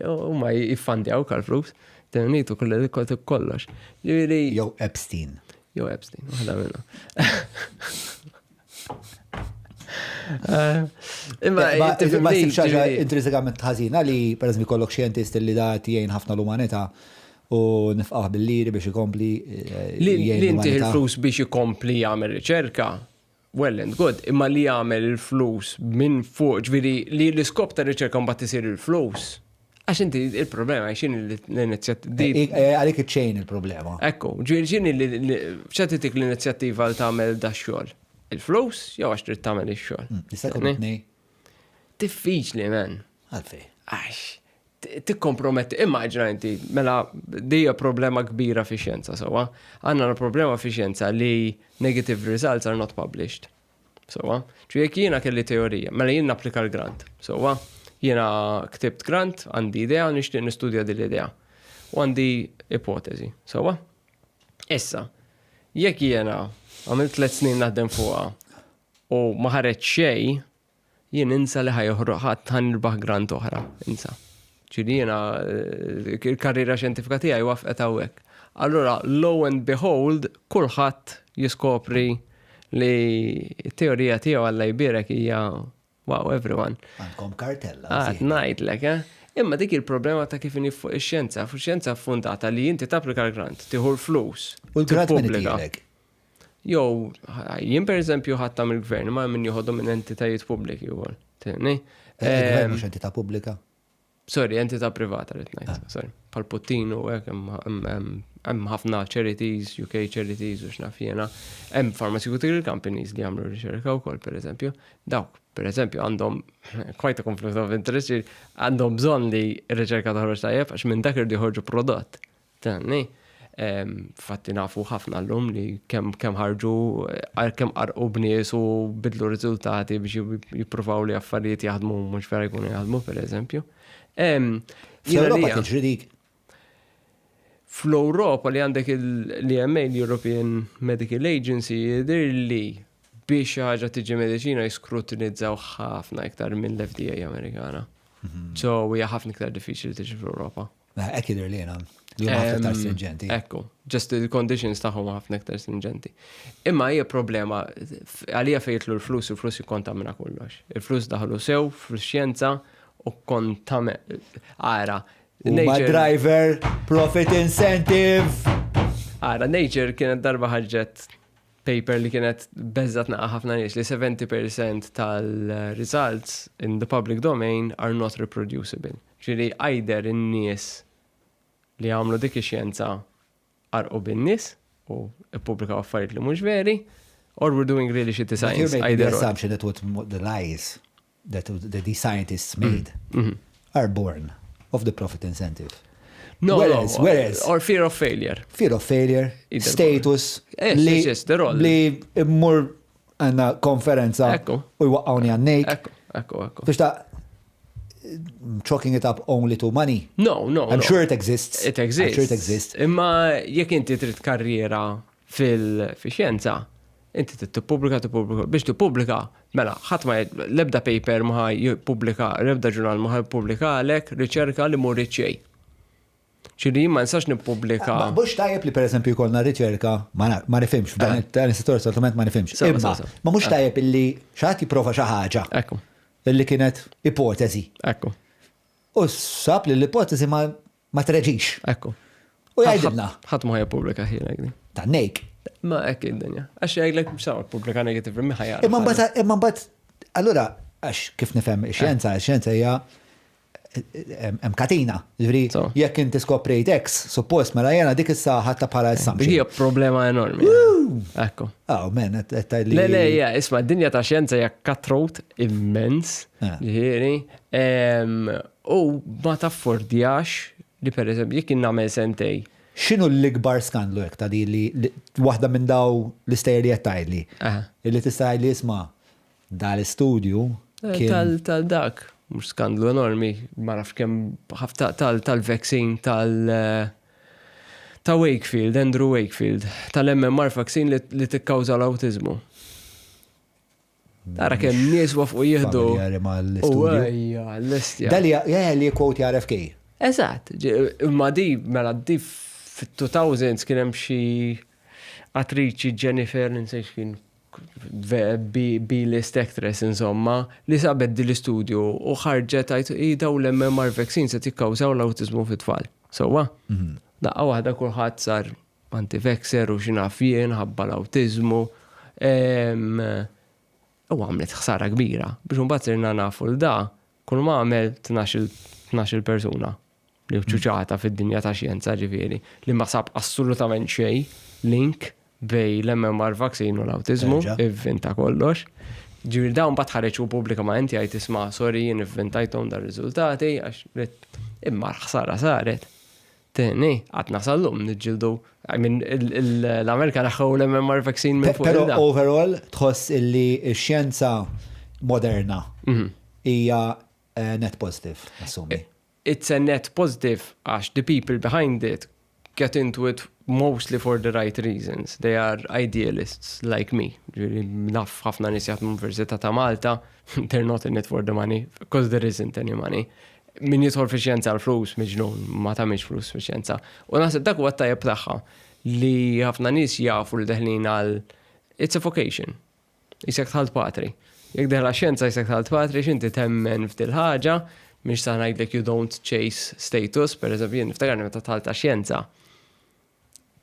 Huma jiffandjaw kal-flus, tennitu kollox. Ġifieri Jew Epstein. Jew Epstein, waħda minnhom. Imma Ma tifhimni, ssibx ħaġa ġifieri- intrinsikament ħażina li per eżempju kollok xjentist li da jgħin ħafna l-umanità u nifqaħ bil-liri biex ikompli Li jgħin li inti l-umanità. il-flus biex ikompli jagħmel riċerka. Well and good, imma li jagħmel il-flus minn fuq, ġifieri li l-iskop ta' riċerka mbagħad isir il-flus. Għax inti il-problema x'inhi l-inizjattiva. Eh, eh, għalik iċ-chain il-problema. Ekku, ġifieri x'inhi x'għatitik l-inizjattiva li tagħmel da xogħol? Il-flus jew għax trid tagħmel ix-xogħol? Jista' jkun tnej. Diffiċli, man. Għalfej. Għax, tikkomprometti, immaġina inti, mela dija problema kbira fi xjenza, sewwa. Għandna problema fi xjenza li negative results are not published. Sewwa. Ġu jekk jiena kelli teorija, mela jien napplika l-grant. Sewwa. Jiena ktibt grant, għandi idea, nixtieq nistudja din l-idea. U għandi ipotezi. Sewwa. Issa, jekk jiena għamilt 3 snin naħdem fuqha u ma ħareġ xejn, jien insa li ħa joħroġ ħadd ħa nirbaħ grant oħra, insa. Ġifieri jiena il-karriera xjentifika tiegħi waqfet hawnhekk. Allura, lo and behold, kulħadd jiskopri li t-teorija tiegħu Alla jbierek hija wow, everyone. Għandkom kartella. Għad ngħidlek, eh? Imma dik il-problema ta' kif inhi fuq ix-xjenza, fuq xjenza fundata li inti tapplika l-grant, tieħu l-flus. U l-grant min tippubblika. itilek? Jew, jien per eżempju ħadtha mill-gvern, ma min joħodhom minn entitajiet pubbliki wkoll. Tifhimni? Il-gvern mhux entità pubblika. Sorry, entità privata rrid ngħid, sorry. Bħal Puttinu hekk hemm ħafna charities, UK charities u x'naf jiena. Hemm pharmaceutical companies li jagħmlu riċerka wkoll pereżempju. Dawk, pereżempju, għandhom quite a conflict of interest, għandhom bżonn li r-riċerka toħroġ tajjeb għax minn dak irdu joħorġu prodott. Tifhimni? Fatti nafu ħafna l-lum li kemm ħarġu, kemm qarqu b'nies u bidlu riżultati biex jippruvaw li affarijiet jaħdmu mhux vera jkunu jaħdmu, per eżempju. Fl-Ewropa tiġri dik? Fl-Ewropa li għandek l-EMA, l-European Medical Agency, jidir li biex xi ħaġa tiġi mediċina jiskrutinizzaw ħafna iktar minn l-FDA Amerikana. So hija ħafna iktar diffiċli tiġi fl-Ewropa. Hekk jidher li jiena li huma ħafna iktar stringenti. Ekku, just il-conditions tagħhom ħafna iktar stringenti. Imma hija problema għalija fejn jidħlu l-flus, il-flus jikkontamina kollox. Il-flus daħlu sew fil-xjenza u kontamina. Ara, Huma driver, profit incentive. Ara, Nature kienet darba ħarġet paper li kienet beżżgħet naqa ħafna nies li 70% tal-results in the public domain are not reproducible. Ġifieri either in-nies li għamlu dik ix-xjenza qarqu bin-nies u ippubblikaw affarijiet li mhux veri, or we're doing really shitty But you're science. making the Either or. assumption that what the lies that the scientists made are born of the profit incentive. No, Whereas, no, whereas or fear of failure. fear of failure, Either status, Yes, yes, they're all- li immur għanna konferenza Ekku. u jwaqqawni għannejk. Ekku, ekku, ekku. Biex ta' chalking it up only to money. No, I'm no. sure it exists. It exists. I'm sure it exists. Imma jekk inti trid karriera fil-xjenza, inti trid tippubblika, tippubblika, biex tippubblika, mela, ħadd ma l-ebda paper ma ħa jippubblika, l-ebda ġurnal ma ħa jippubblika għalek riċerka li mhux xejn. Ġifieri jien ma nistax nippubblika. Ma mhux tajjeb li per eżempju jkollna riċerka, ma nifhimx, f'dan dan is-settur assolutament ma nifhimx. Sewa, Imma sewa, sewa. ma mhux tajjeb illi xi ħadd jipprova xi ħaġa illi kienet ipotezi. U sab li l-ipotezi ma treġix. U jgħidilna. Ħadd ma jippubblika ħin Ta' nejk. Ma hekk id-dinja. Għax jgħidlek sa pubblika negative mi ħa jara. Imma mbagħad allura għax kif nifhem ix-xjenza, ix-xjenza hija hemm katina. Ġifieri jekk inti skoprejt X, suppost mela jena dik issa ħadtha bħala assumption. Hija problema enormi. Ekku. Oh man, qed tgħidli. Le, le, ja, isma, dinja ta' xjenza hija cutthroat immens. Eh. Ġifieri. U ma taffordjax li per eżempju, jekk nagħmel sentej. X'inhu l-ikbar skandlu hekk ta' di li waħda minn daw l-istejjer li qed tgħidli? Illi tista' tgħidli isma' dal-istudju kien Tal-dak, mhux skandlu enormi, ma nafx kemm ħafna tal-vaccine ta' Wakefield, Andrew Wakefield, tal-MMR vaccine li tikkawża l-autizmu. Tara kemm nies waqfu jieħdu. Familjari mal-istudju. U ejja, l-istja. Dali ja li quote RFK. Eżatt, imma di, mela di fit-2000s kien hemm xi attriċi Jennifer, ninsejx kien B-list actress insomma, li sabet di l-istudju u ħarġet għajt i daw l-MMR vaccine se tikkawżaw l-autizmu fit-tfal. Sewwa? Daqqa waħda kulħadd sar anti-vaxxer u x'naf jien ħabba l-autizmu. U għamlet ħsara kbira. Biex mbagħad sirna nafu l da, kull ma għamel 12 persuna li ċuċata fid-dinja ta' xjenza, ġifieri, li ma sab assolutament xejn link bejn l-MMR vaccine u l-awtiżmu, ivvinta kollox. Ġifieri dawn mbagħad ħareġ u pubblikament jgħid, "Isma', sorry, jien ivvintajthom dar-riżultati għax imma ħsara saret." Teni, għadna sal-lum niġġieldu. I mean, l-Amerika neħħew l-MMR vaccine minn fuq. Pero overall, tħoss illi x-xjenza moderna hija net positive, assumi. It's a net positive għax the people behind it get into it mostly for the right reasons. They are idealists like me. Ġifieri, naf ħafna nies jaħdmu Università ta' Malta, they're not in it for the money, because there isn't any money. Min jidħol fi xjenza l-flus, miġnun, ma tagħmilx flus fi xjenza. U naħseb dak huwa tajjeb tagħha li ħafna nies jafu li deħlin għal it's a vocation. Qisek dħalt patri. Jekk dieħla xjenza qisek dħalt patri, x'inti temmen f'dil ħaġa, mhix sa ngħidlek you don't chase status, per eżempju, jien niftakar meta dħalt xjenza.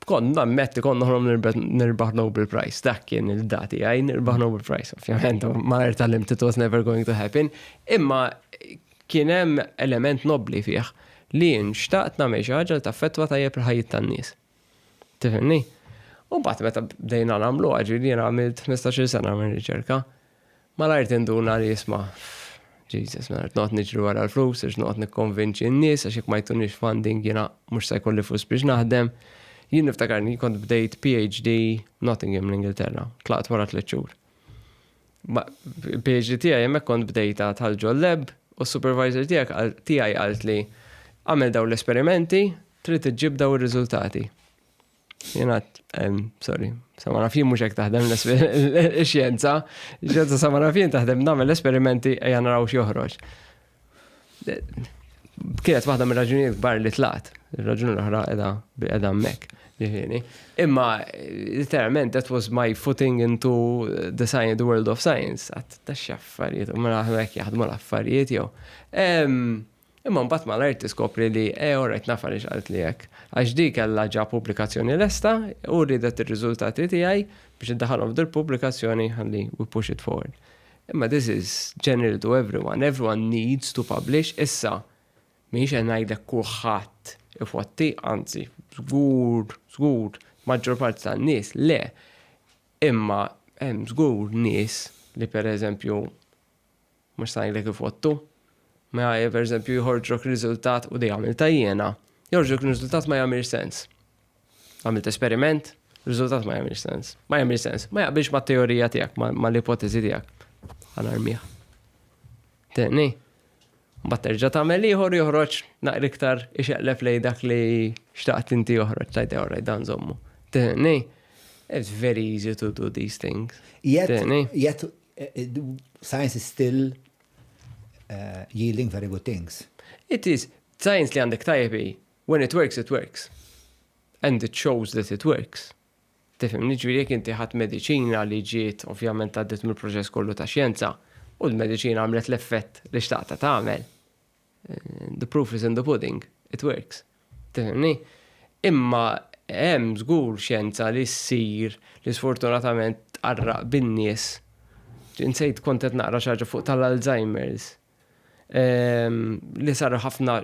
Kont nammetti kont noħlom nirbaħ Nobel Prize, dak kien il-dati għaj, nirbaħ Nobel Prize, ovvjament, ma tgħallimt it was never going to happen, imma kien hemm element nobli fih li xtaqt nagħmel xi ħaġa li taffettwa tajjeb il-ħajjiet tan-nies. Tifhimni? U mbagħad meta bdejna nagħmlu, ġifieri jiena għamilt 15-il sena minn riċerka, malajr tinduna li, isma', Jesus, ma noqgħod niġri wara l-flus, għax noqgħod nikkonvinċi n-nies, għax jekk ma jtunix funding jiena mhux se jkolli flus biex naħdem. Jien niftakarni kont bdejt PhD Nottingham, l-Ingilterra, tlaqt wara 3 xhur. PhD tiegħi hemmhekk kont bdejta tal-ġol lab u s-supervisor tiegħi qalt li għamel daw l-esperimenti, trid iġġib daw ir-riżultati. Jiena, sorry, sa ma naf jien mhux hekk taħdem ix-xjenza, ix-xjenza sa ma naf jien taħdem nagħmel l-esperimenti, ejja naraw x'joħroġ. Kienet waħda mir-raġunijiet kbar li tlaqt, ir-raġuni l-oħra qiegħda hemmhekk. Ġifieri. Imma literalment that was my footing into the science, the world of science. Għedt ta' x'affarijiet, u mela hekk jaħdmu l-affarijiet jew. Imma mbagħad malajr tiskopri li alright, naf għaliex qalt li hekk. Għax di kellha ġa pubblikazzjoni lesta u ridet ir-riżultati tiegħi biex iddaħħalhom f'dil pubblikazzjoni ħalli we push it forward. Imma this is general to everyone. Everyone needs to publish. Issa, mhix qed ngħidlek kulħadd ifotti, anzi, żgur, żgur, maġġor parti tan-nies le. Imma hemm żgur nies li, pereżempju, mhux sa ngħidlek ifottu, ma per eżempju joħorġok riżultat, u di għamilta jiena, joħorġok riżultat ma jagħmel sens. Għamilt esperiment, riżultat ma jagħmel sens. Ma jagħmel sens, ma jaqbilx ma' teorija tiegħek, ma' l-ipotezi tiegħek. Ħa narmih. Tenni. Mbagħad terġa' tagħmel ieħor, joħroġ naqra iktar ixeqleb lej dak li xtaqt inti joħroġ, tgħid, "Alright, dan żommu." Tenni. It's very easy to do these things. Yet, Tenni. yet science is still yielding very good things. It is. Science li għandek tajbi, when it works, it works. And it shows that it works. Tifhem, ġifieri jekk inti ħadt mediċina li ġiet ovvjament għaddiet mill-proċess kollu ta' xjenza u l-mediċina għamlet l-effett li xtaqta tagħmel. The proof is in the pudding. It works. Tifhimni? Imma hemm żgur xjenza li ssir li sfortunatament tqarraq bin-nies. Insejt, kont qed naqra xi ħaġa fuq tal-Alzheimer's. Li saru ħafna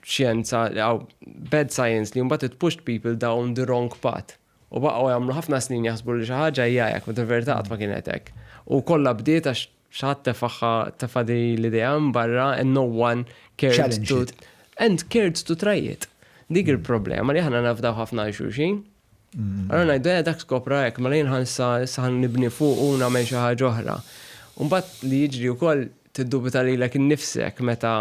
xjenza, jew bad science li mbagħad it pushed people down the wrong path. U baqgħu jagħmlu ħafna snin jaħsbu li xi ħaġa hija hekk, meta verità qatt ma kienet hekk. U kollha bdiet għax xi ħadd tefaħħa tefa' di l-idea minn barra and no one cared Challenge to it. and cared to try it. Dik il-problema li aħna nafdaw ħafna għal xulxin. Allora ngħidu, dak skopra hekk, mela jien ħansa issa ħan nibni fuq u nagħmel xi ħaġa oħra. U mbagħad li jiġri wkoll tiddubita lilek innifsek meta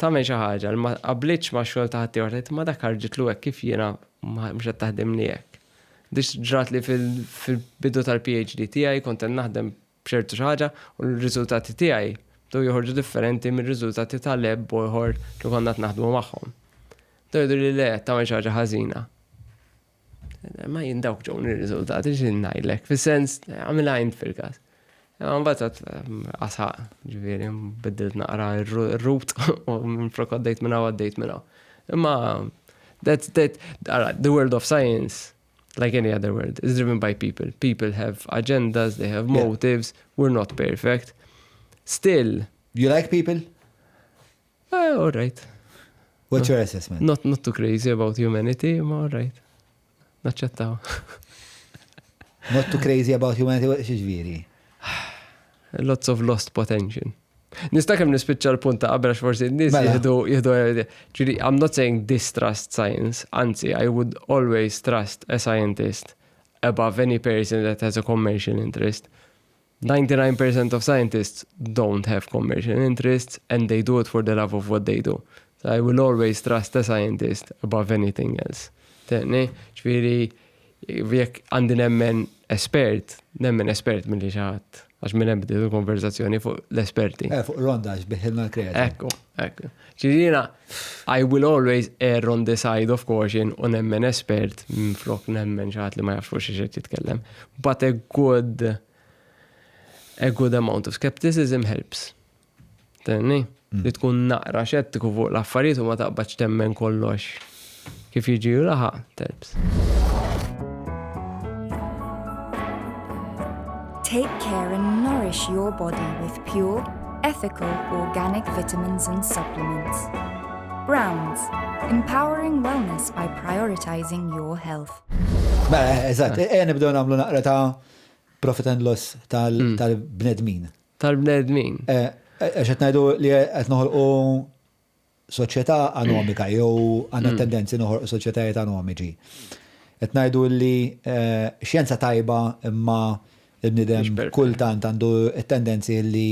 tagħmel xi ħaġa li ma qablitx ma' xogħol ta' ħaddieħor, tgħid, "Ma dak ħarġitlu hekk, kif jiena mhux qed taħdem li hekk?" Dik ġrat li fil-bidu tal-PhD tiegħi kont qed naħdem b'ċertu xi ħaġa u l-riżultati tiegħi bdew joħorġu differenti mir-riżultati tal-lab ieħor li konna qed naħdmu magħhom. Bdew jgħidu li le, tagħmel xi ħaġa ħażina. Ma jien dawk ġewni r-riżultati, x'in ngħidlek, fis-sens għamilha int fil-każ. Imma mbagħad għasaq, ġifieri, biddilt naqra r-route u minn flok għaddejt minn hawn għaddejt minn hawn. Imma that's that, ara, the world of science. Like any other world, it's driven by people. People have agendas, they have motives, we're not perfect. Still. You like people? All right. What's your assessment? Not too crazy about humanity, ma all right. Naċċettaw. Not too crazy about humanity, x'ġifieri? Lots of lost potential. Nista' kemm nispiċċa l-punt ta' qabel għax forsi n-nies Mela. jieħdu jieħdu ġifieri I'm not saying distrust science, anzi I would always trust a scientist above any person that has a commercial interest. 99% of scientists don't have commercial interests and they do it for the love of what they do. So I will always trust a scientist above anything else. Tenni, ġifieri, jekk għandi nemmen espert, nemmen espert milli xi ħadd, għax minn hemm bdiet il-konverzazzjoni fuq l-esperti. Eh, fuq ronda għax biħilna l-kreatur. Ekku, ekku. Ġifieri jiena, I will always err on the side of caution u nemmen espert minflok nemmen xi ħadd li ma jafx fuq xi qed jitkellem. But a good a good amount of skepticism helps. Tenni? Li tkun naqra xettiku fuq l-affarijiet u ma taqbadx temmen kollox kif jiġi u laħaq, helps. Take care and nourish your body with pure, ethical, organic vitamins and supplements. Browns, empowering wellness by prioritizing your health. Mela, eżatt, e nibdew nagħmlu naqra ta' profit and loss tal-bnedmin. Tal-bnedmin. Eh, għax qed ngħidu li qed noħolqu soċjetà anomika jew għandna tendenzi noħolqu soċjetajiet anomiċi. Qed ngħidu li eh, xjenza tajba imma il-bniedem kultant għandu t-tendenzi li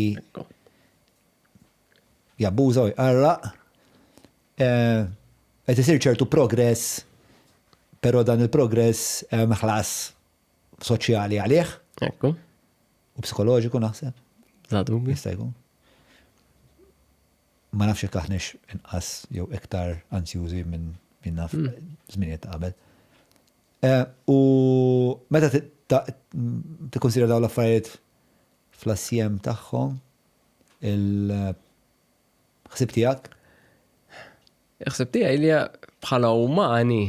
jabbuża u jqarraq. Eh, qed isir ċertu progress, però dan il-progress hemm ħlas soċjali għalih. Ekku. U psikoloġiku naħseb. Bla dubju. Jista' jkun. Ma nafx jekk aħniex inqas jew iktar ansjużi minn min naf żminijiet ta' qabel. Eh, u meta tikkonsidra dawn l-affarijiet fl-assjem tagħhom, il-ħsib tiegħek? Il-ħsib tiegħi li bħala umani,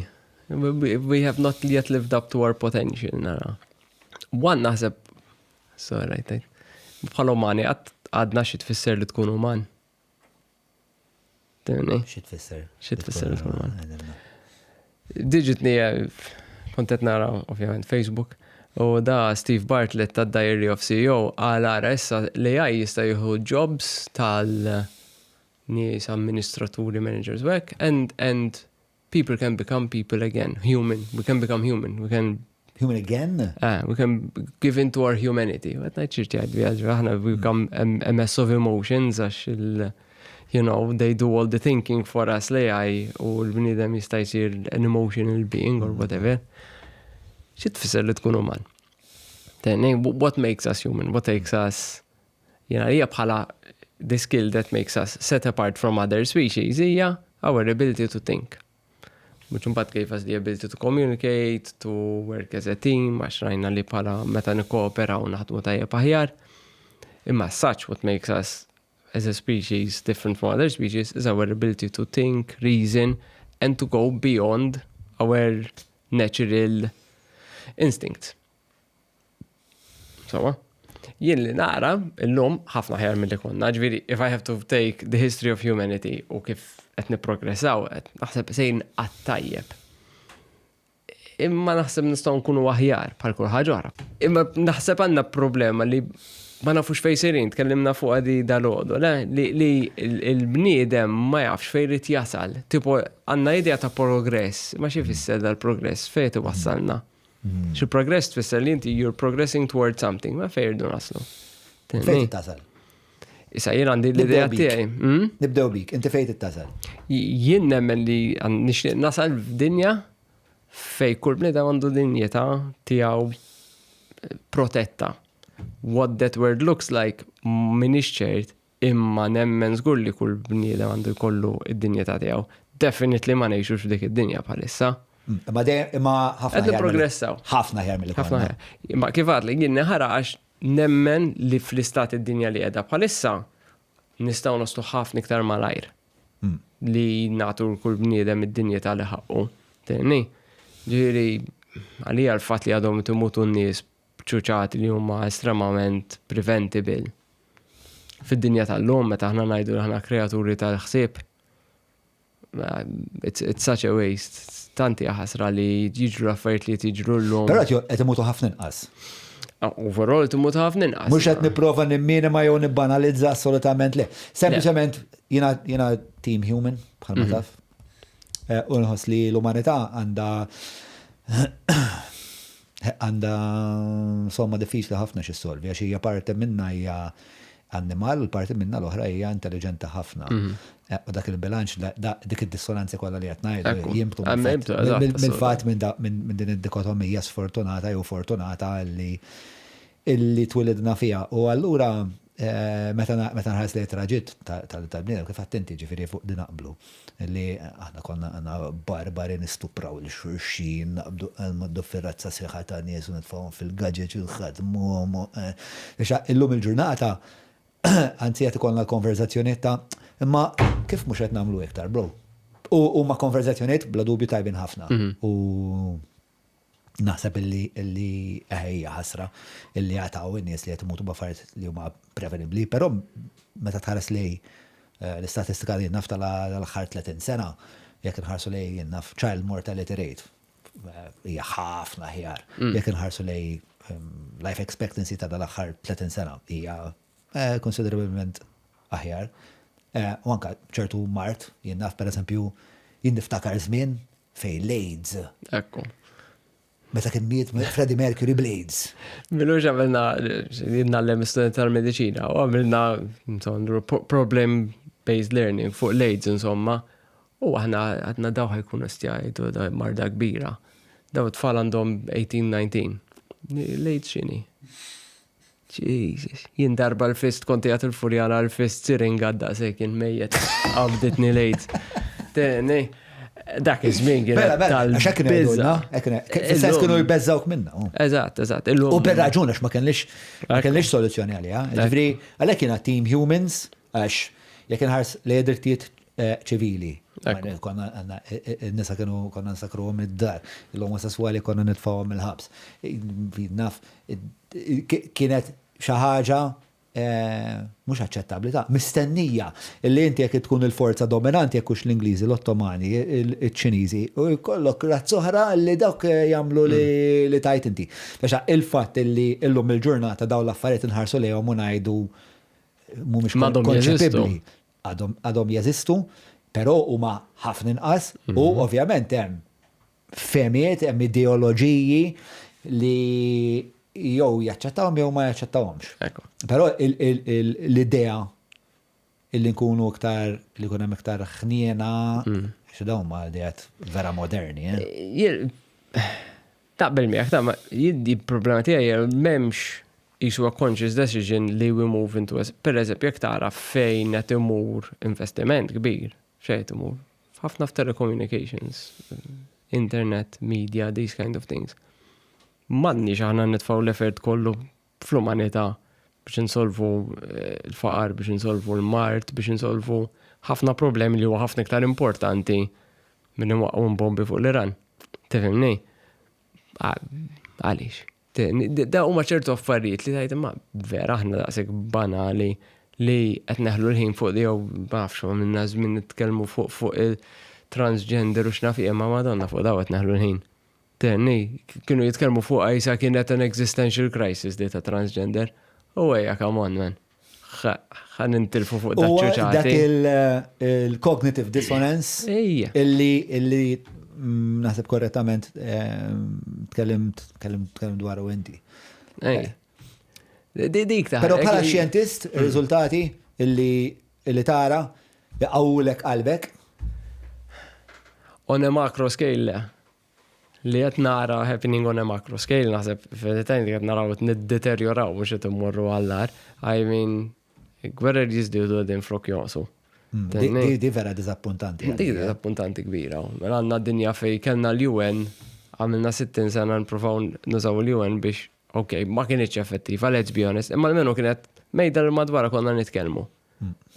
we have not yet lived up to our potential, nara. One naħseb, sorry, right, bħala umani, għadna xi tfisser li tkun uman. Tifhimni? Xi tfisser? Xi tfisser li tkun uman? Diġitni kont qed nara ovvjament Facebook u da Steve Bartlett ta' Diary of CEO għal ara issa l-AI jista' jieħu jobs tal nies amministraturi, managers u hekk and and people can become people again, human, we can become human, we can Human again? Ah, we can give into our humanity. Għet najt xirti għad vjaġ, aħna we become a mess of emotions għax il, you know, they do all the thinking for us l-AI u l-bnidem jista' jsir an emotional being or whatever. Xi tfisser li tkun uman? Tenni, what makes us human? What takes us Jiena hija bħala the skill that makes us set apart from other species hija our ability to think. Which imbagħad gave us the ability to communicate, to work as a team, għax rajna li bħala meta nikkooperaw naħdmu tajjeb aħjar. Imma such what makes us as a species different from other species is our ability to think, reason, and to go beyond our natural instincts. Sawa? Jien li nara illum ħafna ħjar mill-li konna, ġifieri if I have to take the history of humanity u kif qed nipprogressaw, qed naħseb sejn għat-tajjeb. Imma naħseb nistgħu nkunu aħjar bħal kull ħaġa oħra. Imma naħseb għandna problema li ma nafux fejn sejrin, tkellimna fuq għadi dal-għodu, le? Li l-bniedem ma jafx fejn irid jasal. Tipo, għandna idea ta' progress, ma xi fisser dal-progress, fejn iwassalna. Xi progress tfisser li inti you're progressing towards something, ma fejn irdu naslu. Fejn tasal? Issa jien għandi l-idea tiegħi. Hmm? Nibdew bik, inti fejn tasal? Jien nemmen li nixtieq nasal f'dinja fej kull bniedem għandu dinjità tiegħu eh, protetta. What that word looks like minix ċert, Imma nemmen żgur li kull bniedem għandu jkollu id-dinjità tiegħu. Definitely ma ngħixux f'dik id-dinja bħalissa. Imma dejjem imma ħafna. Qed nipprogressaw. Ħafna aħjar milli Ħafna aħjar. Imma kif għadlek jien neħara għax nemmen li fl-istat id-dinja li qiegħda bħalissa nistgħu naslu ħafna iktar malajr. Li nagħtu kull bniedem id-dinjità li ħaqqu. Tifhimni? Ġifieri. Għalija l-fatt li għadhom imutu n-nies b'ċuċati li huma estremament preventable. Fid-dinja tal-lum, meta aħna ngħidu li aħna kreaturi tal-ħsieb, it's such a waste. Tant hija ħasra li jiġru l-affarijiet li jiġru llum. Però qed imutu ħafna inqas. Ah, overall timutu ħafna inqas. Mhux qed nipprova nimminima jew nibbanalizza assolutament le. Sempliċement jiena team human bħalma taf. U nħoss li l-umanità għandha għandha somma diffiċli ħafna x'issolvi għax hija parti minna hija annimal u l-parti minna l-oħra hija intelligenti ħafna. U dak il-bilanċ, dik id-dissonanzi kollha li qed ngħidu jinbtu mill-fatt minn din id-dikotomija sfortunata jew fortunata li illi twilidna fiha. U allura meta nħares lejn it-traġitt tal-bniedem kif għedt inti ġifieri fuq din naqblu li aħna konna għandna barbari nistupraw lil xulxin, naqbdu nmoddu fir-razza sħiħa ta' nies u nitfgħuhom fil-gaġeġ u nħaddmuhom. Illum il-ġurnata anzi qed ikollna l-konverżazzjonijiet ta' imma kif mhux qed nagħmlu iktar, bro? U huma konverżazzjonijiet bla dubju tajbin ħafna. U naħseb illi illi hija ħasra illi għataw in-nies li qed imutu b'affarijiet li huma prevenibbli, però meta tħares lej l-istatistika li naf tal-aħħar 30 sena, jekk inħarsu lej naf child mortality rate hija ħafna aħjar. Jekk inħarsu lej life expectancy ta' dal-aħħar 30 sena hija konsiderabilment aħjar. U anka ċertu mard, jien naf per eżempju, jien niftakar żmien fejn l-AIDS. Ekku. Meta kien miet Freddie Mercury bl-AIDS. M'ilux għamilna, ngħallem student tal-mediċina, u għamilna problem-based learning fuq l-AIDS, insomma. U aħna għadna daw ħa jkunu stjajdu da marda kbira. Daw tfal għandhom 18-19. L-AIDS x'inhi? Jesus. Jien darba l-fist konti għat il-Furjana l-fist siringa daqsek kien mejjet. Qabditni l-AIDS. Teni, dak iż-żmien kien Mela, mela, għax hekk kienu jgħidulna, fis-sens kienu jbeżżawk minna. Eżatt. U bir-raġun għax ma kellix soluzzjoni għaliha. Ġifieri, għalhekk jiena team humans għax jekk inħares li drittijiet ċivili. Konna għandna n-nisa kienu konna nsakruhom id-dar, l-omosessuali konna nitfgħuhom il-ħabs. Naf, kienet xi ħaġa mhux aċċettabbli ta' mistennija illi inti jekk tkun il-forza dominanti jekk hux l-Ingliżi, l-Ottomani, il-Ċiniżi, u jkollok razza oħra li dawk jagħmlu li tajt inti. Biex il-fatt illi illum il-ġurnata dawn l-affarijiet inħarsu lejhom u ngħidu mhumiex M'għadhom konċepibbli. Għadhom jeżistu, però huma ħafna inqas u ovvjament hemm fehmiet, hemm ideoloġiji li jew jaċċettawhom jew ma jaċċettawhomx. Però l-idea illi nkunu iktar li jkun hemm iktar ħniena, xi dawn ma ideat vera moderni, eh? Taqbel miegħek, ta' ma jiddi problema tiegħi hija m'hemmx qisu a conscious decision li we move into a, per eżempju, jekk tara fejn qed imur investiment kbir, fejn qed imur, ħafna f'telecommunications, internet, media, these kind of things. M'għandniex aħna nitfgħu l-effort kollu fl-umanità biex insolvu l-faqar, biex insolvu l-mard, biex insolvu ħafna problemi li huwa ħafna iktar importanti minn inwaqqgħu bombi fuq l-Iran. Tifhimni? Għaliex? Da huma ċertu affarijiet li tajt imma vera aħna daqshekk banali li qed neħlu l-ħin fuq jew ma nafx minna żmien nitkellmu fuq il-transgender u x'naf ma Madonna fuq daw qed neħlu l-ħin. Tenni, kienu jitkellmu fuq għajsa kienet an existential crisis di ta' transgender. U ejja, come on, man. Ħa nintilfu fuq U dak daċ-ċuċati. Il-cognitive dissonance Ejja. illi naħseb korrettament tkellimt dwaru inti. Ejja. Dik ta' Però bħala xjentist, ir-riżultati illi tara jaqawlek qalbek. On a macro scale, le. Li qed nara happening on a macro scale, naħseb fil-tajn qed naraw qed niddeterjoraw mhux qed immorru għall-agħar. I mean, gwerer jiżdiedu qegħdin flok jonqsu. Di vera diżappuntanti. Dik diżappuntanti kbira. Mela għandna dinja fej kellna l-UN, għamilna 60 sena nipprovaw nużaw l-UN biex, ok, ma kienx effettiva, let's be honest, imma almenu kienet mejda l madwar konna nitkellmu.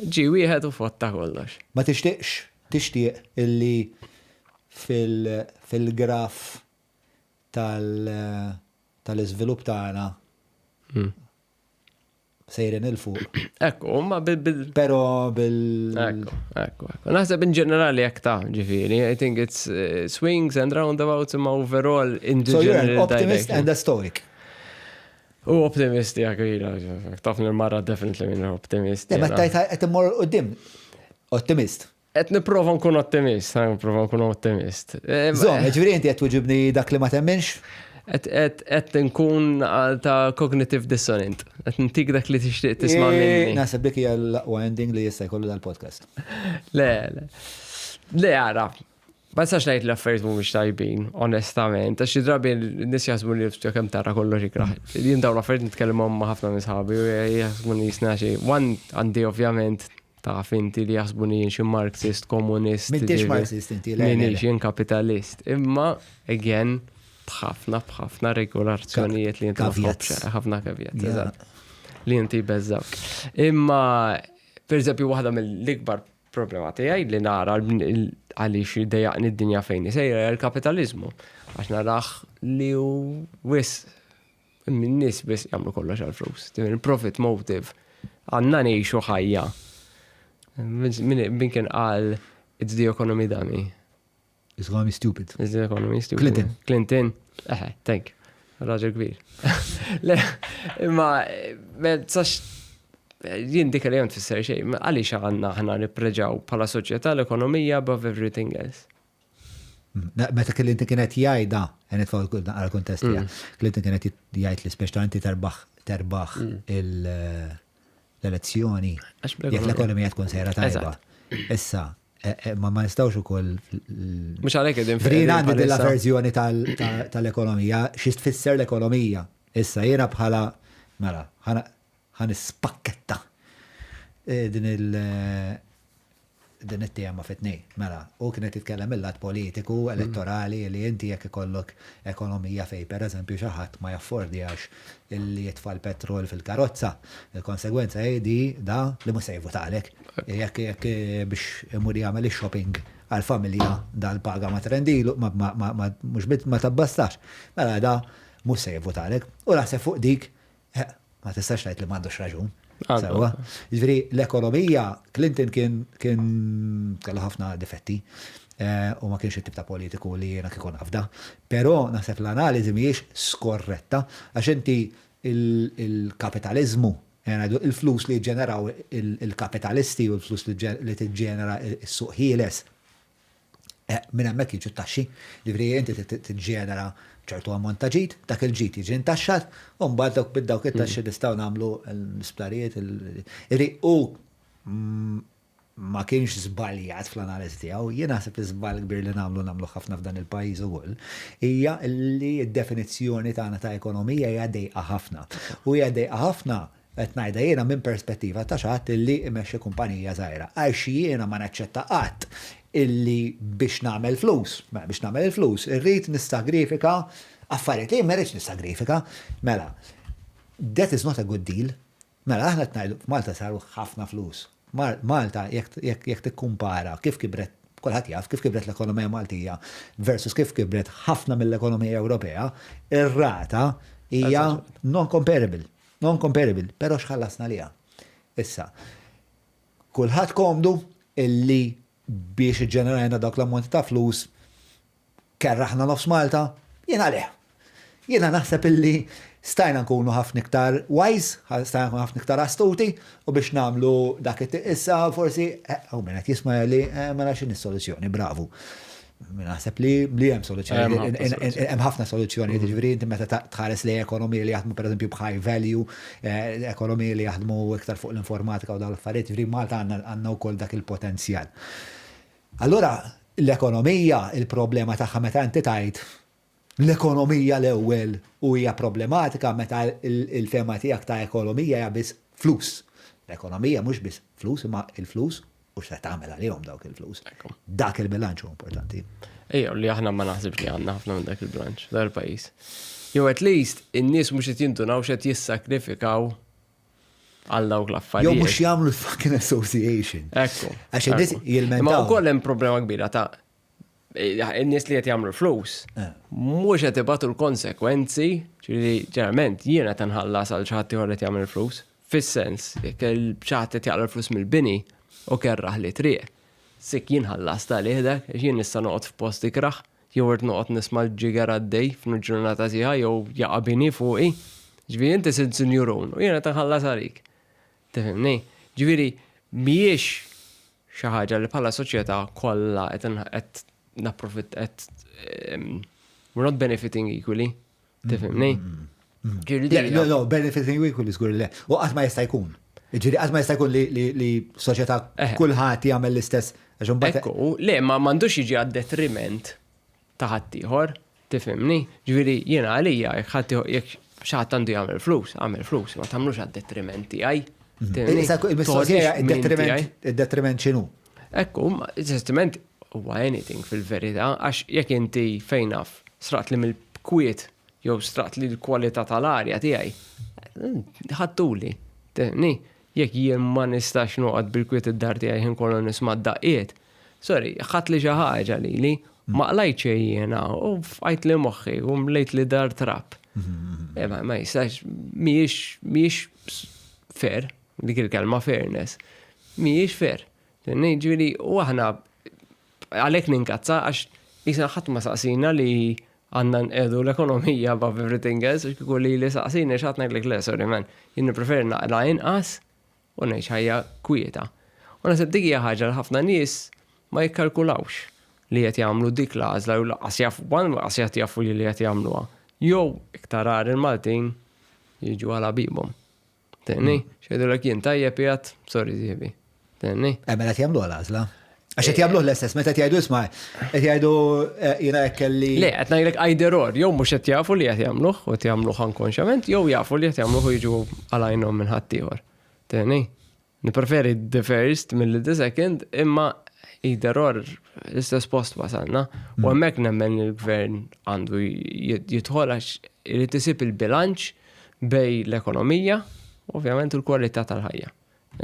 Ġi wieħed u fotta kollox. Ma tixtieqx, tixtieq illi fil-graf. tal-iżvilupp tagħna sejrin 'il fuq. Ekku, ma bil bil. Pero bil. Ekku, ekku, ekku. Naħseb in ġenerali jekk ta' ġifieri, I think it's swings and roundabouts imma overall in the So you're an general optimist direction. and a stoic. U optimist jekk ila, taf nil-marra definitely minn optimist. Le, ma jiena. tajt qed immur qudiem. Ottimist. Qed nipprova nkun ottimist, ħa nipprova nkun ottimist. Żomm, ġifieri inti qed tweġibni dak li ma temminx? Qed nkun ta' cognitive dissonant. Qed ntik dak li tixtieq tisma' minni. Naħseb dik hija l-aqwa ending li jista' jkollu dal-podcast. Le, le. Le, ara, ma nistax ngħid li affarijiet mhumiex tajbin, onestament, għax xi drabi n-nies jaħsbu li ftit kemm tara kollox ikrah. Jien dawn l-affarijiet nitkellem ma' ħafna minn sħabi u jaħsbu li jisna xi. One għandi ovvjament taf inti li jaħsbuni jien xi Marxist, komunist. M'intix ġifieri. Marxist inti, le, le, le. Minix, jien kapitalist. Imma, again, b'ħafna, b'ħafna regolazzjonijiet li inti ma Caveats. tħobbx, ħafna caveats, eżatt. Li inti beżżawk. Imma, per eżempju, waħda mill-ikbar problema tiegħi li nara għaliex idejjaqni d-dinja fejn hi sejra hija l-kapitaliżmu. Għax narah li hu wisq min-nies biss jagħmlu kollox għall-flus. Il-profit motive għandna ngħixu ħajja. Min kien qal it's the economy dummy. It's economy stupid. It's the economy stupid. Clinton. Clinton. Eħe, thank you. Raġel kbir. Le, imma, ma tistax jien dik li tfisser xejn, għaliex għandna aħna nippreġaw bħala soċjetà l-ekonomija above everything else. Meta Clinton kienet jgħidha, nitfgħu naqra l-kuntest tiegħek, Clinton kienet jgħid li speċta inti terbaħ terbaħ l-elezzjoni Għax jekk bl-ekonomija. l-ekonomija tkun sejra tajba. Issa, ma ma nistgħux ukoll Mhux għalhekk qegħdin Vrina qegħdin għandi dilla bħalissa. verżjoni tal-ekonomija, xi tfisser l-ekonomija. Issa jiena bħala mela, ħa nispakketta din il- din it-tema fit-tnejn. Mela, u kienet titkellem mill-lat politiku, elettorali, li inti jekk ikollok ekonomija fej, per eżempju, xi ħadd ma jaffordjax illi jitfa' l-petrol fil-karozza. Il-konsegwenza hi di da li mhux se jivvutalek. Jekk biex imur jagħmel ix-shopping għal-familja dal-paga ma trendilu, mhux bit ma tabbastax. Mela da mhux se jivvutalek. U naħseb fuq dik, ma tistax tgħid li m'għandux raġun. Għandu. Sewwa. Jiġifieri l-ekonomija, Clinton kien kellu ħafna difetti u ma kienx it-tip ta' politiku li jiena kieku nafda. Però naħseb l-analiżi mhijiex skorretta għax inti il-kapitaliżmu, ngħidu il-flus li ġeneraw il-kapitalisti u l-flus li tiġġenera s-suq ħieles, minn hemmhekk jiġu t-taxxi. Jiġifieri inti tiġġenera ċertu ammont ta' ġid, dak il-ġid jiġi intaxxat, u mbagħad dawk bid-dawk it-taxxi nistgħu nagħmlu l-isptarijiet. Jiġifieri u ma kienx żbaljat fl-analiżi tiegħu, jien naħseb li żball kbir li nagħmlu ħafna f'dan il-pajjiż ukoll, hija li d-definizzjoni tagħna ta' ekonomija hija dejqa ħafna. U hija dejqa ħafna qed ngħidha jiena minn perspettiva ta' xi ħadd illi imexxi kumpanija żgħira. Għax jiena ma naċċetta qatt illi biex nagħmel flus, mela biex nagħmel il-flus, irrid nissagrifika affarijiet li ma rridx nissagrifika. Mela, that is not a good deal. Mela, aħna qed ngħidu f'Malta saru ħafna flus. Malta, jekk tikkumpara kif kibret, kulħadd jaf kif kibret l-ekonomija Maltija versus kif kibret ħafna mill-ekonomija Ewropea, ir-rata hija non-comparable. Non-comparable, però x'ħallasna liha. Issa, kulħadd komdu illi biex iġġenerajna dawk l-ammonti ta' flus kerraħna nofs Malta, jiena le. Jiena naħseb illi stajna nkunu ħafna iktar wise, stajna nkunu ħafna iktar astuti u biex nagħmlu dak it issa forsi, u minn qed jisma' li mela x'inhi s-soluzzjoni, bravu. Naħseb li hemm soluzzjoni, Hemm ħafna soluzzjoni. hemm ħafna soluzzjoni, jiġifieri inti meta tħares li ekonomiji li jaħdmu pereżempju b'high value, ekonomiji li jaħdmu iktar fuq l-informatika u dawn l-affarijiet, jiġifieri Malta għandna wkoll dak il-potenzjal. Allura l-ekonomija, il-problema tagħha meta inti tgħid l-ekonomija l-ewwel u hija problematika meta il-fema tiegħek ta' ekonomija hija biss flus. L-ekonomija mhux biss flus, imma il-flus u x'se tagħmel għalihom dawk il-flus. Dak il-bilanċ huwa importanti. Ejja, li aħna ma naħsibx li għandna ħafna minn dak il-bilanċ, dak il-pajjiż. Jew at least in-nies mhux qed jindunaw x'qed jissakrifikaw għal dawk l-affarijiet. Jew mhux jagħmlu fucking association. Ekku. Għax in-nies Ekku. jilmentaw. Imma wkoll hemm problema kbira ta' In-nies li qed jagħmlu flus mhux qed ibatu l-konsekwenzi, ġifieri ġeneralment jiena qed nħallas għal xi ħadd ieħor qed jagħmel flus. Fis-sens, jekk xi ħadd qed jaqla' l-flus mill-bini u kerraħ li triq, sik jien ħallast għalih dak, għax jien nista' noqgħod f'post ikrah, jew irid noqgħod nisma' l-ġiger għaddej f'ġurnata sħiħa jew jaqa' bini fuqi. Ġifieri inti sirt sinjurun u jiena qed nħallas għalik. Tifhimni? Ġifieri mhijiex xi ħaġa li bħala soċjetà kollha qed napprofitt qed we're not benefiting equally. Tifhimni? Ġifieri Le, no, benefiting equally żgur le. U qatt ma jista' jkun. Ġifieri qatt ma jista' jkun li soċjetà kulħadd jagħmel l-istess. Ekku, le, ma m'għandux jiġi għad-detriment ta' ħaddieħor, tifhimni? Ġifieri jiena għalija jekk ħadd jekk xi ħadd għandu jagħmel flus, għamel flus, ma tagħmlux għad-detriment tiegħi. Il-mistoqsija id-detriment x'inhu? Ekku, id-detriment huwa anything fil-verità, għax jekk inti fejn naf sraqt li mill-kwiet jew sraqt li l-kwalità tal-arja tiegħi, ħadtuli. Tifhimni? Jekk jien ma nistax noqgħod bil-kwiet id-dar tiegħi ħin kollu nisma' d-daqqiet, sorry, ħadtli xi ħaġa lili, ma qlajt xejn jiena u fqajtli moħħi u mlejtli dar trab. Eh, ma jistax, mhijiex mhijiex fair, dik il-kelma fairness, mhijiex fair. Ġifieri, u aħna għalhekk ninkazza għax jisna ħadd ma saqsina li għandna nqedu l-ekonomija above everything else, għax kieku li li saqsini x'għad ngħidlek le, sorry man, jien nippreferi naqla inqas u ngħix ħajja kwieta. U naħseb dik hija ħaġa li ħafna nies ma jikkalkulawx li qed jagħmlu dik l-għażla jew lanqas jafu, lanqas qed jafu li qed jagħmluha. Jew iktar agħar il-Maltin jiġu għal ħabibhom. Tenni, xejdulek jien tajjeb qiegħed, sorry sieħbi. Tenni. Eh, mela qed jagħmlu għażla. Għax qed jagħmluh l-istess, meta qed jgħidu isma' qed jgħidu eh, jiena hekk kelli. Le, qed ngħidlek either or, jew mhux qed jafu li qed jagħmluh u qed jagħmluh ankonxjament, jew jafu li qed jagħmluh u jiġu għalajnhom minn ħaddieħor. Tenni. Nippreferi the first milli the second, imma either or l-istess post wasalna. U hemmhekk nemmen li l-gvern għandu jidħol għax irid isib il-bilanċ bejn l-ekonomija u ovvjament l-kwalità tal-ħajja.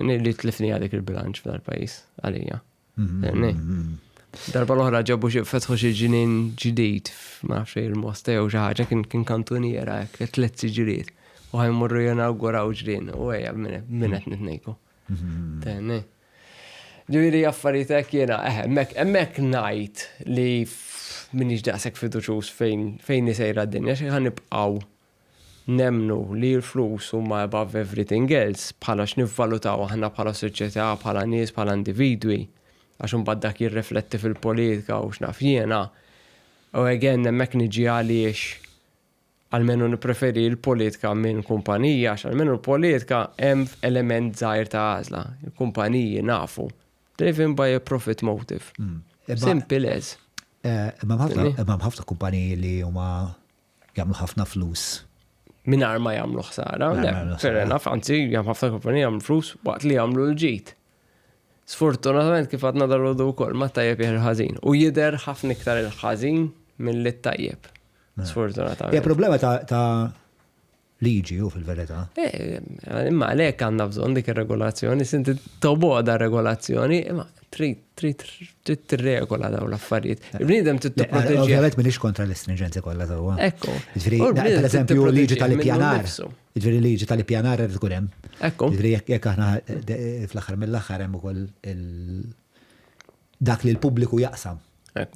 Li tlifni dik il-bilanċ f'dal-pajjiż għalija. Darba l-oħra ġabu xi fetħu xi ġnien ġdid ma nafx il-mosta jew xi ħaġa kien kien kantuniera hekk tliet siġriet u ħajmorru jinawguraw ġrien u ejja minn qed nitnejku. Tenni. Ġifieri affarijiet hekk jiena eh, hemmhekk hemmhekk ngħid li m'iniex daqshekk fiduċjuż fejn fejn sejra d-dinja xi ħa nibqgħu nemmnu li l-flus huma above everything else bħala x'nivvalutaw aħna bħala soċjetà, bħala nies, bħala individwi, għax imbagħad dak jirrifletti fil-politika u x'naf jiena. U again hemmhekk niġi għaliex almenu nippreferi l-politika minn kumpanija għax almenu l-politika hemm element żgħir ta' għażla. Il-kumpaniji nafu. Driven by a profit motive. Simple as. Eh, imma ħafna kumpaniji li huma jagħmlu ħafna flus. Mingħajr ma jagħmlu ħsara, fair enough, anzi jagħmlu ħafna kumpaniji jagħmlu flus waqt li jagħmlu l-ġid. Sfortunatament kif għadna dal-għodu wkoll ma tajjeb jeħel ħażin u jidher ħafna iktar il-ħażin milli t-tajjeb. Sfortunatament. Hija problema ta' liġi u fil-verità. Eh, imma għalhekk għandna bżonn dik ir-regolazzjoni, sinti toboda regolazzjoni, imma trid trid trid tirregola dawn l-affarijiet. Il-bniedem trid tipproteġi. Ovvjament m'iniex kontra l-istrinġenzi kollha sewwa. Ekku. Ġifieri, pereżempju, liġi tal-ippjanar. Ġifieri liġi tal-ippjanar irid tkun hemm. Ekku. Ġifieri jekk aħna fl-aħħar mill-aħħar hemm ukoll dak li l-pubbliku jaqsam.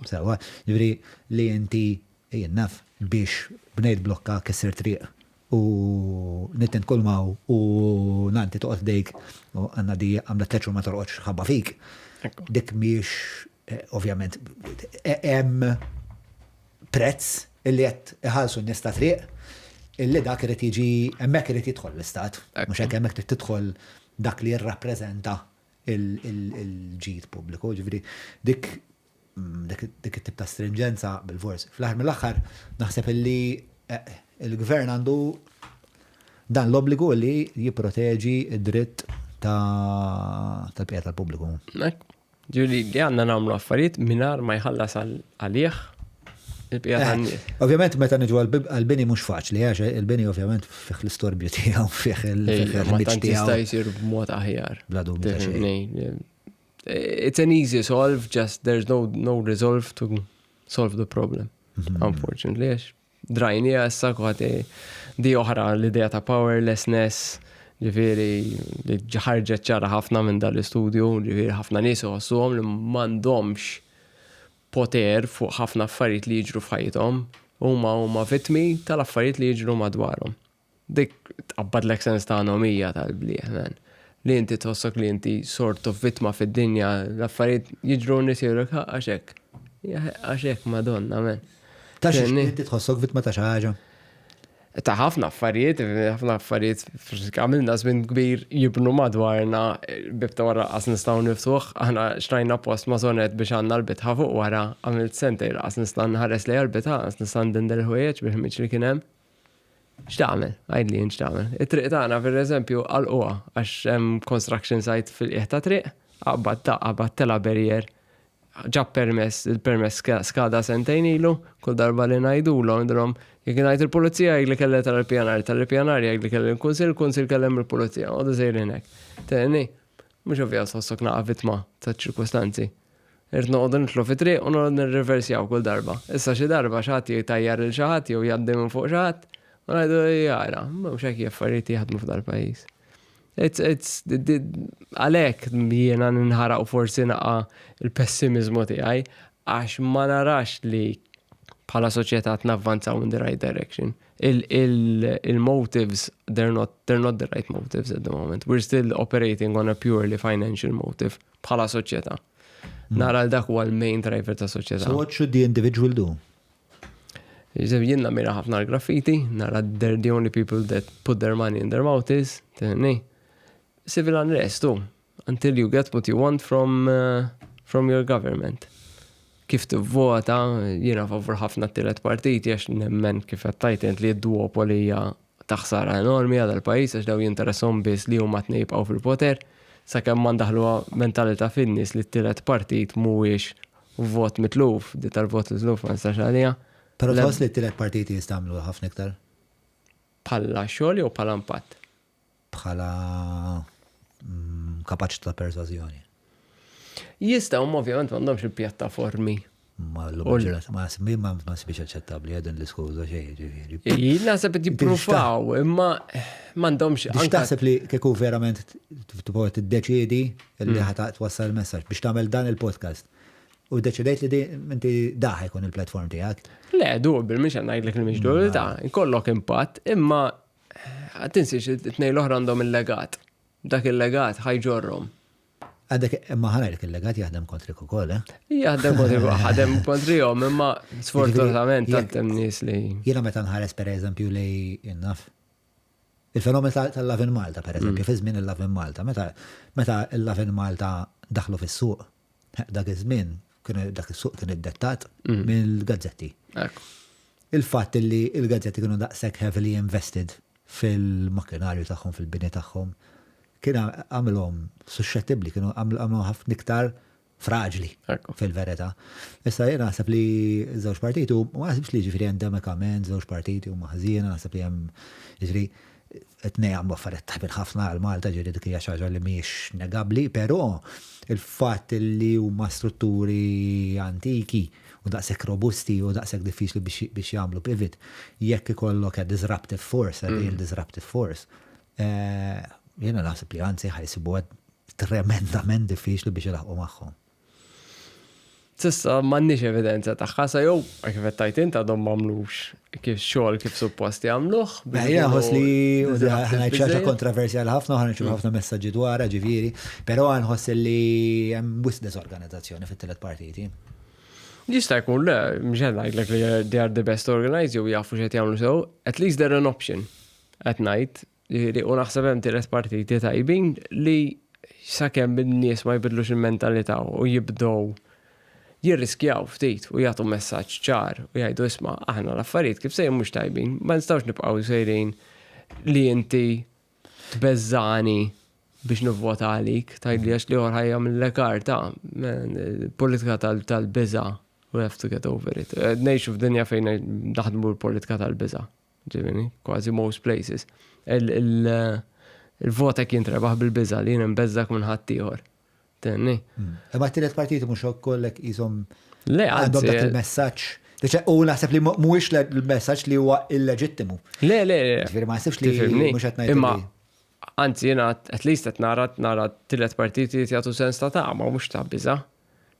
Sewwa, ġifieri li inti Jien naf biex bnejt blokka kissirt triq u nittent kull ma hu u nannti toqgħod ħdejk u għandna di għamlet tlett xhur ma torqodx ħabba fik. Dik mhijiex ovvjament hemm prezz illi qed iħallsu n-nies ta' triq illi dak irid jiġi hemmhekk irid jidħol l-istat. Mhux hekk hemmhekk trid tidħol dak li jirrappreżenta il-ġid pubbliku. Ġifieri dik dik it-tip ta' strinġenza bilfors. Fl-aħħar mill-aħħar naħseb illi eh, il-gvern għandu dan l-obbligu li jipproteġi id-dritt tal-bqija tal-pubbliku. Ġifieri li għandna nagħmlu affarijiet mingħajr ma jħallas għalih il-bqija eh, tan-nies. Ovvjament meta niġu għall-bini mhux faċli għax il-bini ovvjament fih l-istorbju tiegħu, fih il-ħmiġ tiegħu. Jista' jsir b'mod aħjar. Bla dubju ta' xejn. It's an easy solve, just there's no, no resolve to. solve the problem. Unfortunately, għax drajni issa kważi di oħra l-idea ta' powerlessness, ġifieri li ħarġet ċara ħafna minn dal-istudju, ġifieri ħafna nies iħossuhom li m'għandhomx poter fuq ħafna affarijiet li jiġru f'ħajjithom, huma vittmi tal-affarijiet li jiġru madwarhom. Dik tqabbadlek sens ta' anomija tal-blieh, man. Li inti tħossok li inti sort of vittma fid-dinja, l-affarijiet jiġru nies jgħidulek għax hekk. Għax hekk, madonna, man. Ta' xiex inti tħossok vittma ta' xi ħaġa? Ta' ħafna affarijiet, ħafna affarijiet, għamilna żmien kbir jibnu madwarna, bieb ta' wara qas nistgħu niftuħ, aħna xtrajna post ma' zonet biex għandna l-bitħa fuq wara, għamilt sentejn qas nista' nħares lejha l-bitħa, qas nista' ndendel ħwejjeġ bil-ħmiġ li kien hemm. X'tagħmel? Għidli int x'tagħmel. It-triq tagħna pereżempju għalquha għax hemm construction site fil-qiegħ ta' triq, aqbad ta' qabad tela' barrier, ġab permess, il-permess skada sentejn ilu, kull darba li ngħidulhom ngħidulhom jekk ngħid il-pulizija jgħid li kellha tal-pjanar, tal-pjanar jgħid li kellha il-kunsill, il-kunsill kellem il-pulizija, għodu sejrin hekk. Tenni, mhux ovvja tħossok naqa' vittma ta' ċirkustanzi. Irrid noqogħdu nidħlu fi triq u noqgħod nirriversjaw kull darba. Issa xi darba xi ħadd jtajjar lil xi ħadd jew jgħaddi minn fuq xi ħadd u ngħidu jara, mhux hekk affarijiet jaħdmu f'dal-pajjiż. It's, it's, għalhekk jiena ninħaraq u forsi naqa il-pessimizmu tiegħi għax ma narax li bħala soċjetà navvanzaw in the right direction. Il-motives, they're not the right motives at the moment. We're still operating on a purely financial motive bħala soċjetà. Nara l dak huwa l-main driver ta' soċjetà. So what should the individual do? Jien mira ħafna l-graffiti, nara they're the only people that put their money in their mouth is, tenni. Civil unrest, too, until you get what you want from your government. Kif tivvota, jiena favur ħafna t-tielet partiti għax nemmen kif għedt int li d-duopoli hija taħsara enormi għal pajjiż għax daw jinteressahom biss li huma tnejn jibqgħu fil-poter, sakemm ma ndaħlu mentalità fin-nies li t-tielet partit mhuwiex vot mitluf, di tal-vot mitluf ma nistax għalija. Però tħoss li t-tielet partiti jistgħu ħafna iktar? Bħala xogħol jew bħala impatt? Bħala kapaċità ta' persważjoni. Jistgħu, ovvjament m'għandhomx il-pjattaformi. Ma l-lum ma ma ma sbiex aċċettabbli għedin l-iskuża xejn ġifieri. Jien naħseb qed jippruvaw, imma m'għandhomx. Biex taħseb li kieku verament tibgħu tiddeċiedi li ħa twassal messaġġ biex tagħmel dan il-podcast. U deċidejt li inti daħ jkun il-platform tiegħek. Le, doable, mhux qed ngħidlek li mhix doable ta' ikollok impatt, imma tinsiex it-tnejn l-oħra għandhom il-legat. Dak il-legat ħa jġorrhom. Għandek, imma ħa ngħidlek il-legat jaħdem kontrik ukoll, eh? Jaħdem kontri, ħadem kontrihom, imma sfortunatament tant hemm nies li. Jiena meta nħares per eżempju li innaf. Il-fenomen tal-Lovin Malta, per eżempju, fi żmien il-Lovin Malta, meta il-Lovin Malta daħlu fis-suq, dak iż-żmien dak is-suq kien iddettat mill-gazzetti. Il-fatt li il-gazzetti kienu daqshekk heavily invested fil-makkinarju tagħhom, fil-bini tagħhom, kien għamilhom suscettibbli, kienu għamilhom ħafna iktar fraġli fil-verità. Issa jena naħseb li żewġ partiti, u ma naħsibx li ġifieri endemikament żewġ partiti u maħżiena, naħseb li hemm ġifieri qed għamlu affarijiet tajbin ħafna għal Malta, ġifieri dik hija xi ħaġa li mhijiex negabbli, però il-fatt li huma strutturi antiki u daqshekk robusti u daqshekk diffiċli biex jagħmlu pivot, jekk ikollok a disruptive force, a real disruptive force, jiena naħseb li anzi ħa jsibuha tremendament diffiċli biex ilaħqu magħhom. S'issa m'għandniex evidenza tagħha sa jew kif qed tgħid int għadhom m'għamlux kif xogħol kif suppost jagħmluh. Jena nħoss li ħa ngħid xi ħaġa kontroversjali ħafna, ħa nirċievu ħafna messaġġi dwarha ġifieri, però nħoss li hemm wisq disorganizzazzjoni fit-tielet partiti. Jista' jkun le, mhux qed ngħidlek li they are the best organized jew jafu x'qed jagħmlu sew, at least they're an option. Qed ngħid, ġifieri, u naħseb hemm tielet partiti tajbin li sakemm in-nies ma jbidlux il-mentalità u jibdew jirriskjaw ftit u jagħtu messaġġ ċar u jgħidu isma' aħna l-affarijiet kif sejrin mhux tajbin, ma nistgħux nibqgħu sejrin li inti tbeżżani biex nivvota għalik, tgħidli għax li ħa jagħmillek karta, politika tal-biża, we have to get over it. Ngħixu f'dinja fejn naħdmu l-politika tal-biża, ġifieri, kważi most places. Il-vot hekk jintrebaħ bil-biża li jien nbeżżak minn ħaddieħor. Tenni. Imma t-tielet partit mhux kollek qishom Le, għandhom dak anzi. il-messaġġ. U naħseb li mhuwiex il-messaġġ li huwa illeġittimu. Le, le, le. Ġifieri ma naħsibx li Tifhimni. mhux qed ngħid Imma li- anzi jiena at least qed nara nara t-tielet partiti jagħtu sens ta' tama mhux ta' biża'.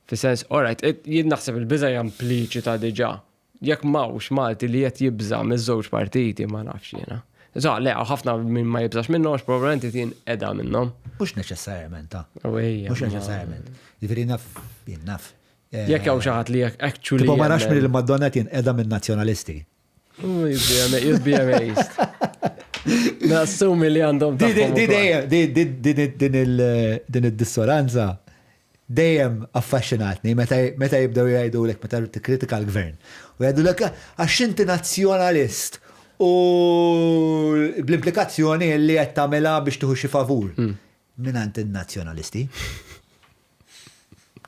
Fi sens, alright, jien naħseb il-biża' hija impliċita diġà. Jekk m'hawnx Malti li qed jibża' miż-żewġ partiti ma nafx jiena. So, le, hawn ħafna min ma jibżax minnhom għax probabbilment qed jinqeda minnhom. Mhux neċessarjament, ta. U ejja, Mhux ma- neċessarjament. Ġifieri naf, jien naf. Jekk hawn xi ħadd li jekk actually. Tipo ma nafx jemmen. minn il-Madonna qed jinqeda minn nazzjonalisti. Ooh, You'd be amazed. Nassumi li għandhom Di di tagħhom di ukoll. dejjem, di di di din il- din id-dissonanza dejjem affaxxinatni meta meta jibdew jgħidulek meta tikkritika l-gvern. U jgħidulek għax inti nazzjonalist u bl-implikazzjoni li qed tagħmilha biex tieħu xi favur. Mingħand in-nazzjonalisti.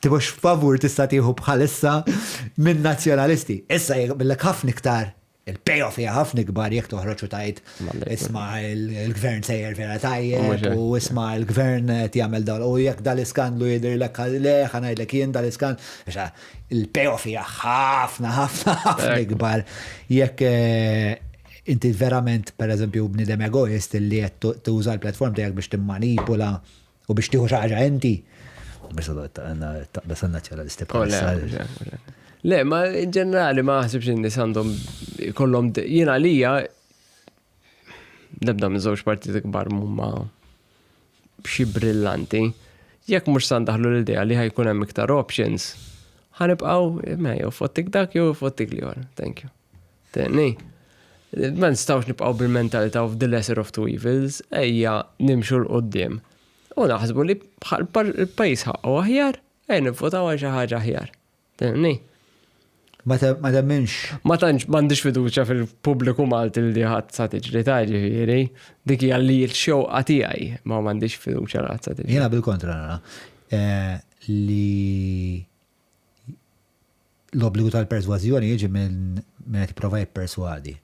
Tipo x'favur tista' tieħu bħalissa minn nazzjonalisti. Issa jaqbillek ħafna iktar il-payoff hija ħafna ikbar jekk toħroġ u tgħid isma' il-gvern sejjer vera tajjeb Mhux hekk. u isma' il-gvern qed jagħmel dal u jekk dal-iskandlu jidhirlek le ħa ngħidlek jien dal-iskandlu. Biex il-payoff hija ħafna ħafna ħafna ikbar jekk inti verament pereżempju bniedem egoist li qed tuża l-platform tiegħek biex timmanipula u biex tieħu xi ħaġa inti. Biex taqbes għan-nazzjonalisti Oh, le, bħalissa. mhux hekk, mhux hekk. Le, ma in ġenerali ma naħsibx li n-nies għandhom kollhom jiena għalija l-ebda minn żewġ partiti kbar mhuma xi brillanti. Jekk mhux sa ndaħlu l-idea li ħa jkun hemm iktar options, ħa nibqgħu ma jew fottik dak jew fottik l-ieħor. Thank you. Tenni. Ma nistgħux nibqgħu bil-mentalità of the lesser of two evils, ejja nimxu 'l quddiem. U naħsbu li bħal il-pajjiż ħaqqu aħjar, ejja nivvotaw għal xi ħaġa aħjar. Tenni. Ma temminx. Ma tantx m'għandix fiduċja fil-pubbliku Malti li ħadd sa tiġri ta' ġifieri. Dik hija li l-xewqa tiegħi, ma m'għandix fiduċja li ħadd sa tiġri. Jiena bil-kontra nara li l-obbligu tal-persważjoni jiġi minn min qed jipprova jipperswadi.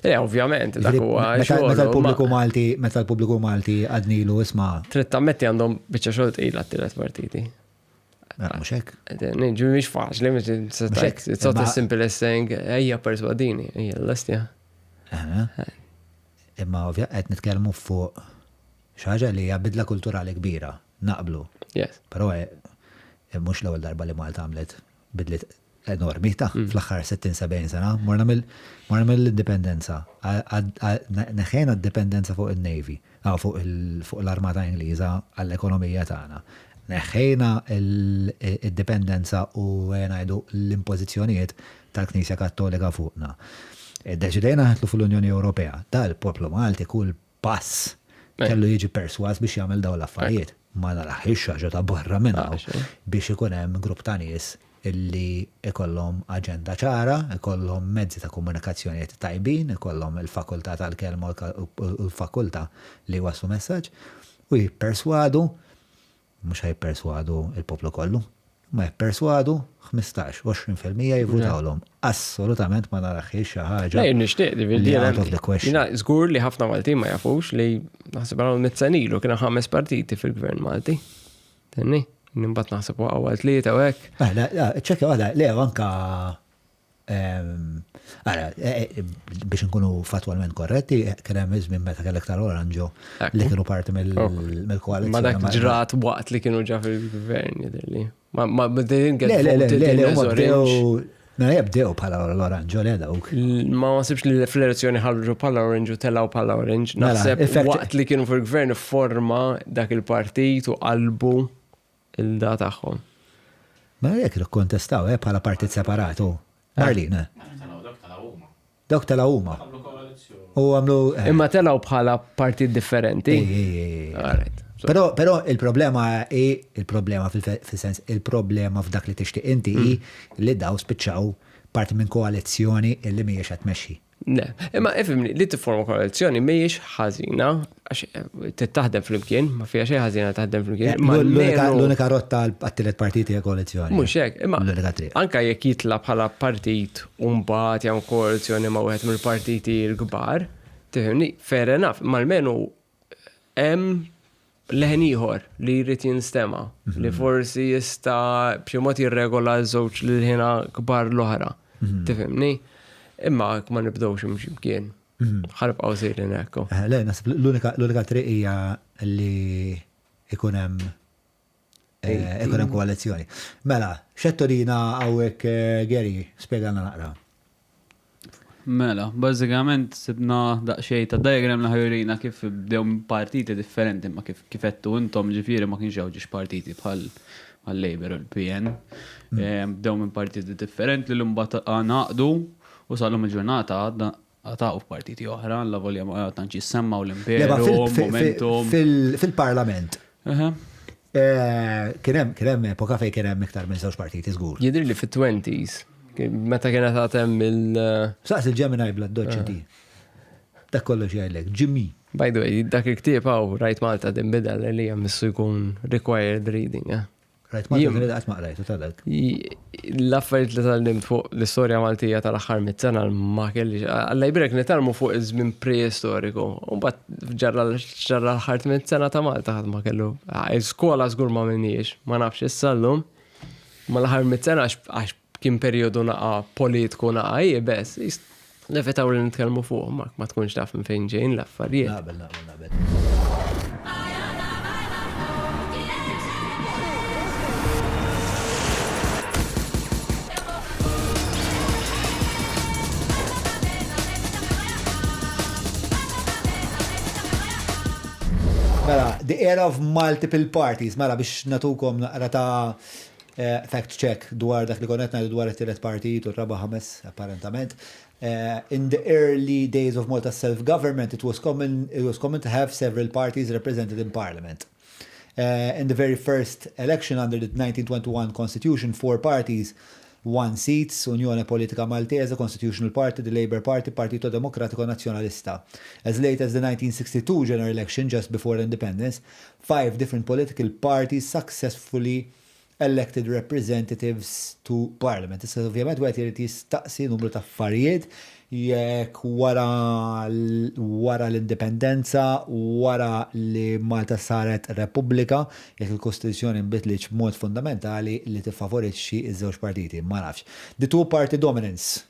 Le, ovvjament, dak huwa Meta xogħol, meta l-pubbliku ma- Malti, meta l-pubbliku Malti għadnilu isma' Trid tammetti għandhom biċċa xogħol tqila t-tielet partiti. Mhux hekk. Ġi mhix faċli, mhux Mhux hekk, it's not imma- as simple as saying ejja perswadini, ejja l-lestja. Imma ovvja qed nitkellmu fuq xi ħaġa li hija bidla kulturali kbira, naqblu. Yes. Però mhux l-ewwel darba li Malta għamlet bidliet enormi ta' fl-aħħar 60-70 sena, morna mill- morna mill-indipendenza, neħħejna d-dipendenza fuq il-Navy, fuq il- fuq l-Armata Ingliża għall-ekonomija tagħna. Neħħejna il-dipendenza u ngħidu l-impożizzjonijiet tal-Knisja Kattolika fuqna. Deċidejna nidħlu fl-Unjoni Ewropea. Dal-poplu Malti kull pass kellu jiġi perswas biex jagħmel dawn l-affarijiet. Ma naraħix ħaġa ta' barra minn hawn biex ikun hemm grupp ta' nies illi ikollhom aġenda ċara, ikollhom mezzi ta' komunikazzjoni tajbin, ikollhom il-fakultà tal-kelma u l-fakultà li waslu messaġġ u jipperswadu, mhux ħa jipperswadu il-poplu kollu, ma jipperswadu 15-20% jivvutawlhom. Assolutament ma naraħix xi ħaġa. Le, nixtieq li li out of the question. Jiena żgur li ħafna Maltin ma jafux li naħseb għal sena ilu kienu ħames partiti fil-gvern Malti. Tenni, imbagħad naħseb waqgħu għal tlieta u hekk. Ah, le, ċekka waħda, le, anka ara, biex nkunu fatwalment korretti, kien hemm iż-żmien meta kellek tal-Oranġo li kienu parti mill-koalizzjoni. Ma dak ġrat waqt li kienu ġa fil-gvern jidhirli. Ma they didn't get Le, le, le, voted le, in le, as huma Orange. bdew, mela jibdew bħala l-Oranġo, le dawk. Ma nasibx li fl-elezzjoni ħarġu bħala Orange u telaw bħala Orange. Mela, Naħseb effect- waqt li kienu fil-gvern forma dak il-partit u qalbu il-da tagħhom. Mela jekk kienu kontestaw, bħala partit separatu. Marlene. Dawk tela huma. U għamlu. Imma telaw bħala partit differenti. Ej, ej, ej, ej. All right. So- Però il-problema i, il-problema fil-sens, il-problema f'dak li tixtieq inti hi li daw spiċċaw parti minn koalizzjoni illi mhijiex qed tmexxi. Le, imma ifhimni li tifforma koalizzjoni mhijiex ħażina, għax taħdem flimkien, ma fiha xejn ħażina taħdem flimkien. imma almenu- L-unika rotta għat-tielet partiti hija koalizzjoni. Mhux hekk, imma L-unika triq. anka jekk jitla bħala partit u mbagħad jagħmel koalizzjoni ma' wieħed mill-partiti l-kbar, tifhimni, fair enough, ma almenu hemm leħen ieħor li jrid jinstema', li forsi jista' b'xi mod jirregola ż-żewġ l-ħina kbar l-oħra. Tifhimni? Imma ma nibdewx imxi mkien. Ħa nibqgħu sejrin hekk. Eh, le, naħseb l-unika triq hija li ikun hemm eh, ikun hemm koalizzjoni. Mela, xettorina hawnhekk eh, Gary, spjegalna naqra. Mela, bażikament sibna daqsxejn ta' diagram li ħajurina kif bdew partiti differenti ma kif kif għedtu intom ġifieri ma kienx hawn ġiex partiti bħal bħal Labour u l-PN. Bdew minn partiti differenti li mbagħad ngħaqdu u sal-lum il-ġurnata għadna għataqgħu f'partiti oħra, alla volja ma tantx jissemmaw l-Imperu, Momentum. Fil-Parlament. Kien hemm kien hemm epoka fejn kien hemm iktar minn żewġ partiti żgur. Jidhirli fit-twenties, meta kienet għad hemm il. Saqsi l-Gemini bla doċċ inti. Dak kollox jgħidlek. Jimmy. By the way, dak il-ktieb hawn Rajt Malta tinbidel li hemm missu jkun required reading, eh. Rajt Malta tinbidel qatt ma qrajtu ta' dak. L-affarijiet li tgħallimt fuq l-istorja Maltija tal-aħħar sena ma kellix. Alla jbierek nitgħallmu fuq iż-żmien preistoriku. U mbagħad ġarra l-aħħar sena ta' Malta ħadd ma kellu. Skola żgur ma minniex, ma nafx issa llum. Ma l-aħħar sena għax kien perjodu naqa' politiku naqa' iebes, Nevitaw li nitkellmu fuq, ma ma tkunx taf minn fejn ġejjin l-affarijiet. Naqbel, naqbel, naqbel. Mela, the era of multiple parties, mela biex natukom naqra ta' eh, fact check dwar dak li konna qed ngħidu dwar it-tielet partit u r-raba' ħames apparentament. In the early days of Malta's self-government, it was common, it was common to have several parties represented in parliament. In the very first election under the 1921 constitution, four parties won seats, Unione Politica Maltese, Constitutional Party, the Labour Party, Partito Democratico Nazionalista. As late as the 1962 general election, just before independence, five different political parties successfully elected representatives to parliament. Issa ovvjament wieħed irid jistaqsi numru ta' affarijiet jekk wara wara l-indipendenza, wara li Malta saret Repubblika, jekk il-Kostituzzjoni nbidlitx b'mod fundamentali li tiffavorixxi ż-żewġ partiti. Ma nafx. The two party dominance.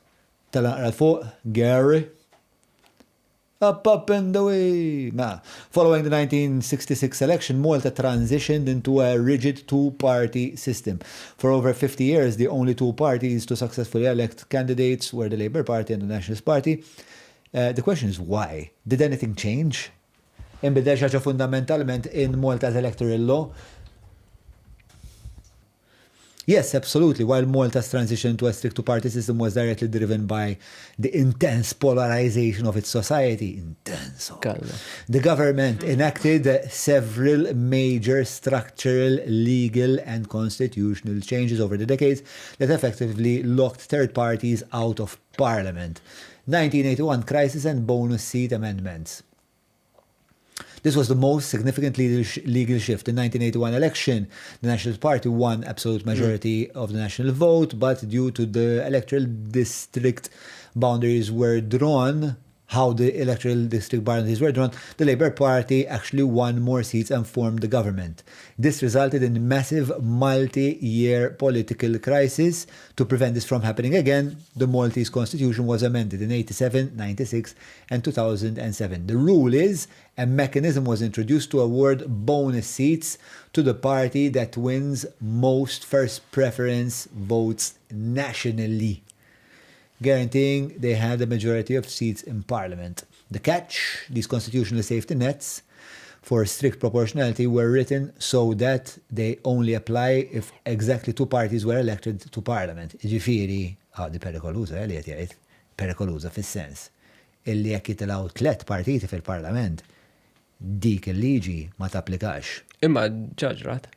Tela' naqra 'l fuq, Gary. Up, up and away! Mela, following the 1966 election, Malta transitioned into a rigid two-party system. For over 50 years, the only two parties to successfully elect candidates were the Labour Party and the Nationalist Party. Uh, the question is why? Did anything change? Inbidel xi ħaġa fundamentalment in Malta's electoral law? Yes, absolutely. While Malta's transition to a strict two-party system was directly driven by the intense polarization of its society, intense. Oh. The government enacted several major structural, legal, and constitutional changes over the decades that effectively locked third parties out of parliament. 1981 Crisis and Bonus Seat Amendments. This was the most significant legal shift. In 1981 election, the National Party won absolute majority mm. of the national vote, but due to the electoral district boundaries were drawn, how the electoral district boundaries were drawn, the Labour Party actually won more seats and formed the government. This resulted in massive multi-year political crisis. To prevent this from happening again, the Maltese constitution was amended in 87, 96 and 2007. The rule is a mechanism was introduced to award bonus seats to the party that wins most first preference votes nationally, guaranteeing they had a majority of seats in parliament. The catch, these constitutional safety nets for strict proportionality were written so that they only apply if exactly two parties were elected to parliament. Jiġifieri, ah, di perikoluża, eh, li qed jgħid, perikoluża fis-sens illi jekk jitilgħu tlett partiti fil-parlament, dik il-liġi ma tapplikax. Imma ġa ġrat.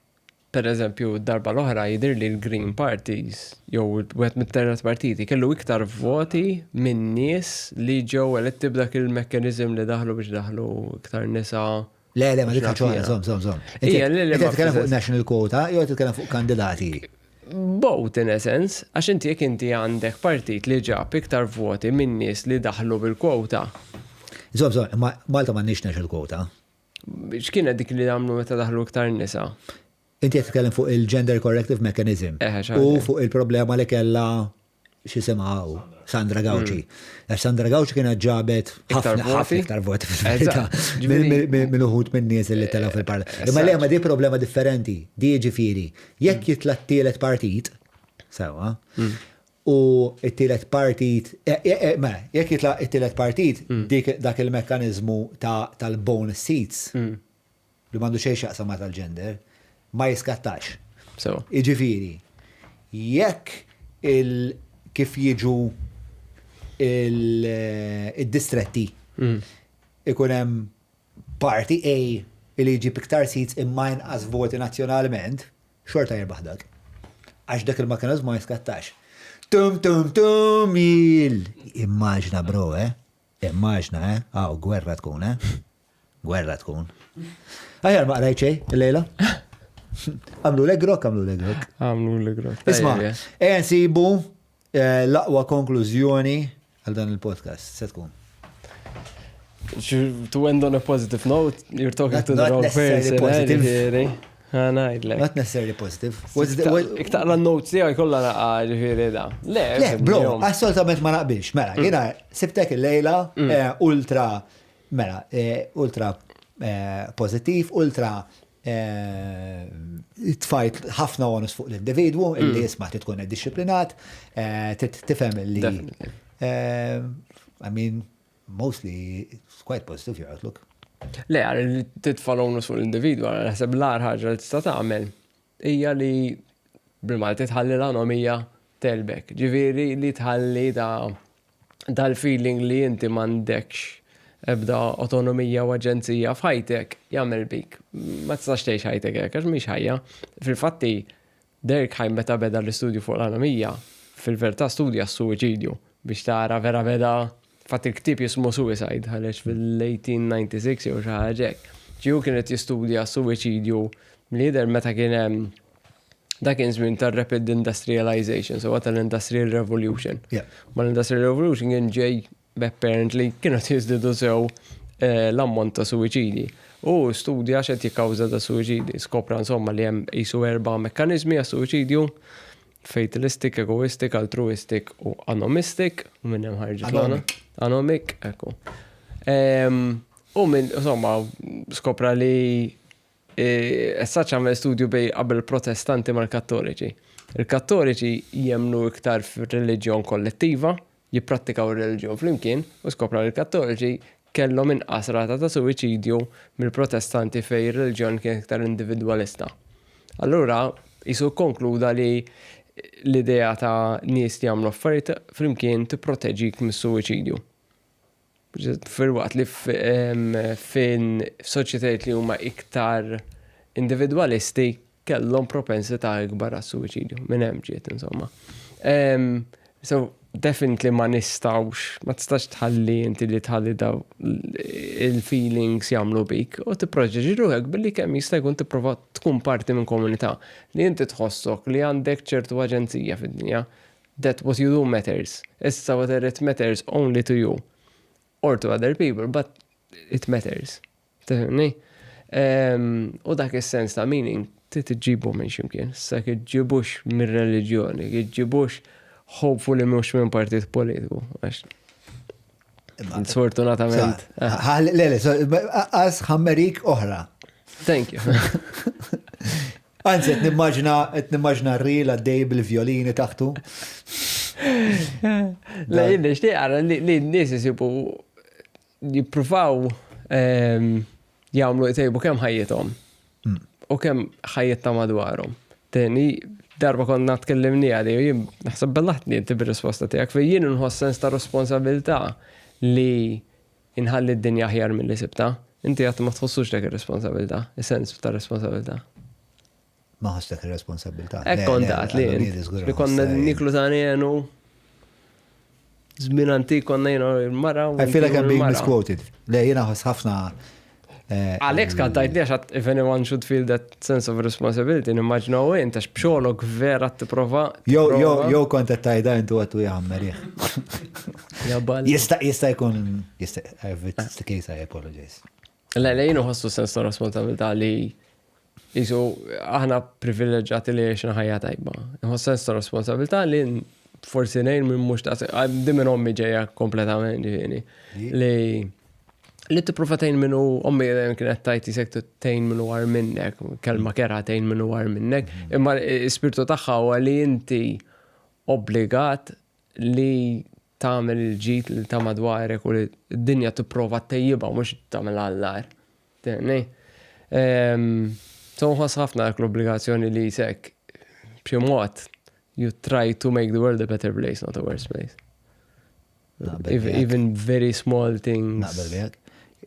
Per eżempju, darba l-oħra jidhirli l-Green Parties jew wieħed mit-tielet partiti kellu iktar voti minn nies li ġew eletti b'dak il-mekkaniżm li daħlu biex daħlu iktar nisa. Le, le, ma dik ħaġa oħra, żomm, żomm, żomm. Ija, le, le, titkellem fuq national quota jew titkellem fuq kandidati? Both in a sense, għax inti jekk inti għandek partit li ġab iktar voti minn nies li daħlu bil-kwota. Żomm, żomm, imma Malta m'għandniex national quota. X'kienet dik li għamlu meta daħlu iktar nisa? Inti qed titkellem fuq il-gender corrective mechanism u fuq il-problema li kellha x'isimha hawn, Sandra Gauci. Għax Sandra Gauci kienet ġabet ħafna ħafna iktar voti fil-verità minn uħud minn nies li telgħu fil-parlament. Imma le ma di problema differenti, di ġifieri, jekk jitla' t-tielet partit, sewwa, u t-tielet partit, mela, jekk jitla' t-tielet partit, dik dak il-mekkaniżmu tal-bonus seats, li m'għandu xejn x'jaqsam ma' tal-gender, ma jiskattax. Sewa. Jiġifieri, jekk il kif jiġu il-distretti ikun hemm party A li jġib iktar seats imma inqas voti nazzjonalment, xorta jirbaħ dak. Għax dak il-mekkaniżmu ma jiskattax. Tum tum tum il. Immaġna bro, eh? Immaġna, eh? Aw, gwerra tkun, eh? Gwerra tkun. Aħjar ma qrajt xejn illejla. Għamlu l-egrok, għamlu l-egrok. Għamlu l-egrok. Isma, ejja nsibu eh, l-aqwa konklużjoni għal dan il-podcast. Se tkun. To end on a positive note, you're talking to the wrong person. Eh, positive. Ngħidlek. Not necessarily positive. Iktaqra n-notes tiegħi kollha naqa' ġifieri da. Le, le, bro, assolutament ma naqbilx. Mela, jiena sibtek il-lejla eh, ultra mela, eh, ultra eh, pozittiv, ultra tfajt ħafna onus fuq l-individwu, illi jisma' tkun iddixxiplinat, tifhem illi. I mean, mostly it's quite positive your outlook. Le, għar li titfa l-onus fuq l-individwu, għara naħseb l-agħar ħaġa li tista' tagħmel hija li bil-Malti tħalli l-anomija telbek. Ġifieri li tħalli da dal-feeling li inti m'għandekx ebda autonomija u aġenzija f'ħajtek jagħmel bik. Ma tistax tgħix ħajtek hekk għax mhix ħajja. Fil-fatti Durkheim meta beda l-istudju fuq l-anomija, fil-verità studja s-suwiċidju biex tara vera beda, fatt il-ktieb jismu Suicide ħareġ fil-1896 jew xi ħaġa hekk. Ġi hu kien qed jistudja s-suwiċidju li jidher meta kien hemm dak kien żmien tar-rapid industrialization, sewwa tal-industrial revolution. Mal-industrial revolution kien ġej apparently kienu qed jiżdiedu sew l-ammont ta' suwiċidi. U studja x'qed jikkawża da suwiċidi. Skopra insomma li hemm qisu erba' mekkaniżmi għas-suwiċidju, fatalistic, egoistic, altruistic u anomistic, u minn hemm ħarġet l Anomic. Anomic, ekku. U minn, insomma, skopra li As such għamel studju bej qabel protestanti mal-kattoliċi. Il-kattoliċi jemmnu iktar f'reliġjon kollettiva, jipprattikaw ir-reliġjon flimkien u skopra li l-Kattoliċi kellhom inqas rata ta' suwiċidju mill-Protestanti fejn ir-reliġjon kienet iktar individwalista. Allura qisu kkonkluda li l-idea ta' nies li jagħmlu affarijiet flimkien tipproteġik mis-suwiċidju. Filwaqt li fin soċjetajiet li huma iktar individwalisti kellhom propensità ikbar għas-suwiċidju. Minn hemm ġiet insomma. So definitely ma nistgħux, ma tistax tħalli inti li tħalli daw il-feelings jagħmlu bik u tipproteġi ruħek billi kemm jista' jkun tipprova tkun parti minn komunità li inti tħossok li għandek ċertu aġenzija fid-dinja that what you do matters. Issa whether it matters only to you or to other people, but it matters. Tifhimni? U dak is-sens ta' meaning trid iġġibu minn x'imkien. Issa jekk iġġibux mir-reliġjoni, jekk iġġibux hopefully mhux minn partit politiku. Għax Sfortunatament. Le, le, għas ħammerik oħra. Thank you. Anzi, qed nimmaġna qed nimmaġna r-reel għaddej bil-vjolini taħtu. Le, jien nixtieq ara li n-nies isibu jippruvaw ehm, jagħmlu jtejbu kemm ħajjithom hmm. u kemm ħajjet ta' madwarhom. Teni, darba konna tkellimni għadi u jien naħseb bellaħtni inti bir-risposta tiegħek fejn jien nħoss sens ta' responsabilità li inħalli d-dinja aħjar milli sibtha. Inti għad ma tħossux dak ir-responsabilità, is-sens ta' responsabilità. Ma ħoss dak ir-responsabilità. Hekk kont għad li li konna niklu ta' nenu żmien antik konna jiena l-mara. I feel like I'm being misquoted. Le jiena ħoss ħafna Eh, Alex kan tajt li għax if anyone should feel that sense of responsibility, nimmaġna u int għax b'xogħlok vera tipprova. Jo, jo, jo kont qed tajda intu għattu jgħammer Jista' jista' jkun jista' if it's the case I apologize. Le, jien uħossu sens ta' responsabilità li jisu aħna privileġġati li għexna ħajja tajba. Nħoss sens ta' responsabilità li forsi ngħin minn mhux ta' di minn ommi ġejja kompletament ġifieri. Li li tipprova tgħin minnu ommi dejjem kienet tajt jisek tgħin minnu war minnek, kelma kera tgħin minnu war minnek, imma l-ispirtu tagħha huwa li inti obbligat li tagħmel il-ġid li ta' madwarek u li d-dinja tipprova tejjibha mhux tagħmel għall-agħar. Tifhimni? So nħoss ħafna dak l-obbligazzjoni li jisek b'xi mod you try to make the world a better place, not a worse place. Even very small things. Naqbel miegħek.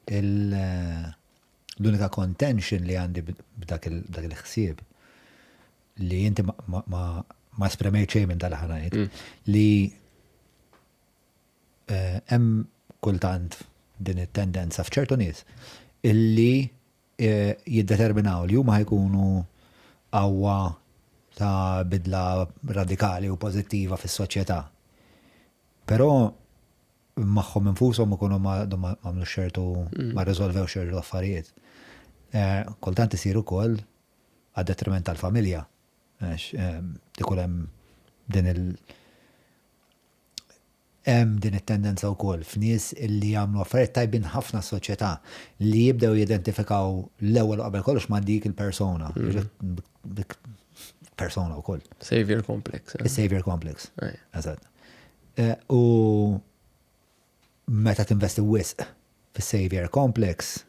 L-unika contention li għandi b'dak il-ħsieb li inti ma espremejt xejn minn tal-ħanajt li hemm kultant din it-tendenza f'ċertu nies illi jiddeterminaw li huma ħajkunu qawwa ta' bidla radikali u pożittiva fis-soċjetà. Però magħhom infushom ikunu ma għamlu ċertu ma rriżolvew ċertu affarijiet. Kultant isir ukoll għad-detriment tal-familja. Għax ikun hemm din il- hemm din it-tendenza wkoll f'nies illi jagħmlu affarijiet tajbin ħafna soċjetà li jibdew jidentifikaw l-ewwel qabel kollox ma' dik il-persona. Dik persona wkoll. Savior complex. Savior complex. Eżatt. U meta tinvesti wisq fis-savior complex,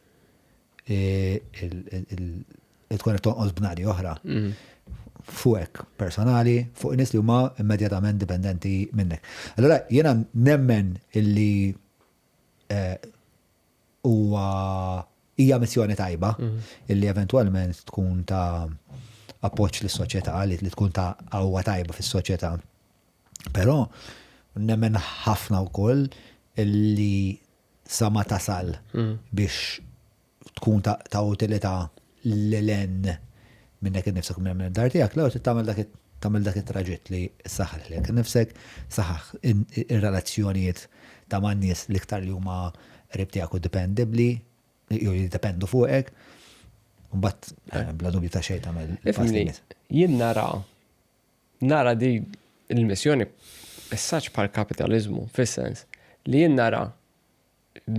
tkun qed tonqos bnadi oħra. Fuqek personali, fuq nies li huma immedjatament dipendenti minnek. Allora jiena nemmen illi huwa hija missjoni tajba illi eventwalment tkun ta' appoġġ lis-soċjetà, li tkun ta' qawwa tajba fis-soċjetà. Però nemmen ħafna wkoll illi sa ma tasal biex tkun ta' utilità l-len minnek innifsek minn id-dar tiegħek, l-ewwel tagħmel dak it-traġitt li saħħaħ lilek innifsek, saħħaħ ir-relazzjonijiet ta' man-nies l-iktar li huma qrib tiegħek u dipendibbli, jew jiddependu fuqek. Mbagħad bla dubju ta' xejn tagħmel. Ifhimni, jien nara di il-missjoni messaġġ bħal kapitalizmu, fis-sens li jien nara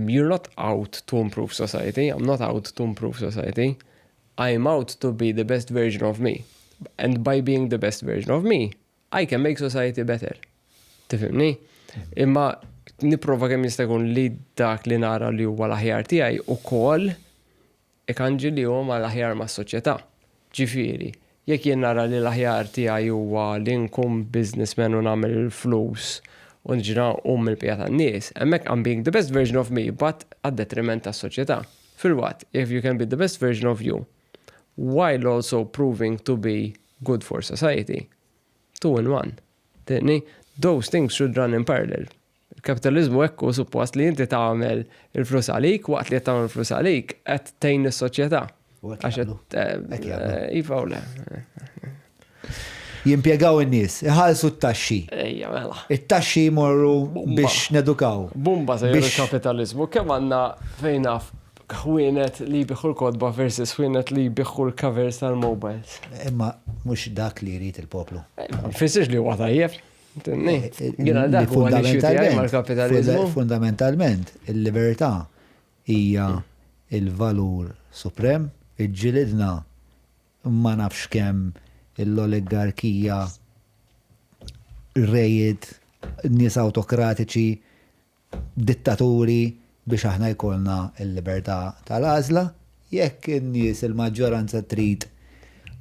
you're not out to improve society, I'm not out to improve society, I'm out to be the best version of me. And by being the best version of me, I can make society better. Tifhimni? Imma nipprova kemm jista' jkun li dak li nara li huwa l-aħjar tiegħi ukoll ikanġi li huwa l-aħjar mas-soċjetà. Ġifieri, jekk jien nara li l-aħjar tiegħi huwa li nkun businessman u nagħmel il-flus u nġra um il-pija tan-nies, hemmhekk I'm being the best version of me, but għad-detriment tas-soċjetà. Filwaqt, if you can be the best version of you, while also proving to be good for society, two in one. Tifhimni, those things should run in parallel. Il-kapitalizmu ekku suppost li inti tagħmel il-flus għalik, waqt li qed tagħmel il-flus għalik, qed tgħin is-soċjetà. Għax iva u le. Jimpjegaw in-nies, iħallsu t-taxxi. Ejja, mela. It-taxxi jmorru biex nedukaw. Bumba se il-kapitalizmu. Kemm għandna fejn naf ħwienet li jbigħu l-kotba versus ħwienet li jbigħu l-covers tal-mobiles. Imma mhux dak li jrid il-poplu. Fissirx li huwa tajjeb. Jiena dak huwa mal-kapitalizmu. Fundamentalment, il-libertà hija il-valur suprem, iġġilidna ma nafx kemm l-oligarkija, rejiet, nies autokratiċi, dittaturi biex aħna jkollna l-libertà tal-għażla, jekk in-nies il-maġġoranza trid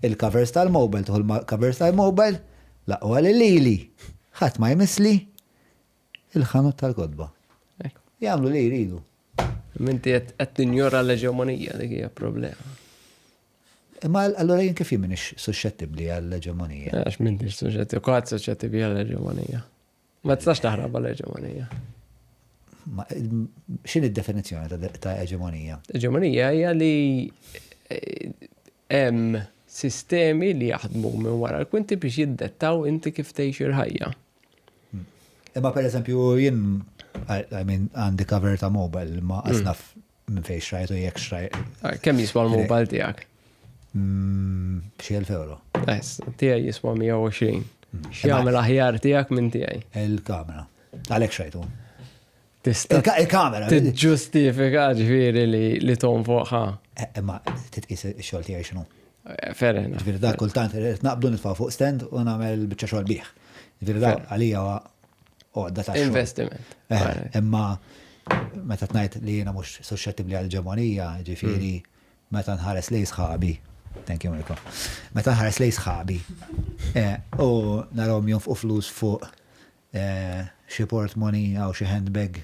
il-covers tal-mobile, tieħu l-covers tal-mobile, l-aqwa li lili. Ħadd ma jmissli il-ħanut tal-kotba. Jagħmlu li jridu. Minti qed tinjora l-eġemonija, dik hija problema. Imma allura jien kif jien m'iniex suscettibbli għall-eġemonija? Għax m'intix suscettibbli, kulħadd suscettibbli għall-eġemonija. Ma tistax taħrab għall-eġemonija. X'inhi d-definizzjoni ta' eġemonija? Eġemonija hija li hemm sistemi li jaħdmu minn wara l-kwinti biex jiddettaw inti kif tgħix il-ħajja. Imma per eżempju jien, I mean, għandi cover ta' mobile, ma asnaf. minn fejn xrajtu jekk xrajt. Ah, kemm jiswa l-mobile tiegħek? Xi 1000 euro. Es, tiegħi jiswa 120. X'jagħmel aħjar tiegħek minn tiegħi? Il-kamera. Għalhekk xrajtu. Tista' Il-kamera. Tiġġustifika ġifieri li tonfoqha. Eh, imma titqis ix-xogħol tiegħi x'inhu. Eh, fair enough. Ġifieri da kultant naqbdu nitfa' fuq stand u nagħmel biċċa xogħol bih. Ġifieri da għalija għodda ta' Investiment. Eh, imma meta tnajt li jiena mhux suscettibbli għal ġemonija, ġifieri meta nħares lejn sħabi, thank you Mirko, meta nħares lejn sħabi eh, u narahom jonfqu flus fuq eh, xi portmoney jew xi handbag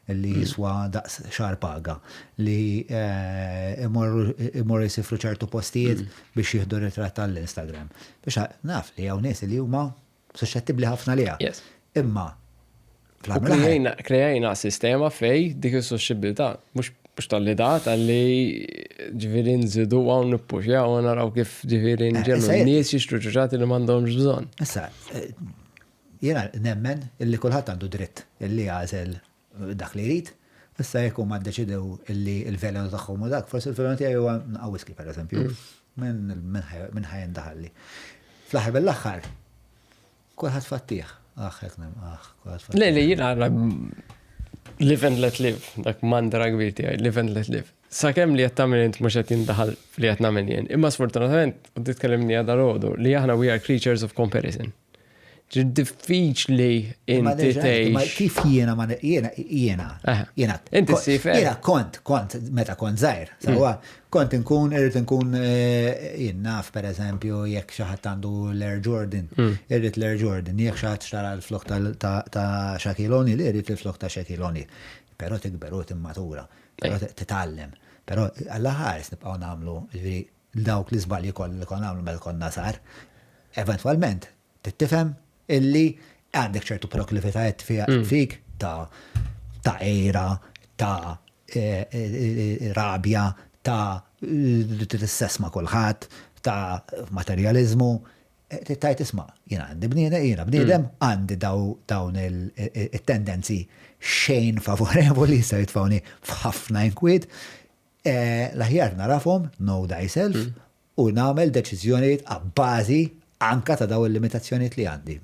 li hmm. jiswa daqs xar paga li imorru jisifru ċertu postijiet biex jieħdu ritratt tal-Instagram. Biex naf li hawn nies li huma Suxxettibbli ħafna liha. Yes. Imma Krejajna sistema fej dik is-suxxibilità, mhux mhux tal-li da, tal-li ġifieri nżidu għaw nippuxjaw u naraw kif ġifieri eh, nġellu n-nies jixtru ġuġati li m'għandhomx bżonn. Issa, eh, jiena nemmen illi kulħadd għandu dritt illi jagħżel dak li jrid, issa jekk huma ddeċidew illi l-velenu tagħhom hu dak, forsi l-velenu tiegħi huwa naqgħa whisky pereżempju, minn ħa jindaħalli. Fl-aħħar mill-aħħar, kulħadd fattih. Aħ, hekk nem, aħ, kulħadd fattih. Le, le, jiena live and let live, dak mantra kbir tiegħi, live and let live. Sakemm li qed tagħmel int mhux qed jindaħal li qed nagħmel jien. Imma sfortunatament, u titkellimni għadha li aħna we are creatures of comparison. Diffiċli inti tgħix. Kif jiena ma jiena jiena jiena. Inti ssifer. Jiena kont kont meta kont żgħir, sewwa kont inkun irrid inkun eh, jien naf pereżempju jekk xi ħadd għandu l-Air Jordan, hmm. irrid l-Air Jordan, jekk xi ħadd xtara l-flok ta' Shaquille O'Neal, irrid il-flok ta' Shaquille O'Neal. Però tikber u timmatura, però titgħallem. Però alla ħares nibqgħu nagħmlu ġifieri dawk l-iżbalji kollha li konna nagħmlu meta konna żgħar, eventwalment trid tifhem illi għandek ċertu proklivitajiet mm. fik ta' ta' għira, ta' e, e, e, rabja, ta' tissess ma' kulħadd, ta' materjalizmu. Tittajt isma' jiena għandi bniedem, jiena bniedem, mm. għandi dawn il-tendenzi xejn favorevoli se jitfawni f'ħafna inkwiet. L-aħjar nagħrafhom, know thyself, u nagħmel deċiżjonijiet abbażi anka ta' dawn il-limitazzjonijiet li għandi.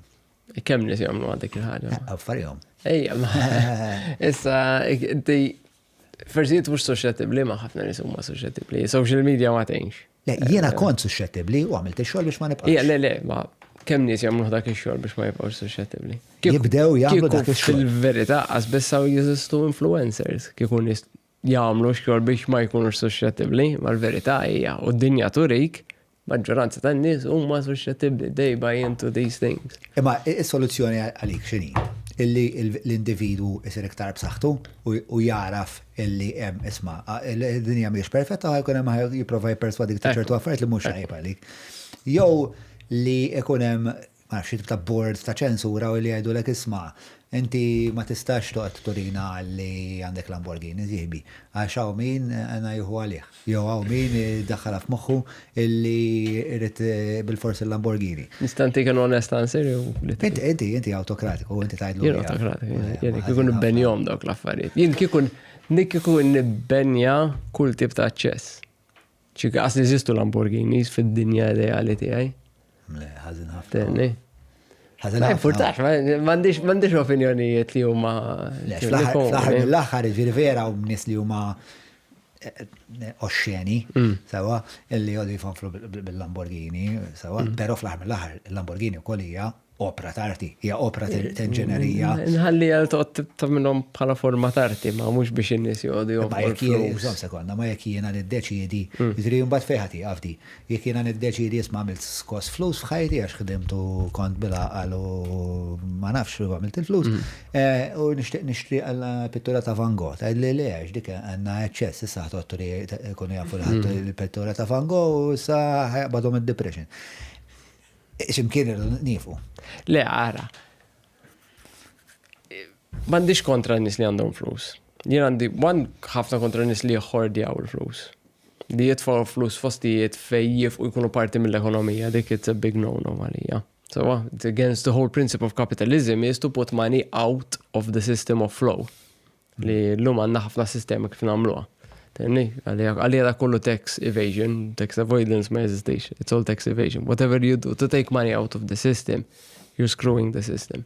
Kemm nies jagħmlu dik il-ħaġa? Affarihom. Ejja, issa inti forsi int mhux suxxettibbli ma ħafna nies huma suxxettibbli. Social media ma tgħinx. Le, jiena kont suxxettibbli u għamilt ix-xogħol biex ma nibqax. Ija, le, le, ma kemm nies jagħmlu dak ix-xogħol biex ma jibqgħux suxxettibbli. Jibdew jagħmlu dak ix-xogħol. Fil-verità, qas biss hawn jeżistu influencers kieku nies jagħmlu xogħol biex ma jkunux suxxettibbli, ma l-verità hija u d-dinja turik maġġoranza tan-nies huma suxxettibbli, they buy into these things. Imma is-soluzzjoni għalik x'inhi? Illi l-individwu isir iktar b'saħħtu u jagħraf illi hemm isma' id-dinja mhijiex perfetta ħa jkun hemm jipprova jipperswadik ta' ċertu affarijiet li mhux tajjeb għalik. Jew li jkun hemm ma nafx, xi tip ta' board ta' ċensura u li jgħidulek isma' inti ma tistax toqgħod turina li għandek Lamborghini sieħbi, għax hawn min għandna jieħu għalih, jew hawn min iddaħħalha f'moħħu li jrid bilfors il-Lamborghini. Nista' ntik an honest answer jew li Inti inti inti awtokratiku, inti tgħidlu. Jien awtokratiku, jien kieku nibbenjhom dawk l-affarijiet. Jien kieku kieku nibbenja kull tip ta' aċċess. Xi qas li jeżistu Lamborghinis fid-dinja ideali tiegħi. Le, ħażin ħafna. Tenni. Ħażin Ma ħafna. jimpurtax, m'għandix m'għandix opinjonijiet li huma. Le, fl-aħħar mill-aħħar ġifieri vera u nies li huma eh, oxxeni, mm. sewa, illi jgħodu jifanflu bil-Lamborghini, sewa, mm. però fl-aħħar mill-aħħar il-Lamborghini wkoll hija opra t'arti, hija opra t'inġenerija. Nħalli għal toqgħod ta' minnhom bħala forma t'arti, ma mhux biex in-nies joqogħdu Ma jekk jien, żomm sekonda, ma jekk jiena niddeċiedi, mm. jiġri mbagħad fejn ħadd jieqaf di. Jekk jiena niddeċiedi isma' għamilt skos flus f'ħajti għax ħdimt u kont bil-għaqal u ma nafx u għamilt il-flus, mm. eh, u nixtieq nixtri għal pittura ta' Van Gogh. Tgħid li le għax dik għandna eċċess issa ħadd li jkunu jafu li ħadd mm. il-pittura ta' Van Gogh u issa ħajqbadhom id-depression. X'imkien irridu niefu. Le, ara. M'għandix kontra n-nies li għandhom flus. Jien għandi one ħafna kontra n-nies li jħordjaw il-flus. Li jitfgħu flus fostijiet fej jifqu jkunu parti mill-ekonomija, dik it's a big no-no għalija. So, it's against the whole principle of capitalism is to put money out of the system of flow. Li l-lum għandna ħafna sistemi kif nagħmluha. Tenni, għalija da kollu tax evasion, tax avoidance ma jeżistix. It's all tax evasion. Whatever you do to take money out of the system, you're screwing the system.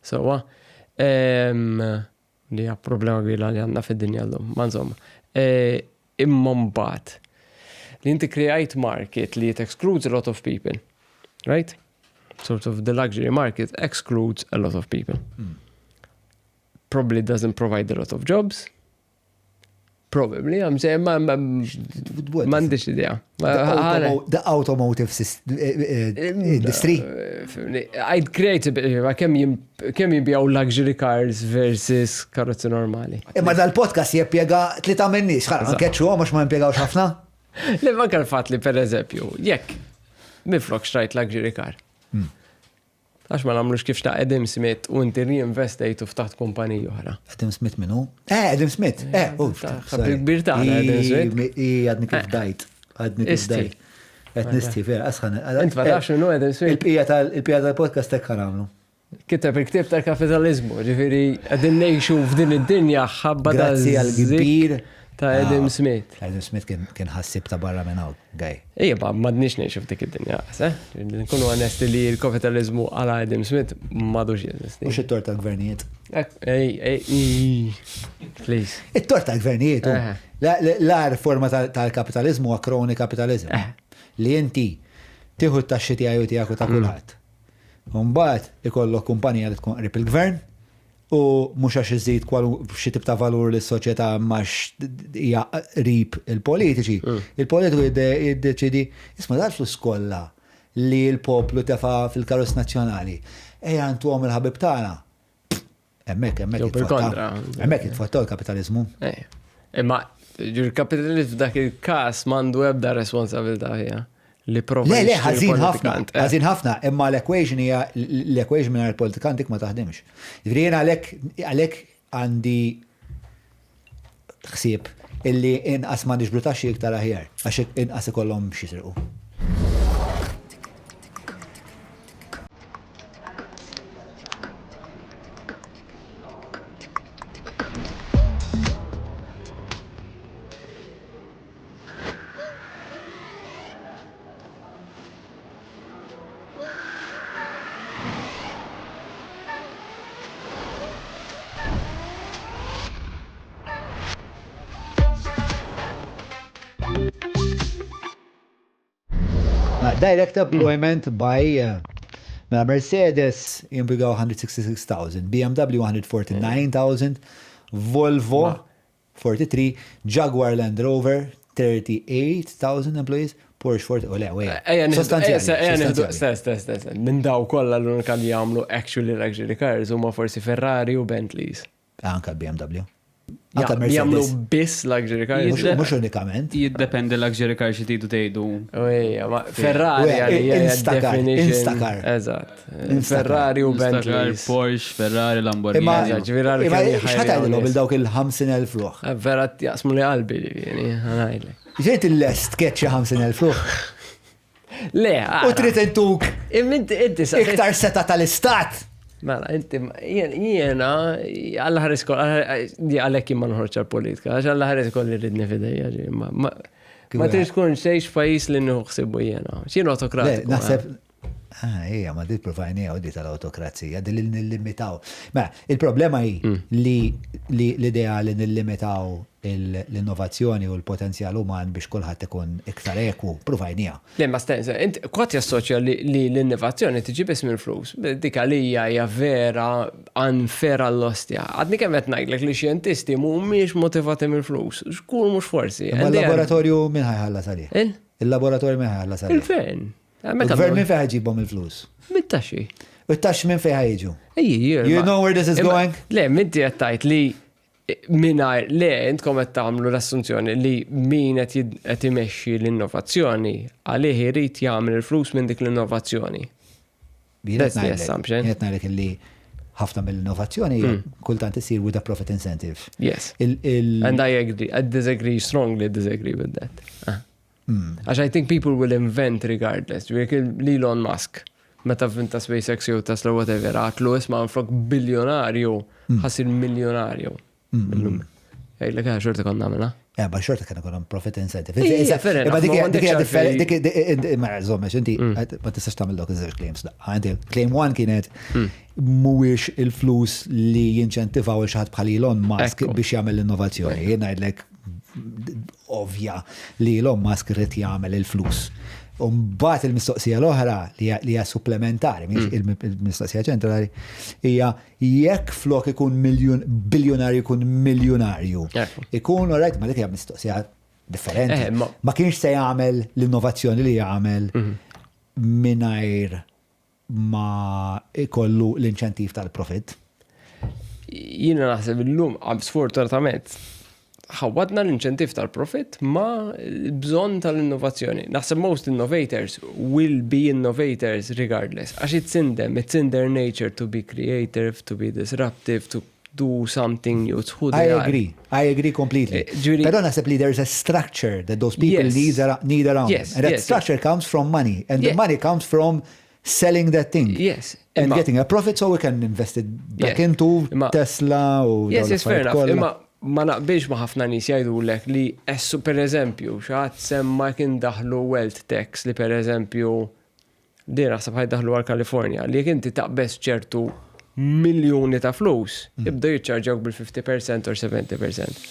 So, li hija problema kbira li għandna fid-dinja llum. Ma insomma, e, imma mbagħad li inti create market li it excludes a lot of people, right? Sort of the luxury market excludes a lot of people. Probably doesn't provide a lot of jobs. Probably, I'm saying, ma m'għandix idea. The automotive eh, eh, industry. I'd create a bit, kemm jimbijaw luxury cars versus karozzi normali. Imma dal-podcast jippjega tlita minnis, ħara, nkeċu għax ma jimpjegawx ħafna. Le, manka l-fat li per eżempju, jekk minflok xtrajt luxury car. Hmm. Għax ma nagħmlux kif xtaq Adam Smith u inti reinvestejt u ftaħt kumpanija oħra. Adam Smith minnu? Eh, Adam Smith. Eh, u. Kbir tagħna Adam Smith. I għadni kif eh. dajt. Għadni kif dajt. Qed nisti vera, asħan. Int ma tafx minnu Adam Smith. Il-bqija tal-podcast hekk ħanamlu. Kiteb il-ktieb tal-kapitalizmu, ġifieri qegħdin ngħixu f'din id-dinja ħabba Grazzi għal-kbir ta' Adam ah, Smith. Adam Smith kien ħassib ta' barra minn hawn, gaj. Ejja, ma m'għadniex ngħixu f'dik id-dinja, eh? Nkunu onesti li l-kapitalizmu għala Adam Smith m'għadux jeżisti. Mhux it-tort tal-gvernijiet. Ej, ej, please. It-tort tal-gvernijiet. Eh. L-agħar forma tal-kapitalizmu huwa crony capitalism. Eh. Li inti tieħu t-taxxi tiegħi u tiegħek u ta' mm. kulħadd. Mbagħad ikollok kumpanija li tkun qrib il-gvern, U mhux għax iżżid xi tip ta' valur lis-soċjetà imma għax hija qrib il-politiċi. Mm. Il-politiku jiddeċidi, isma' dal-flus kollha li l-poplu tefa' fil-karus nazzjonali. Ejja ntuhom il-ħabib tagħna. Hemmhekk, hemmhekk. bil-kontra. Hemmhekk jitfotta l-kapitaliżmu. Imma il-kapitalizmu f'dak il-każ m'għandu ebda responsabilità hija. Li prova. Le, le, ħażin ħafna, eh. ħażin ħafna, imma l-equation hija l-equation mingħajr il-politikanti ma taħdimx. Ġifieri jiena għalhekk għalhekk għandi ħsieb illi inqas ma niġbru taxxi iktar aħjar, għax inqas ikollhom x'jisirqu. Direct employment by uh, mela Mercedes jimpjegaw 166,000, BMW 149,000, Volvo 43, Jaguar Land Rover, 38,000 employees, Porsche 40, u le, u Ejja, sostanzjali. Stess, stess, stess. Minn daw kollha l-unika li jagħmlu actually luxury cars huma forsi Ferrari u Bentleys. Anka BMW. Anka Mercedes. Jagħmlu biss luxury cars. Mhux unikament. Jiddependi luxury car xi tridu tgħidu. Ejja, ma Ferrari Instacar. Instacar. Eżatt. Ferrari u Bentley. Porsche, Ferrari, Lamborghini. Imma x'ħatajdilhom il dawk il-50,000 ruħ? Eh, vera jaqsmu li qalbi li vieni, ħanajdlek. Ġejt il-lest tkeċċi 50,000 ruħ. Le, U trid intuk iktar seta tal-istat. Mela, inti, jiena, għalla ħares kol, għalek jien ma nħorċ għal-politika, għax għalla ħares kol li ridni fidejja, ma tridx tkun xejx pajis li nħuħsibu jiena. X'jien autokratiku. Naħseb, Ah, ija, ma dit provajnija u di tal-autokrazija, di li nillimitaw. Mela, il-problema hi mm. li l-idea li nillimitaw l-innovazzjoni u l-potenzjal uman biex kulħadd ikun iktar eku, provajnija. Le, ma stenza, int kwat jassoċja li l-innovazzjoni tiġi biss minn flus. Dik għalija hija vera unfair għall-ostja. Għadni kemm qed ngħidlek li xjentisti mhumiex motivati mill-flus. Xkun mhux forsi. Il-laboratorju minn ħajħallas għalih? Il-laboratorju minn ħajħallas għalih? Il-gvern. Il-gvern minn fejn ħajġibhom il-flus? Mit-taxxi. U t-taxxi minn fejn ħajġu? You know where this is going? Le, minti qed tgħid li mingħajr le intkom qed tagħmlu l-assunzjoni li min qed imexxi l-innovazzjoni għalih irid jagħmel il-flus minn dik l-innovazzjoni. That's the assumption. Jien qed ngħidlek illi ħafna mill-innovazzjoni hmm. kultant isir with a profit incentive. Yes. And I agree, I disagree, strongly disagree with that. Ah. Hmm. Għax I think people will invent regardless. L-Elon Musk, meta vinta SpaceX jew Tesla whatever, għatlu isma' nflok biljonarju, hmm. ħasir miljonarju. Hmm. Għajlek għax xorta konna għamela. Eh, ma xorta kien ikun profit incentive. Ija, fair enough, Ma dik ma hija- dik hija m'għandekx differ- għalfejn- dik dik- Ma żomm, għax inti ma tistax tagħmel dawk iż-żewġ claims. Inti claim one kienet mhuwiex il-flus li jinċentivaw il xi ħadd bħal Elon Musk Ekku. biex jagħmel l-innovazzjoni. Jien ngħidlek ovvja li Elon Musk irid jagħmel il-flus. U mbagħad il-mistoqsija l-oħra li hija- li hija supplementari, mhix il-mistoqsija ċentrali, hija jekk flok ikun miljun biljonarju ikun miljonarju. Ekku. Ikun alright, ma dik hija mistoqsija differenti. Eh, ma- Ma kienx se jagħmel l-innovazzjoni li jagħmel mingħajr ma ikollu l-inċentiv tal-profit. Jiena naħseb illum, sfortunatament, ħawadna l-inċentiv tal-profit ma bżonn tal-innovazzjoni. Naħseb most innovators will be innovators regardless. Għax it's in them, it's in their nature to be creative, to be disruptive, to do something new. It's who I they are. agree, I agree completely. Eh, ġifieri- Però naħseb li there's a structure that those people need, need around. Yes, and that structure comes from money. And the money comes from selling that thing. And getting a profit so we can invest it back into Tesla u Yes, dawn yes, fair l-affarijiet enough. kollha. Imma ma naqbilx ma ħafna nies jgħidulek li essu per eżempju, xi ħadd semma kien daħlu wealth tax li per eżempju din naħseb ħajdaħlu għal Kalifornja li jekk inti taqbeż ċertu miljuni ta' flus, jibdew jiċċarġawk bil-50% or 70%.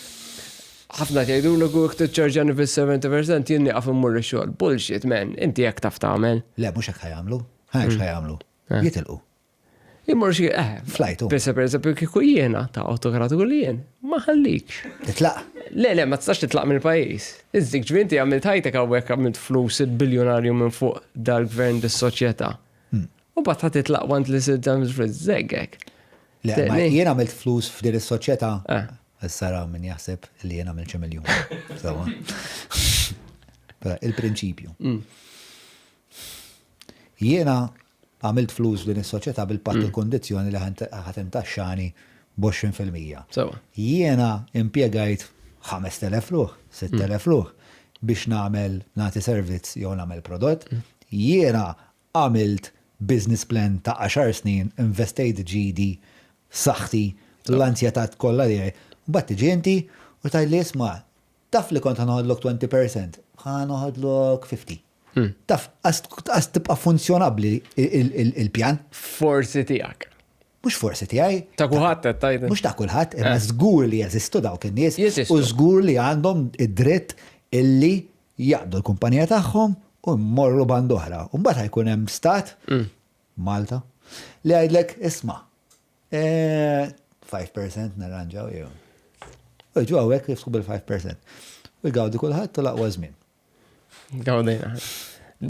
Ħafna jgħidulek u jekk tiċċarġani fil-70% jien nieqaf immur ix-xogħol. Bullshit, man, inti jekk taf tagħmel. Le, mhux hekk ħa jagħmlu. Ħa ħa jagħmlu. Jitilqu. Immur xi eh. Flight, u. Per eżempju kieku jiena ta' autokratiku li jien, ma ħallikx. Titlaq. Le, le, ma tistax titlaq mill-pajjiż. Iżdik ġifieri inti għamilt ħajtek hawnhekk għamilt flus il-biljonarju minn fuq dal-gvern dis-soċjetà. U bat ħa titlaq want li sirt għamilt flus żeggek. Le, ma jien għamilt flus f'din is-soċjetà. Issa ra min jaħseb li jien għamilt xi miljun. Sewwa. Però il-prinċipju. Jiena għamilt flus f'din is-soċjetà bil-patt il-kondizzjoni li ħa tintaxxani b'20%. Sewwa. Jiena impjegajt 5,000 ruħ, 6,000 ruħ biex nagħmel nagħti servizz jew nagħmel prodott. Jiena għamilt business plan ta' 10 snin, investejt ġidi, saħħti, l-anzjetà kollha tiegħi. Mbagħad tiġi inti u tgħidli isma' taf li kont ħa noħodlok 20%, ħa noħodlok 50. Taf, għas tibqa' funzjonabbli il-pjan. Forsi tiegħek. Mhux forsi tiegħi. Ta' kulħadd qed tgħid. Mhux ta' kulħadd, imma żgur li jeżistu dawk in-nies Jeżistu. u żgur li għandhom id-dritt illi jaqdu l-kumpanija tagħhom u jmorru band oħra. U mbagħad ħa jkun hemm stat Malta li jgħidlek isma' 5% narranġaw jew. U jiġu hawnhekk jiftħu bil-5%. U jgawdi kulħadd u l-aqwa żmien. Gawdejna.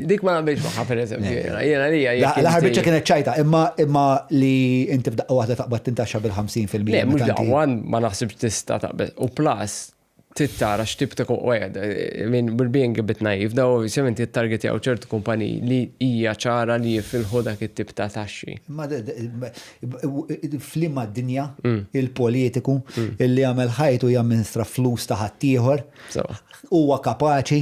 Dik ma naqbilx magħha per eżempju. Jiena li jekk L-aħħar inti- biċċa kienet ċajta, imma li inti f'daqqa waħda taqbad tintaxxa bil-50% Le, mhux meta inti- daqqa ma naħsibx tista' taqbel. U plus, tittara x'tip ta' wieħed, I mean, we're being a bit naive, daw ovvjament jittargetjaw ċertu kumpaniji li hija ċara li jifilħu dak it-tip ta' taxxi. Ma f'liema dinja il-politiku illi għamel ħajtu jamministra flus ta' ħaddieħor Sewwa. huwa kapaċi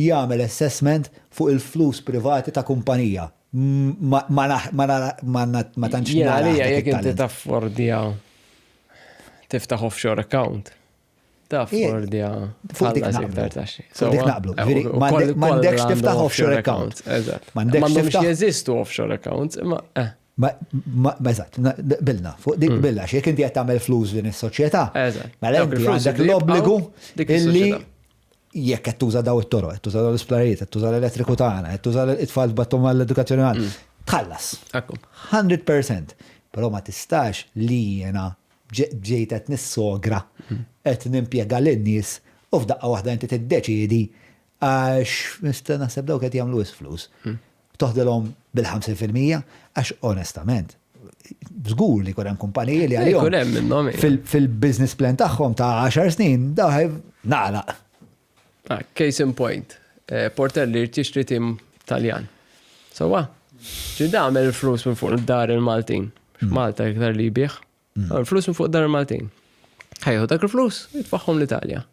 jagħmel assessment fuq il-flus privati ta' kumpanija. Ma ma ma ma ma tantx Jiena nara għalija dak jekk inti it-talent. taffordja tiftaħ offshore account. Taffordja Fuq dik tħallas naqblu. iktar taxxi. Fuq dik Sewwa? naqblu. Eh, Ġifieri, m'għandekx kollha tiftaħ għandhom offshore account. Eżatt. M'għandekx M'għandhomx tiftaħ- jeżistu offshore accounts, imma eh. Ma eżatt, bilna, fuq dik bilna, jekk inti qed tagħmel flus din is-soċjetà, Eżatt. mela Dawk inti il-flus għandek iridu jibqgħu l-obbligu dik illi is-soċjetà. jekk qed tuża daw it-toroq, qed tuża daw l-isptarijiet, qed tuża l-elettriku tagħna, qed tuża it-tfal tbagħthom għall-edukazzjoni tagħna, tħallas. Ekku. 100%. Però ma tistax li jiena ġejt qed nissogra qed nimpjega lin-nies u f'daqqa waħda inti tiddeċiedi għax nista' naħseb dawk qed jagħmlu is flus. Toħdilhom bil-50% għax onestament żgur li jkun hemm kumpaniji li għalihom Jkun hemm minnhom, ija. fil-business plan tagħhom ta' 10 snin daw nagħlaq. Ah, case in point, Portelli tixtri tim Taljan. Sewwa, ġi għamel il-flus minn fuq id-dar il-Maltin. Malta iktar li jbigħ. Għamel flus minn fuq dar il-Maltin. Ħa jieħu dak il-flus, jitfagħhom l-Italja.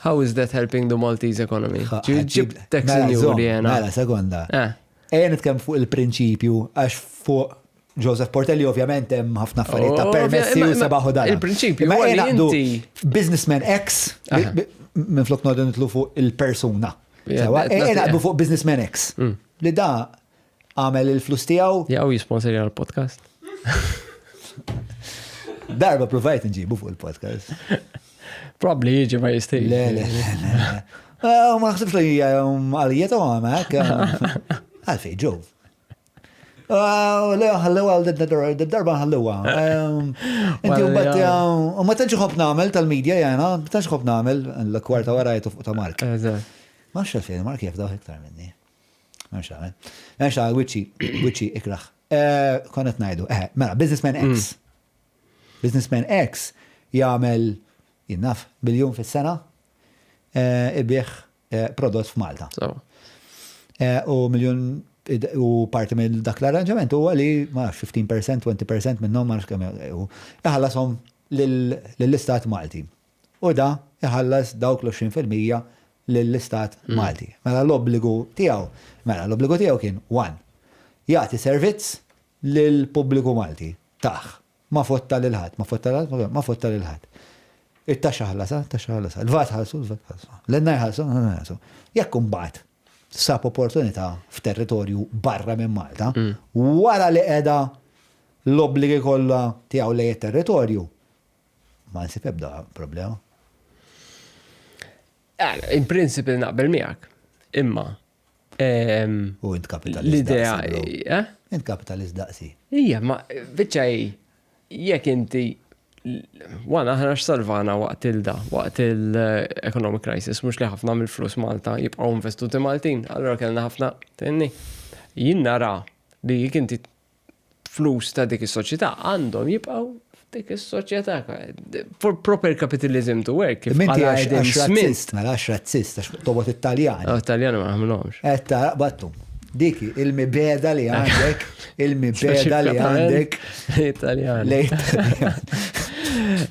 How is that helping the Maltese economy? Ġi ġib tek Mela, sinjuri żomm, jena. Mela, sekonda. Eh. Ejja nitkellem fuq il-prinċipju għax fuq Joseph Portelli ovvjament hemm ħafna affarijiet ta' permessi u sebaħu dan. Il-prinċipju huwa li inti businessman X minn flok noqogħdu nitlu fuq il-persuna. Sewa, naqdu fuq businessman X. Li da għamel il-flus tiegħu. Jew jisponsorja l-podcast. Darba provajt nġibu fuq il-podcast. Probably jiġi ma jistej. Le, le, le, le. Eh, ma ħsibx li hija għalija ta' għamek. Għalfej, ġew. Ah, le, ħallewa darba ħallewa. Inti u bat, u ma tantx ħobb nagħmel tal-medja jena, ma tantx ħobb nagħmel l-kwarta wara jtu fuq ta' Mark. Ma nafx għalfejn, Mark jaf daw iktar minni. Ma nafx għamel. Ma nafx għamel, wiċċi, wiċċi ikraħ. Eh, konet ngħidu, eh, mela, businessman X. Businessman X jagħmel jinnaf biljun fis-sena eh, ibih eh, prodott f'Malta. U miljun u parti minn dak l-arranġament huwa li ma nafx 15%, 20% minnhom ma nafx kemm iħallashom lill-Istat Malti. U da iħallas dawk l-20% lill-Istat Malti. Mela l-obbligu tiegħu, mela l-obbligu tiegħu kien one, jagħti servizz lill-pubbliku Malti. Tah. Ma fotta lil ħadd, ma fotta lil ħadd, ma fotta lil ħadd. It-taxxa ħallasha, it-taxxa ħallasha. Il-VAT ħallsu, il-VAT ħallsu. L-NI ħallsu, l-NI ħallsu. Jekk imbagħad sab opportunità f'territorju barra minn Malta, wara li qeda l-obbligi kollha tiegħu lejn it-territorju, ma nsib ebda problema. In principle naqbel miegħek. Imma U int kapitalist. L-idea. Eh? Int kapitalist daqsi. Ija, ma biċċa jekk inti Wana aħna x'salvana waqt il-da, waqt il-economic crisis, mhux li ħafna mill-flus Malta jibqgħu investuti Maltin, allura kellna ħafna tenni. Jien nara li jekk inti flus ta' dik is-soċjetà għandhom jibqgħu f'dik is-soċjetà. For proper capitalism to work. Kif Minti għax razzist, mela għax razzist, għax tobot it-Taljan. Oh, Taljan ma għamlhomx. Qed tara battu. Diki, il-mibeda li għandek, il-mibeda li għandek. Italjan. Le,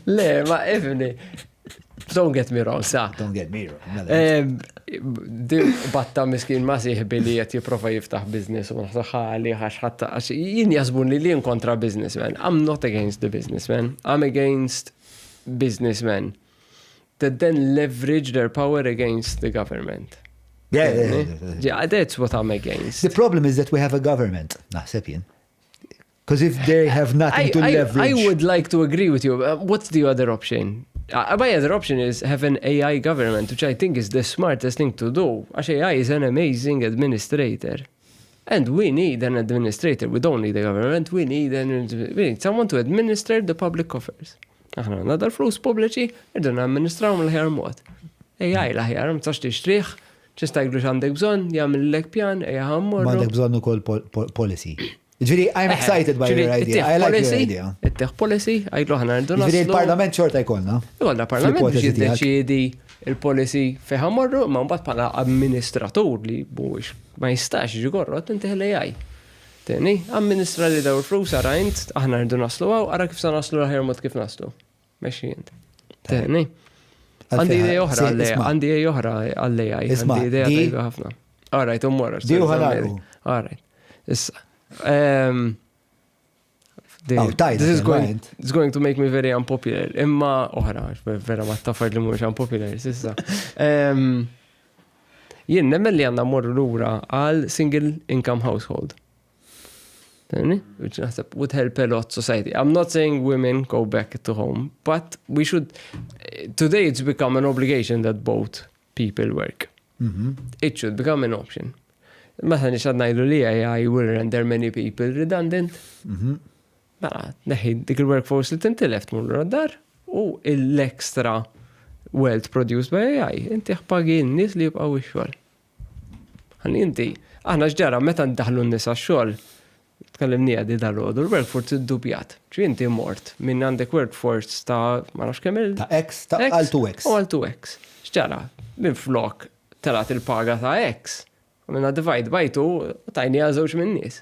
Le, ma ifni. Don't get me wrong, sa. Don't get me wrong. Mela. Batta miskin ma siħbi li qed jipprova jiftaħ business u naħseb ħali għax ħadd għax jien jaħsbuni li jien kontra businessman. I'm not against the businessman. I'm against businessmen that then leverage their power against the government. Yeah, that's what I'm against. The problem is that we have a government, naħseb jien. Because if they have nothing I, to I, leverage. I would like to agree with you. What's the other option? My other option is have an AI government, which I think is the smartest thing to do. Għax AI is an amazing administrator. And we need an administrator. We don't need a government. We need, an, we need someone to administer the public coffers. Aħna għandna dal-flus pubbliċi, irdu namministrawhom l-aħjar mod. AI l-aħjar, ma tistax tixtrih, tista' tgħidlu x'għandek bżonn, jagħmillek pjan, ejja ħa mmorru. Ma għandek bżonn ukoll policy. Ġifieri, I'm excited by your idea. I like your idea. Ittieħ policy, għidlu ħana rridu naslu. Ġifieri il-parlament xorta jkollna. Jkollna parlament biex jiddeċiedi il-policy fejn ħa mmorru, imma mbagħad bħala amministratur li mhuwiex ma jistax jiġi korrott intih l-AI. Tieni, amministra li daw il-flus ara int, aħna rridu naslu hawn, ara kif sa naslu l-aħjar mod kif naslu. Mexxi int. Tieni. Għandi idea oħra għall-AI, għandi idea oħra għall-AI, għandi idea tajba ħafna. All right, u morra. Di uħanaru. All right. Issa. Um, oh, this is going, it's going to make me very unpopular. Imma oħra, vera ma tafar li mhux unpopular, sissa. Um, jien nemmen li għandna morru lura għal single income household. Which naħseb would help a lot society. I'm not saying women go back to home, but we should, today it's become an obligation that both people work. Mm -hmm. It should become an option. Meta nix għad ngħidu li AI will render many people redundant. Mm -hmm. Mela, neħi dik il-workforce li tintilef tmur lura d-dar u l-extra wealth produced by AI inti pagi n-nies li jibqgħu ix-xogħol. Ħalli inti, aħna x'ġara meta ndaħlu n-nisa x-xogħol, tkellimni għadi dal-għodu, l-workforce iddubjat. Ġi inti mort minn għandek workforce ta' ma nafx kemm il. Ta' X, ta' għal 2X. U għal 2X. X'ġara? Minn flok telat il-paga ta' X, għamilna divide by 2 u tajni għal żewġ minn nies.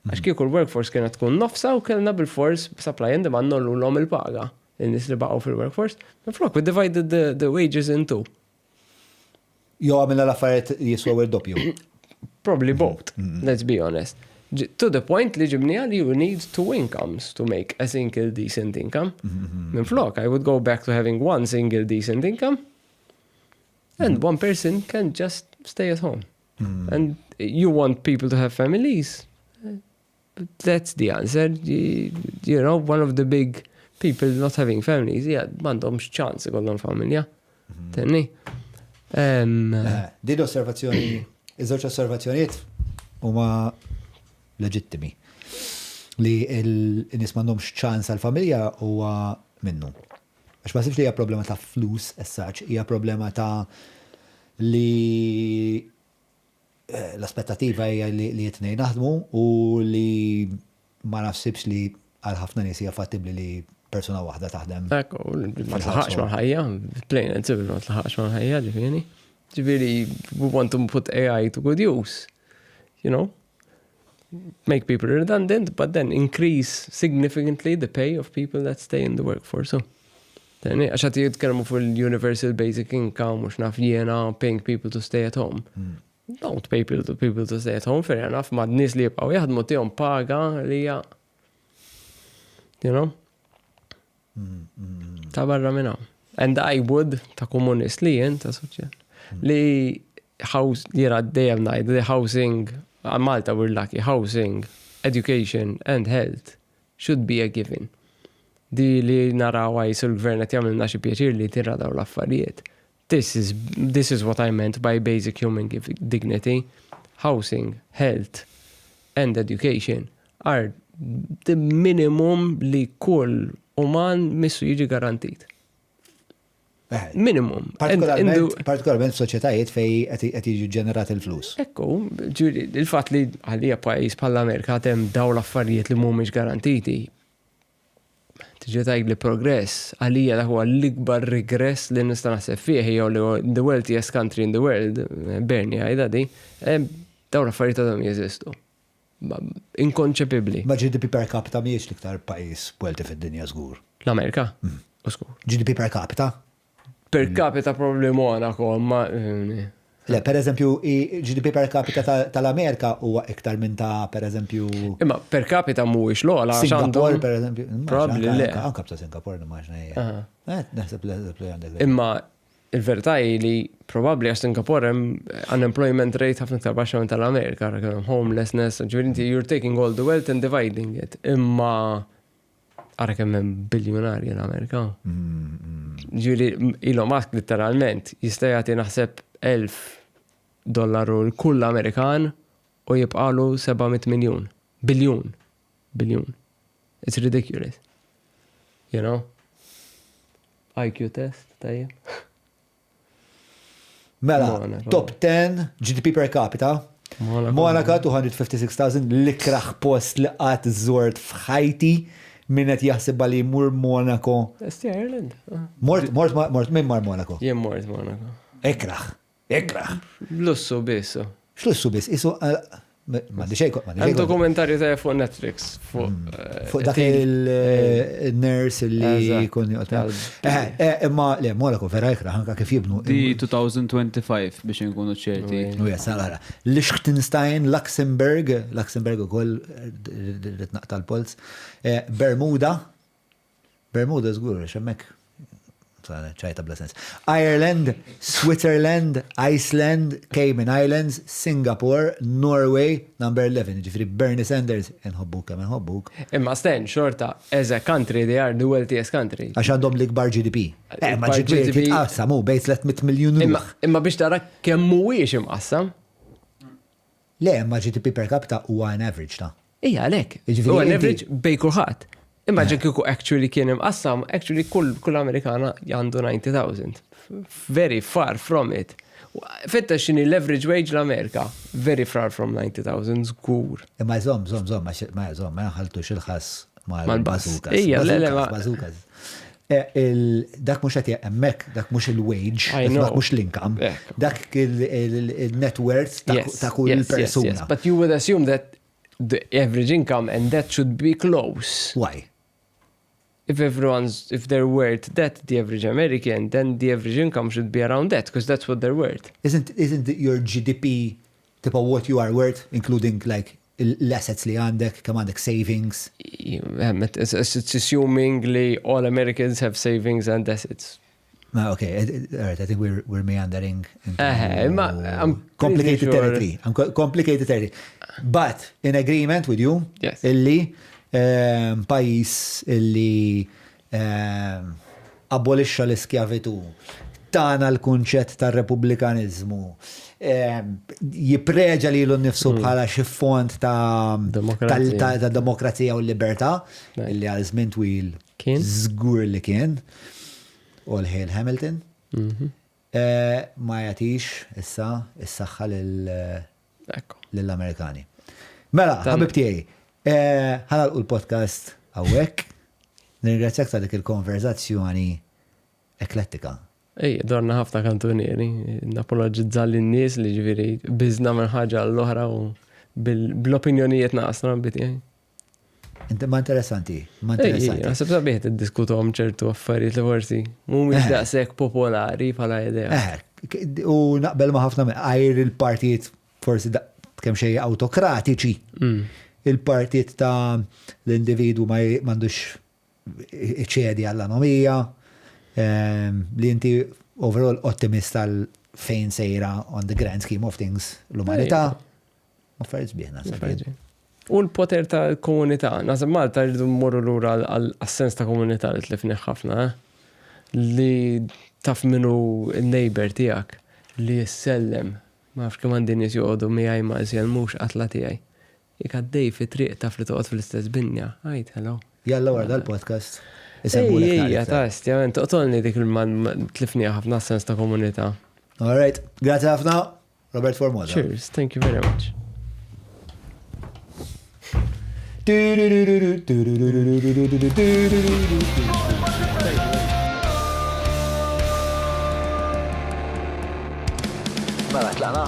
Għax kieku l-workforce kienet tkun nofsa u kellna bil-fors supply and demand nollulhom il-paga. In-nies li baqgħu fil-workforce. Minn flok we divided the, the wages in two. Jew għamilna l-affarijiet jiswew id-doppju. Probably both, mm-hmm. let's be honest. To the point li ġibni li you need two incomes to make a single decent income. Minn flok, I would go back to having one single decent income and one person can just stay at home. And you want people to have families? But that's the answer. One of the big people not having families, yeah, m'għandhomx ċans ikollhom familja. Tenni. Din osservazzjoni, iż-żewġ osservazzjonijiet huma leġittimi. Li n-nies m'għandhomx ċans għal-familja huwa minnu. Għax ma sibx li hija problema ta' flus as such, hija problema ta' li l-aspettativa hija li it-tnejn naħdmu u li ma naħsibx li għal ħafna nies hija fattibbli li persuna waħda taħdem. Ekku, ma tlaħaqx mal-ħajja, plain and simple, ma tlaħaqx mal-ħajja, ġifieri. Ġifieri, we want to put AI to good use. Make people redundant, but then increase significantly the pay of people that stay in the workforce. So, then, għax qed jitkellmu fuq il-universal basic income, mhux naf jiena, paying people to stay at home. Don't pay people to stay at home, fair enough, ma nies li jibqgħu jaħdmu tihom paga li hija, ta' barra minn hawn. And I would, ta' komunist li jien, ta' soċjal, li house, jiena dejjem ngħid, li housing, Malta we're lucky, housing, education and health should be a given. Di li naraw għajs il-gvern qed jagħmilna xi pjaċir li tira daw l-affarijiet. This is what I meant by basic human dignity. Housing, health and education are the minimum li kull uman missu jiġi garantit. Minimum. Partikolarment f'soċjetajiet fej qed jiġu ġenerat il-flus. Ekku, ġuri, il-fatt li għalija pajjiż bħall-Amerika hemm daw l-affarijiet li mhumiex garantiti. Tiġi tgħid li progress, għalija dak huwa l-ikbar regress li nista' naħseb fih jew li the wealthiest country in the world, Bernie għajda di, daw l-affarijiet għadhom jeżistu. Inkonċepibbli. Ma GDP per capita mhijiex l-iktar pajjiż wealthy fid-dinja żgur. L-Amerika? U żgur. GDP per capita? Per capita probably Monaco, ma. Le, per eżempju, GDP per capita tal-Amerika huwa iktar minn ta' per eżempju. Imma per capita mhuwiex l-ogħla. Singapore, per eżempju. Probably le. Anka ta' Singapore nimmaġna hija. Naħseb li għandek. Imma il-verità hi li probabbli għax Singapore hemm unemployment rate ħafna iktar baxxa minn tal-Amerika, hemm homelessness, ġifieri inti you're taking all the wealth and dividing it. Imma ara kemm hemm biljonarji l-Amerika. Ġifieri Elon Musk literalment jista' jagħti naħseb 1000 dollaru l kull Amerikan u jibqalu 700 miljun. Biljun. Biljun. It's ridiculous. You know? IQ test, tajjeb. Mela, Monaco. Top 10 GDP per capita. Monaco. Monaco 256,000, l-ikraħ post li qatt żort f'ħajti, min qed jaħseb li jmur Monaco. Esti Ireland. Ah. Mort, mort, mort, min mar Monaco? Jien mort Monaco. Ikraħ, ikraħ. Lussu biss. X'lussu biss, isu, ma di xejn, ma di Hemm xejn. dokumentarju ta' fuq Netflix fuq Fuq dak il-nurse li jkun joqgħod. Imma le, Monaco vera ikraħ, anka kif jibnu. Di 2025 biex nkunu ċerti. U yes, għara. Liechtenstein, Luxembourg, Luxembourg ukoll rrid naqta' l-polz. Bermuda, Bermuda żgur, xemmek, ċajta bla sens. Ireland, Switzerland, Iceland, Cayman Islands, Singapore, Norway, number 11, ġifieri Bernie Sanders, nħobbuk kemm nħobbuk. Imma sten, xorta, as a country, they are the wealthiest country. Għax għandhom l-ikbar GDP. Ma L-ikbar GDP GDP jitqassam, u bejn 300 miljun Imma, ruħ. imma biex tara kemm mhuwiex imqassam. Le, imma GDP per capita huwa an average ta' Ija, għalek. Jiġifieri U an inti average bej kulħadd. Imma ġa kieku actually kien imqassam, actually kull Amerikana għandu 90,000. Very far from it. Fitta x'inhi l-average wage l-Amerika. Very far from 90,000, żgur. Imma żomm, żomm, żomm, ma żomm, ma nħaltux il-ħass Mal-bass. mal-bazukas. Ija, le, le, Bazukas, bazukas. Dak mhux qed hemmhekk, dak mhux il-wage, I know. dak mhux l-income, dak il-net worth ta' kull persuna. But you would assume that the average income and that should be close. Why? If they're worth that, the average American, then the average income should be around that, because that's what they're worth. Isn't your GDP tipo what you are worth, including like L-assets li għandek, kemm għandek savings. It's assuming li all Americans have savings and assets. Ma, okay, all right, I think we're, we're meandering into Eh, ma, I'm pretty complicated sure- territory. I'm complicated territory. But in agreement with you, Yes. illi pajis illi abolixxa l-iskjavitu, tana l-kunċett tar-repubblikanizmu, jippreġa lilu nnifsu bħala xi font ta' Demokrazija. ta' demokrazija u l-libertà, illi għal żmien twil Kien. żgur li kien. All hail Hamilton. Ma jagħtix issa is-saħħa Ekku. lill-Amerikani. Mela, ħabib tiegħi, ħa nagħlqu l-podcast hawnhekk. Nirringrazzjak ta' dik il-konverzazzjoni eklettika. Ej, dorna ħafna kantunieri, napologizza lin-nies li ġifieri biżna minn ħaġa għall-oħra u bl-opinjonijiet naqasna biti. Inti ma interessanti, ma Ej, interessanti. naħseb sabiħ tiddiskutuhom ċertu affarijiet li forsi mhumiex daqshekk popolari bħala idea. Eh, u naqbel ma ħafna għajr il-partijiet forsi kemm xejn awtokratiċi. Il-partijiet ta' l-individu ma m'għandux iċedi għall-anomija, li inti overall ottimist għal fejn sejra on the grand scheme of things l-umanità. Affarijiet sbieħ naħseb. U l-poter ta' komunità, naħseb Malta rridu mmorru lura għal-sens ta' komunità li tlifni ħafna, eh? Li taf minu il-neighbor tiegħek li jissellem, ma nafx kemm għandi nies joqogħdu miegħi ma jsellmux qatla tiegħi. Jekk għaddej fi triq taf li toqgħod fl-istess binja, għid hello. Jalla wara dal-podcast. Ej, Isemmulek ejja, naqra. ta' stjament, toqtolni dik il-man tlifni ħafna sens ta' komunità. All right, grazie ħafna, Robert Formosa. Cheers, thank you very much. Mela, tlaqna?